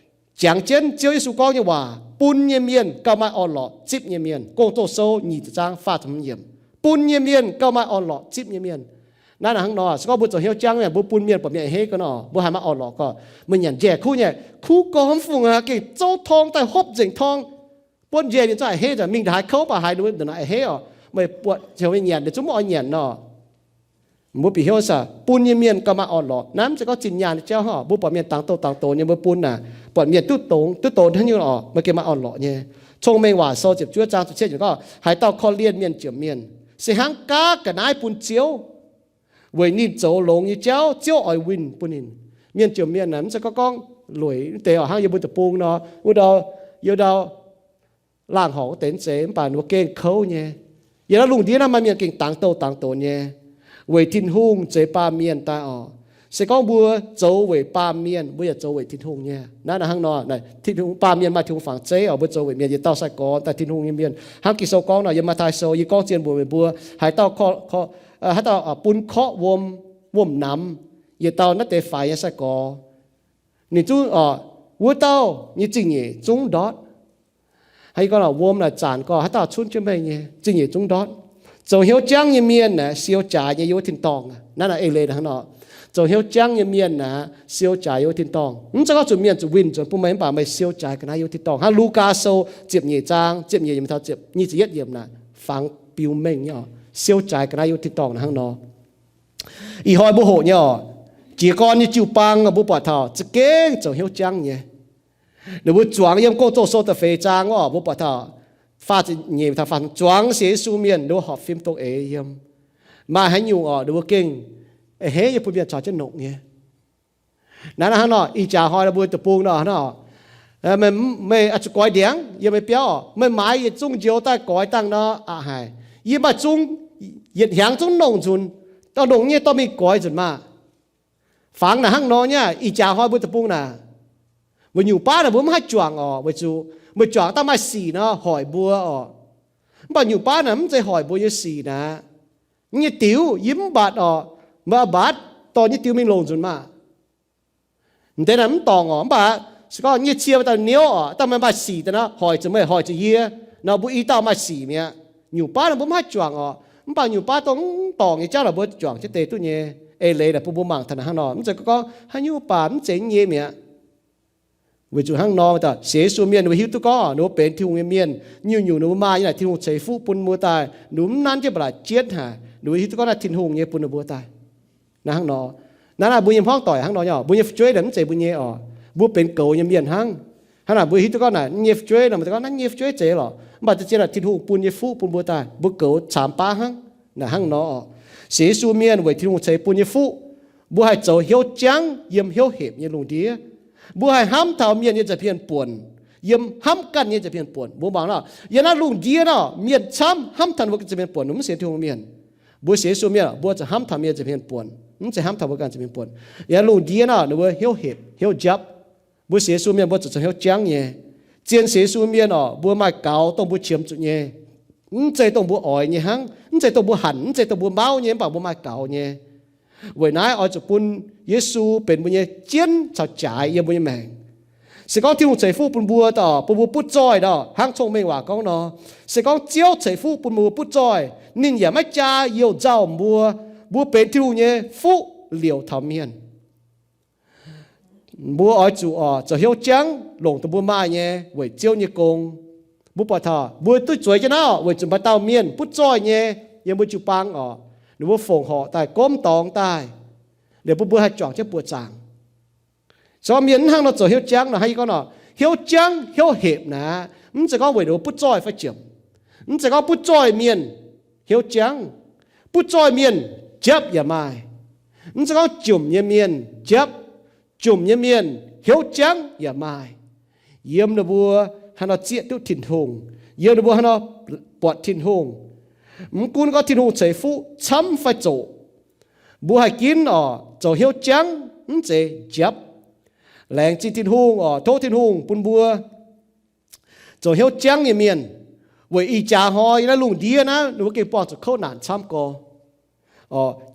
jangx jienv Ziouv Yesu gorngv nyei waac, bun nyei mienh gauh maaih orn-lorqc, zipv nyei mienh. Gong-Zoh Sou nyic ziepc zaang faah ziepc hmz yiemc. Bun nyei mienh gauh maaih orn-lorqc, zipv nyei mienh. Naaiv naaic hnangv nor, se gorngv mbuo zoux hnyouv jangv mienh, mbuo bun mienh buatc mienh a'hneiv ga'naaiv, mbuo haih maaih orn-lorqc gorqv. Meih nyanc njaih kuv nyei, kuv gorngv mv fungc aqv, gengh zouv torng daaih hopv nzengc torng. Buonv njaih mienh zungv a'hneiv, mingh ndongc haaix kouv baac haiz ninh ndongc naaic a'hneiv oc. Meih buatc heuc meih nyanc, ninh zungv mv oix nyanc nor. Mbuo bieqc hnyouv saah, bun nyei mienh gauh maaih orn-lorqc. Naaiv mv zeiz gorngv zinh nyaanh nyei jauv oc. Mbuo buatc mienh dangx douh dangx doz nyei, mbuo bun naaic, buatc mienh duqv dongz, duqv dongz hnangv nyungc oc, meih gengh maaih orn-lorqc nyei. Cong-Mengh Waac Sou ziepc juov zaang ziepc cietv yiemc gorngv, haaix dauh korv-lienh mienh jomc mienh, se hnangv gaav ga'naaiv bun Ziouv, weic ninh zoux longx nyei jauv Ziouv oix winh bun ninh. Mienh jomc mienh naaic mv zeiz gorngv gorngv lueic wuov deix oc, hnangv yiem mbuo deic-bung nor, wuov ndau, yiem ndau laangh horngc wuov deix mv zeiz, mv baac ninh mbuo gengh kouv nyei. Yiem naaiv lungh ndiev naaiv maaih mienh gengh dangx douh dangx doz nyei. Weic Tin-Hungh zeix baamh mienh daaih oc. Se gorngv mbuo zoux weic baamh mienh, mbuo yaac zoux weic Tin-Hungh nyei. Naaiv hnangv nor, Tin-Hungh, baamh mienh maaih Tin-Hungh fangx zeiv oc. Mbuo zoux weic mienh, yietc dauh sai-gorx daaih Tin-Hungh nyei mienh. Hnangv Ging-Sou gorngv nor, yiem Matv^taai Sou, yie gorngv zien mbuox meih mbuo, haaix dauh, haaix dauh bun korqv wuom, wuom-namx yietc dauh naaiv deix faix nyei sai-gorx, ninh zungv oc, wuov dauh nyei zingh nyeic zungv ndortv. Hnangv yie gorngv nor, wuom naaic zanc gorngv haaix dauh cunv jienv meih nyei, zingh nyeic zungv ndortv. Zoux hnyouv jangv nyei mienh aeqv, siou jaaix nyei yiem wuov tin-dorngh. Naaiv naaic eix leiz hnangv nor. Zoux hnyouv jangv nyei mienh aeqv, siou jaaix yiem wuov tin-dorngh. Mv zeiz gorngv zuqc mienh zuqc winh nzuonx bun meih, mv baac meih siou jaaix ga'naaiv yiem wuov tin-dorngh. Hnangv Lugaa Sou ziepc nyeic zaang, ziepc nyeic yiemc taux ziepc nyeic ziepc yietv yiemc naaic, fangx biux mengh nyei oc, siou jaaix ga'naaiv yiem wuov tin-dorngh hnangv nor. Ih hnoi mbuo hoqc nyei oc, jiez gorn nyei jiu-baang mbuo buatc taux za'gengh zoux hnyouv jangv nyei. Ninh mbuo zuangx yiem Gong-Zoh Sou da'feix zaang oc, mbuo buatc taux faah ziepc nyeic taux faah, zuangx sienx Yesu mienh ninh mbuo horpc fim dongh eix yiem. Maaih haaix nyungc oc, ninh mbuo gengh a'hneiv nyei bun mienh caux jienv nongc nyei. Naaiv hnangv nor, ih jaax hnoi mbuo deic-bung nor, meih oix zuqc goix ndiangx yiem meih biauv oc, meih maaiz yietc zungv njoux daaih goix dangh nor aqc haic. Yie maaih zungv yietc hnyangx zungv nongc nzunc, dorh nongc nyei dorh mingh goix nzunc maah. Fangx naaic hnangv nor nyei, ih jaax hnoi mbuo deic-bung naaic, weic nyungc baav naaic mbuo mv haih juangc oc, weic zuqc meih juangc daaih maaih sic nor hoic mbuo oc. Mv baac nyungc baav naaic mv zeiz hoic mbuo nyei sic naaic. Nyei diuc yie mv mbatc oc, meih mbatc dorh nyei diuc mingh longc nzunc maah. M'deix naaic mv dorngc oc, mv baac se gorngv nyei cie maaih dauh niouv oc, dauh maaih maaih sic daaih nor, hoic zuqc meih, hoic zuqc yie nor, mbuo i dauh maaih sic mi'aqv. Nyungc baav naaic mbuo mv haih juangc oc, mv baac nyungc baav dongh mv dorngc nyei jauv naaic mbuo juangc jienv deix duqv nyei. Eix leiz naaic bun mbuo mangc taux naaiv hnangv nor, mv zeiz gorngv haaix nyungc baac mv zeiz nyei mi'aqv. Weic zuqc hnangv nor, sienx Yesu mienh ninh mbuo hiuv duqv gorngv ninh mbuo benx Tin-Hungh nyei mienh, nyungc-nyungc ninh mbuo maaih nyei naaic Tin-Hungh ceix fuqv bun mbuo daaih, ninh mbuo mv nanv jienv mbu'laac jienv haic, ninh mbuo hiuv duqv gorngv naaiv Tin-Hungh nyei bun ninh mbuo daaih. Naaiv hnangv nor, naaiv naaic mbuo nyei hmuangv doic hnangv nor nyei oc, mbuo nyei fu'jueiv naaic mv zeiz mbuo nyei oc, mbuo benx goux nyei mienh hnangv. Hnangv naaic mbuo hiuv duqv gorngv naaic nyei fu'jueiv nor, mbuo gorngv naaiv nyei fu'jueiv zeiz lorqc, mv baac za'gengh naaic Tin-Hungh bun nyei fuqv bun mbuo daaih, mbuo goux caamx baav hnangv. Naaic hnangv nor oc, sienx Yesu mienh weic Tin-Hungh ceix bun nyei fuqv, mbuo haih zoux hnyouv jangv yiem hnyouv hepc nyei lungh ndiev. Mbuo haih hnamv taux mienh nyei nza'hmien buonc, yiem hnamv ganh nyei nza'hmien buonc. Mbuo mangc nor, yiem naaiv lungh ndiev nor, mienh camv hnamv taux mbuo nza'hmien buonc, mv sienx Tin-Hungh mienh. Mbuo sienx Yesu mienh, mbuo zuqc hnamv taux mienh nza'hmien buonc, mv zeiz hnamv taux mbuo ganh nza'hmien buonc. Yiem naaiv lungh ndiev nor, ninh mbuo hnyouv hepc, hnyouv njapv. Mbuo sienx Yesu mienh mbuo zuqc zoux hnyouv jangv nyei. Zien sienx Yesu mienh oc, mbuo maaih gaux dongh mbuo qiemx zuqc nyei. Mv zeiz dongh mbuo oix nyei hnangv, mv zeiz dongh mbuo hanc, mv zeiz dongh mbuo mauv nyei, mv baac mbuo maaih gaux nyei. Weic naaiv oix zuqc bun Yesu benx mbuo nyei jienv caux jaaix yiem mbuo nyei maengc. Se gorngv Tin-Hungh ceix fuqv bun mbuo daaih, bun mbuo butv zoih daaih, hnangv cong-mengh waac gorngv nor, se gorngv Ziouv ceix fuqv bun mbuo butv zoih, ninh yaac maiv jaa youh nzauh mbuo. Mbuo benx Tin-Hungh nyei fuqv liouc taux mienh. Mbuo oix zuqc oc zoux hnyouv jangv longc dongh mbuo maaih nyei weic Ziouv nyei gong. Mbuo buatc taux mbuo duqv zueiz jienv naaiv weic zuqc maaih dauh mienh butv zoih nyei yiem mbuo jiu-baang oc, ninh mbuo fongc horc daaih gomv dorngx daaih, liuz bun mbuo haih juangc jienv buoqc zaangc. Cor mienh mv hnangv nor zoux hnyouv jangv nor, hnangv yie gorngv nor, hnyouv jangv hnyouv hepc naaic, mv zeiz gorngv weic ndoqv butv zoih fai jomc. Mv zeiz gorngv butv zoih mienh hnyouv jangv. Butv zoih mienh japv yaac maaih. Mv zeiz gorngv jomc nyei mienh japv, jomc nyei mienh hnyouv jangv yaac maaih. Yiem ninh mbuo haaix nor zieqv duqv Tin-Hungh, yiem ninh mbuo haaix nor buatc Tin-Hungh. Mv gunv gorngv Tin-Hungh ceix fuqv camv fai zoqc, mbuo haih ginv oc zoux hnyouv jangv, mv zeiz japv. Laengz zingh Tin-Hungh oc, tov Tin-Hungh bun mbuo zoux hnyouv jangv nyei mienh. Weic ih jaax hnoi yiem naaiv lungh ndiev naaiv, ninh mbuo gengh buangh zuqc kouv naanc camv gorx.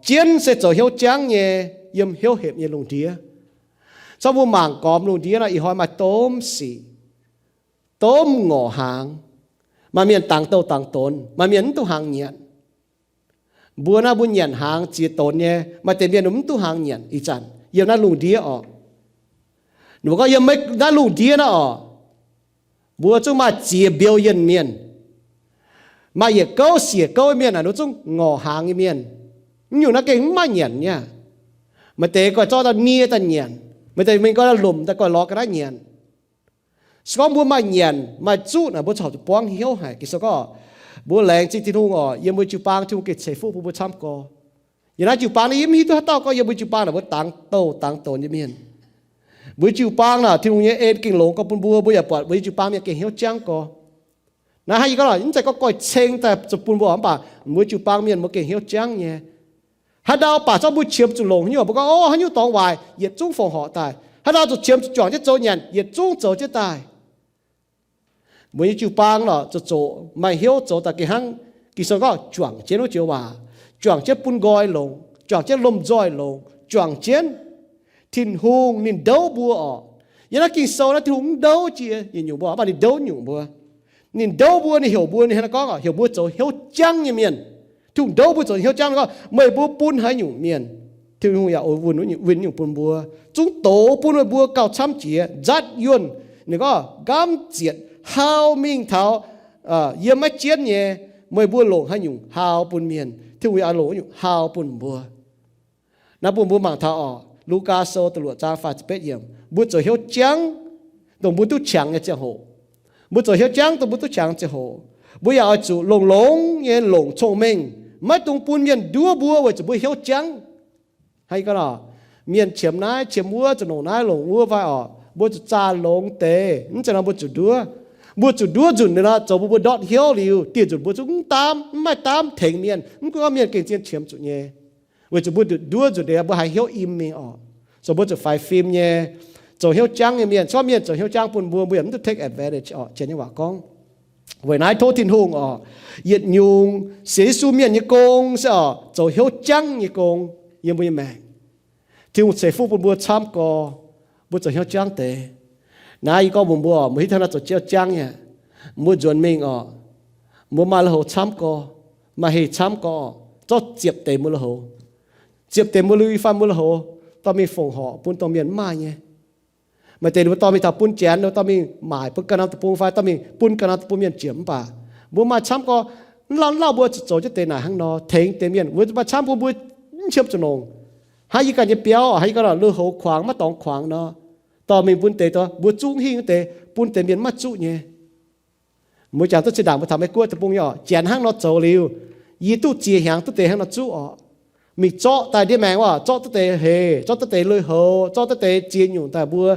Jienv se zoux hnyouv jangv nyei yiem hnyouv hepc nyei lungh ndiev. Cor mbuo mangc gormx lungh ndiev nor, ih hnoi maaih domh sic, domh ngorc hnaangx. Maaih mienh dangx douh dangx donx, maaih mienh mv duqv hnaangx nyanc. Mbuo naaiv mbuo nyanc hnaangx ziex donx nyei, maaih deix mienh mv duqv hnaangx nyanc ih zanc yiem naaiv lungh ndiev oc. Ninh mbuo gorngv yiem naaiv lungh ndiev naaiv oc, mbuo zungv maaih ziex billion mienh. Maaih yietc gouv siec gouv mienh naaic, ninh mbuo zungv ngorc hnaangx nyei mienh. Mv nyungc naaiv gengh mv maaih nyanc nyei. Maaih deix goiv zorqv daaih nie daaih nyanc, maaih deix mingh goiv lomc daaih goiv lorz ga'naaiv nyanc. Se gorngv mbuo maaih nyanc maaih zuqv naaic, mbuo corc zuqc buangv hnyouv haic. Ging-Sou gorngv, mbuo laengz zingh Tin-Hungh oc, yiem mbuo jiu-baang Tin-Hungh gengh ceix fuqv bun mbuo camv gorx. Yiem naaiv jiu-baang naaiv yie mv hiuv duqv haaix dauh gorngv yiem mbuo jiu-baang naaic mbuo dangx douh dangx donx nyei mienh. Mbuo jiu-baang naaic Tin-Hungh nyei en gengh longx gorx bun mbuo, mbuo yaac buatc mbuo nyei jiu-baang mienh gengh hnyouv jangv gorx. Naaiv hnangv yie gorngv naaic, mv zeiz gorngv goiv ceng daaih zuqc bun mbuo, mv baac mbuo jiu-baang mienh mbuo gengh hnyouv jangv nyei. Haaix ndau baac zorqv mbuo qiemx zuqc longc haaix nyungc, mbuo gorngv, o, haaix nyungc dorngx waaic yietc zungv fongc horc daaih. Haaix ndau zuqc qiemx zuqc juangc jienv zoux nyanc yietc zungv zoux jienv daaih. Mbuo nyei jiu-baang lorqc, zoux zoqc maaih hnyouv zoux daaih gengh hnangv Ging-Sou gorngv juangc jienv wuov joux waac, juangc jienv bun nqoi longx, juangc jienv lomh nzoih longx, juangc jienv Tin-Hungh ninh ndouv mbuo orqc. Yiem naaiv Ging-Sou naaiv Tin-Hungh mv ndouv jiex yietc nyungc mbuo, mv baac ninh ndouv nyungc mbuo. Ninh ndouv mbuo, ninh heuc mbuo, ninh hnangv naaiv gorngv heuc mbuo zoux hnyouv jangv nyei mienh. Tin-Hungh ndouv mbuo zoux hnyouv jangv gorngv meih mbuo bun haaix nyungc mienh, Tin-Hungh yaac oix win nyungc bun mbuo, zungv doz bun meih mbuo gauh camv jiex, nzatv yuonh, ninh gorngv nqamv zietc, hau mingh taux yiem maiv jienv nyei, meih mbuo longc haaix nyungc hau bun mienh, Tin-Hungh yaac longc wuov nyungc hau bun mbuo. Naaiv bun mbuo mangc taux oc, Lugaa Sou da'luoqc zaang faah ziepc betv yiemc, mbuo zoux hnyouv jangv dongh mbuo duqv qangx nyei ziangh hoc. Mbuo zoux hnyouv jangv dongh mbuo duqv qangx ziangh hoc, mbuo yaac oix zuqc longx-longx nyei longc cong-mengh, maiv dungx bun mienh nduov mbuo weic zuqc mbuo hnyouv jangv. Hnangv yie gorngv, mienh qiemx naaiv qiemx wuov, zuqc longc naaiv longc wuov fai orqc, mbuo zuqc zaah longx deix. Mv zeiz nor mbuo zuqc nduov. Mbuo zuqc nduov nzunc liuz nor, zoux bun mbuo ndortv hnyouv liuz, dieh nzunc mbuo zungv mv daamv, mv maaih daamv tengx mienh, mv gunv gorngv mienh gengh zien qiemx zuqc nyei. Weic zuqc mbuo nduov nzunc liuz mbuo haiz hnyouv im mingh orqc, zoux mbuo zuqc faix fim nyei, zoux hnyouv jangv nyei mienh. Se gorngv mienh zoux hnyouv jangv bun mbuo, mbuo yaac mv duqv take advantage orqc. Janx nyei waac gorngv. Weic naaiv tov Tin-Hungh orqc, yietc nyungc sienx Yesu mienh nyei gong se orqc, zoux hnyouv jangv nyei gong yiem mbuo nyei maengc. Tin-Hungh ceix fuqv bun mbuo camv gorx, mbuo zoux hnyouv jangv deix. Naaiv yie gorngv mbuox mbuo, mbuo hiuv taux naaiv zoux hnyouv jangv nyei, mbuo nzuonx mingh orqc, mbuo maaih lui-houx camv gorx, maaih heh camv gorx orqc, zorqv ziepc deix mbuo lui-houx, ziepc deix mbuo lui fai mbuo lui-houx dorh mingh fongc horc bun domh mienh mv maaih nyei. Maaih deix ninh mbuo dorh mingh taux bun Janx, ninh mbuo dorh mingh maaic bun ganh norm deic-bung fai dorh mingh bun ganh norm deic-bung mienh jiex. Mv baac mbuo maaih camv gorx, mv lauh lauh mbuo zuqc zoux jienv deix naaic hnangv nor tengx deix mienh. Mbuo maaih camv gorx mbuo mv qiemx zuqc longc. Hnangv yie ganh nyei biauv, hnangv yie ganh lui-houx kuangx maiv dorngx kuangx nor, dorh mingh bun deix mbuo zungv hingh deix, bun deix mienh maiv zuqv nyei. Mbuo jangx duqv zinh ndaangc mbuo taux Meiv Guoqv deic-bung nyei orqc, Janx hnangv nor zoux liuz, yie duqv ziex hnyangx duqv deix hnangv nor zuqv orqc. Mingh zorqv daaih ndiev maengx orqc, zorqv duqv deix heh, zorqv duqv deix lui-houx, zorqv duqv deix ziex nyungc daaih mbuo.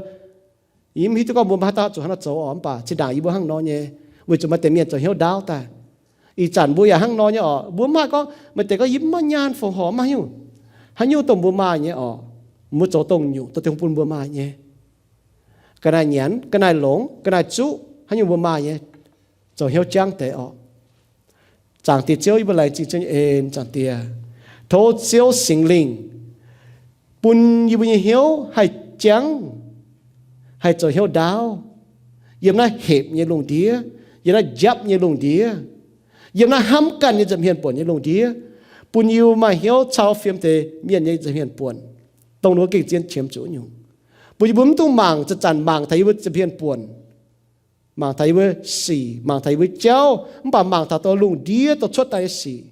Yie mv hiuv duqv gorngv mbuo maiv haaix dauh zuqc hnangv nor zoux orqc, mv baac zinh ndaangc yie mbuo hnangv nor nyei, weic zuqc maaih deix mienh zoux hnyouv ndaauv daaih. Ih zanc mbuo yaac hnangv nor nyei orqc, mbuo mv maaih gorngv maaih deix gorngv yie mv maaih nyaanh fongc horc mv maaih nyungc. Haaix nyungc dongh mbuo maaih nyei orqc, mbuo zoux dongh nyungc dongh Tin-Hungh bun mbuo maaih nyei. Ga'naaiv nyanc, ga'naaiv longx, ga'naaiv zuqv, haaix nyungc mbuo maaih nyei, zoux hnyouv jangv deix orqc. Zaangc Diex Ziouv, yie mbuo laengz zingh Ziouv nyei en, Zaangc Diex. Tov Ziouv Singx Lingh bun yie mbuo nyei hnyouv haih jangv, haih zoux hnyouv ndaauv, yiem naaiv hepc nyei lungh ndiev, yiem naaiv njapv nyei lungh ndiev, yiem naaiv hnamv ganh nyei nza'hmien buonc nyei lungh ndiev, bun yie mbuo maaih hnyouv cau fiem deix mienh nyei nza'hmien buonc, dongh ninh mbuo gengh zien qiemx zuqc nyungc. Bun yie mbuo mv dungx mangc zanc-zanc mangc taux yie mbuo nza'hmien buonc, mangc taux yie mbuo sic, mangc taux yie mbuo jauv, mv baac mangc taux dongh lungh ndiev dongh cuotv daaih nyei sic.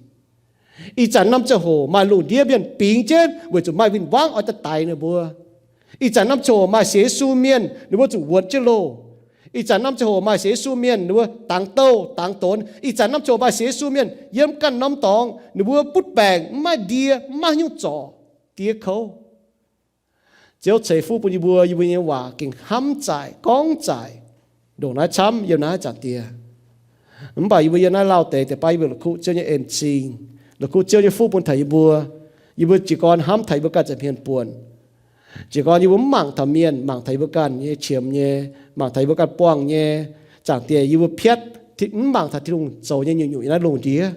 Ih zanc norm ziangh hoc maaih lungh ndiev mienh bingx jienv weic zuqc maaih win-wangv oix daaih daix ninh mbuo. Ih zanc norm ziangh hoc maaih sienx Yesu mienh ninh mbuo zuqc wuonx jienv loh. Ih zanc norm ziangh hoc maaih sienx Yesu mienh ninh mbuo dangx douh dangx donx. Ih zanc norm ziangh hoc maaih sienx Yesu mienh yiem ganh norm dorngx ninh mbuo butv baengc, mv maaih ndie, mv maaih haaix nyungc zorc, diev kouv. Ziouv ceix fuqv bun yie mbuo, yie mbuo nyei waac gengh hnamv zaaic, gorngv zaaic, ndongc naaiv camv yiem naaiv, Zaangc Diex. Mv baac yie mbuo yiem naaiv lauh deix, deix baav yie mbuo la'kuqv Ziouv nyei en-zingh, la'kuqv Ziouv nyei fuqv bun taux yie mbuo. Yie mbuo jiez gorn hnamv taux yie mbuo ganh za'hmien buonc. Jiez gorn yie mbuo mv mangc taux mienh, mangc taux yie mbuo ganh nyei qiemx nyei, mangc taux yie mbuo ganh buangh nyei, Zaangc Diex, yie mbuo piatv mv mangc taux Tin-Hungh zoux nyei nyungc-nyungc yiem naaiv lungh ndiev.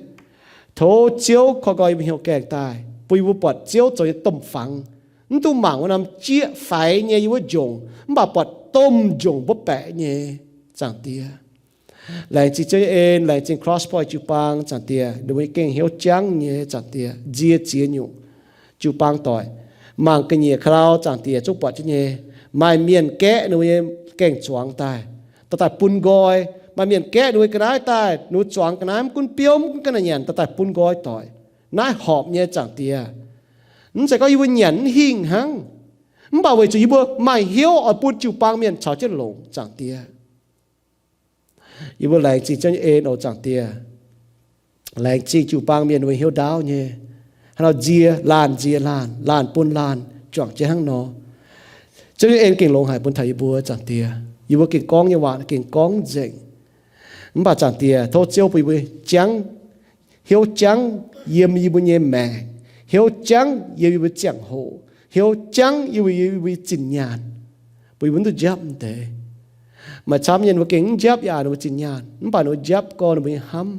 Tov Ziouv koi nqoi yie mbuo hnyouv gaengh daaih, bun yie mbuo buatc Ziouv zoux nyei domh fangx. Mv dungx mangc wuov norm jieqv faix nyei yiem wuov njongc, mv baac buatc domh njongc mbuov baeqc nyei, Zaangc Diex. Laengz zingh Ziouv nyei en, laengz zingh Cross Point jiu-baang, Zaangc Diex, ninh mbuo gengh hnyouv jangv nyei, Zaangc Diex, nzie ziex nyungc jiu-baang doic. Mangc ga'nyiec ka'lauh, Zaangc Diex, zungv buatc jienv nyei. Maaih mienh gaeqv ninh mbuo nyei gaeng-zuangx daaih, dorh daaih bun nqoi. Maaih mienh gaeqv ninh mbuo ga'naaiv daaih, ninh mbuo zuangx ga'naaiv mv gunv biouv mv gunv ga'naaiv nyanc, dorh daaih bun nqoi doic. Naaiv horpc nyei, Zaangc Diex. Mv zeiz gorngv yie mbuo nyanc mv hingh hnangv, mv baac weic zuqc yie mbuo maaih hnyouv oix bun jiu-baang mienh caux jienv longc, Zaangc Diex. Yie mbuo laengz zingh Ziouv nyei en oc, Zaangc Diex. Laengz zingh jiu-baang mienh ninh mbuo hnyouv ndaauv nyei, hnangv nor nzie laanh nzie laanh, laanh bun laanh juangc jienv hnangv nor. Ziouv nyei en gengh longx haic bun taux yie mbuo, Zaangc Diex. Yie mbuo gengh gorngv nyei waac gengh gorngv nzengc. Mv baac Zaangc Diex, tov Ziouv bun yie mbuo jangv, hnyouv jangv yiem yie mbuo nyei maengc, hnyouv jangv yiem yie mbuo ziangh hoc, hnyouv jangv yiem yie mbuo zinh nyaanh, bun yie mbuo mv duqv njapv deix. Maaih camv nyei ninh mbuo gengh mv njapv yaac ninh mbuo zinh nyaanh, mv baac ninh mbuo njapv gorngv ninh mbuo nyei hnamv,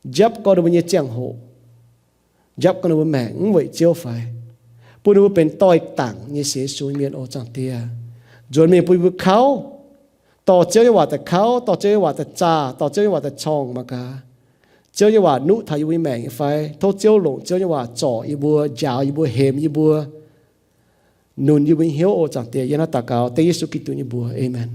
njapv gorngv ninh mbuo nyei ziangh hoc, njapv gorngv ninh mbuo maengc mv weic Ziouv fai, bun ninh mbuo benx doix-dangc nyei sienx Yesu mienh oc, Zaangc Diex. Nzuonx mingh bun yie mbuo kauv, dorh Ziouv nyei waac daaih kauv, dorh Ziouv nyei waac daaih zaah, dorh Ziouv nyei waac daaih corngh mangc gaax, Ziouv nyei waac nuqv taux yie mbuo nyei maengc nyei fai. Tov Ziouv longc Ziouv nyei waac zorc yie mbuo, njaaux yie mbuo, hemx yie mbuo, nunc yie mbuo nyei hnyouv oc, Zaangc Diex. Yie naaiv daux gaux dengv Yesu Giduc nyei mbuox. Aamen.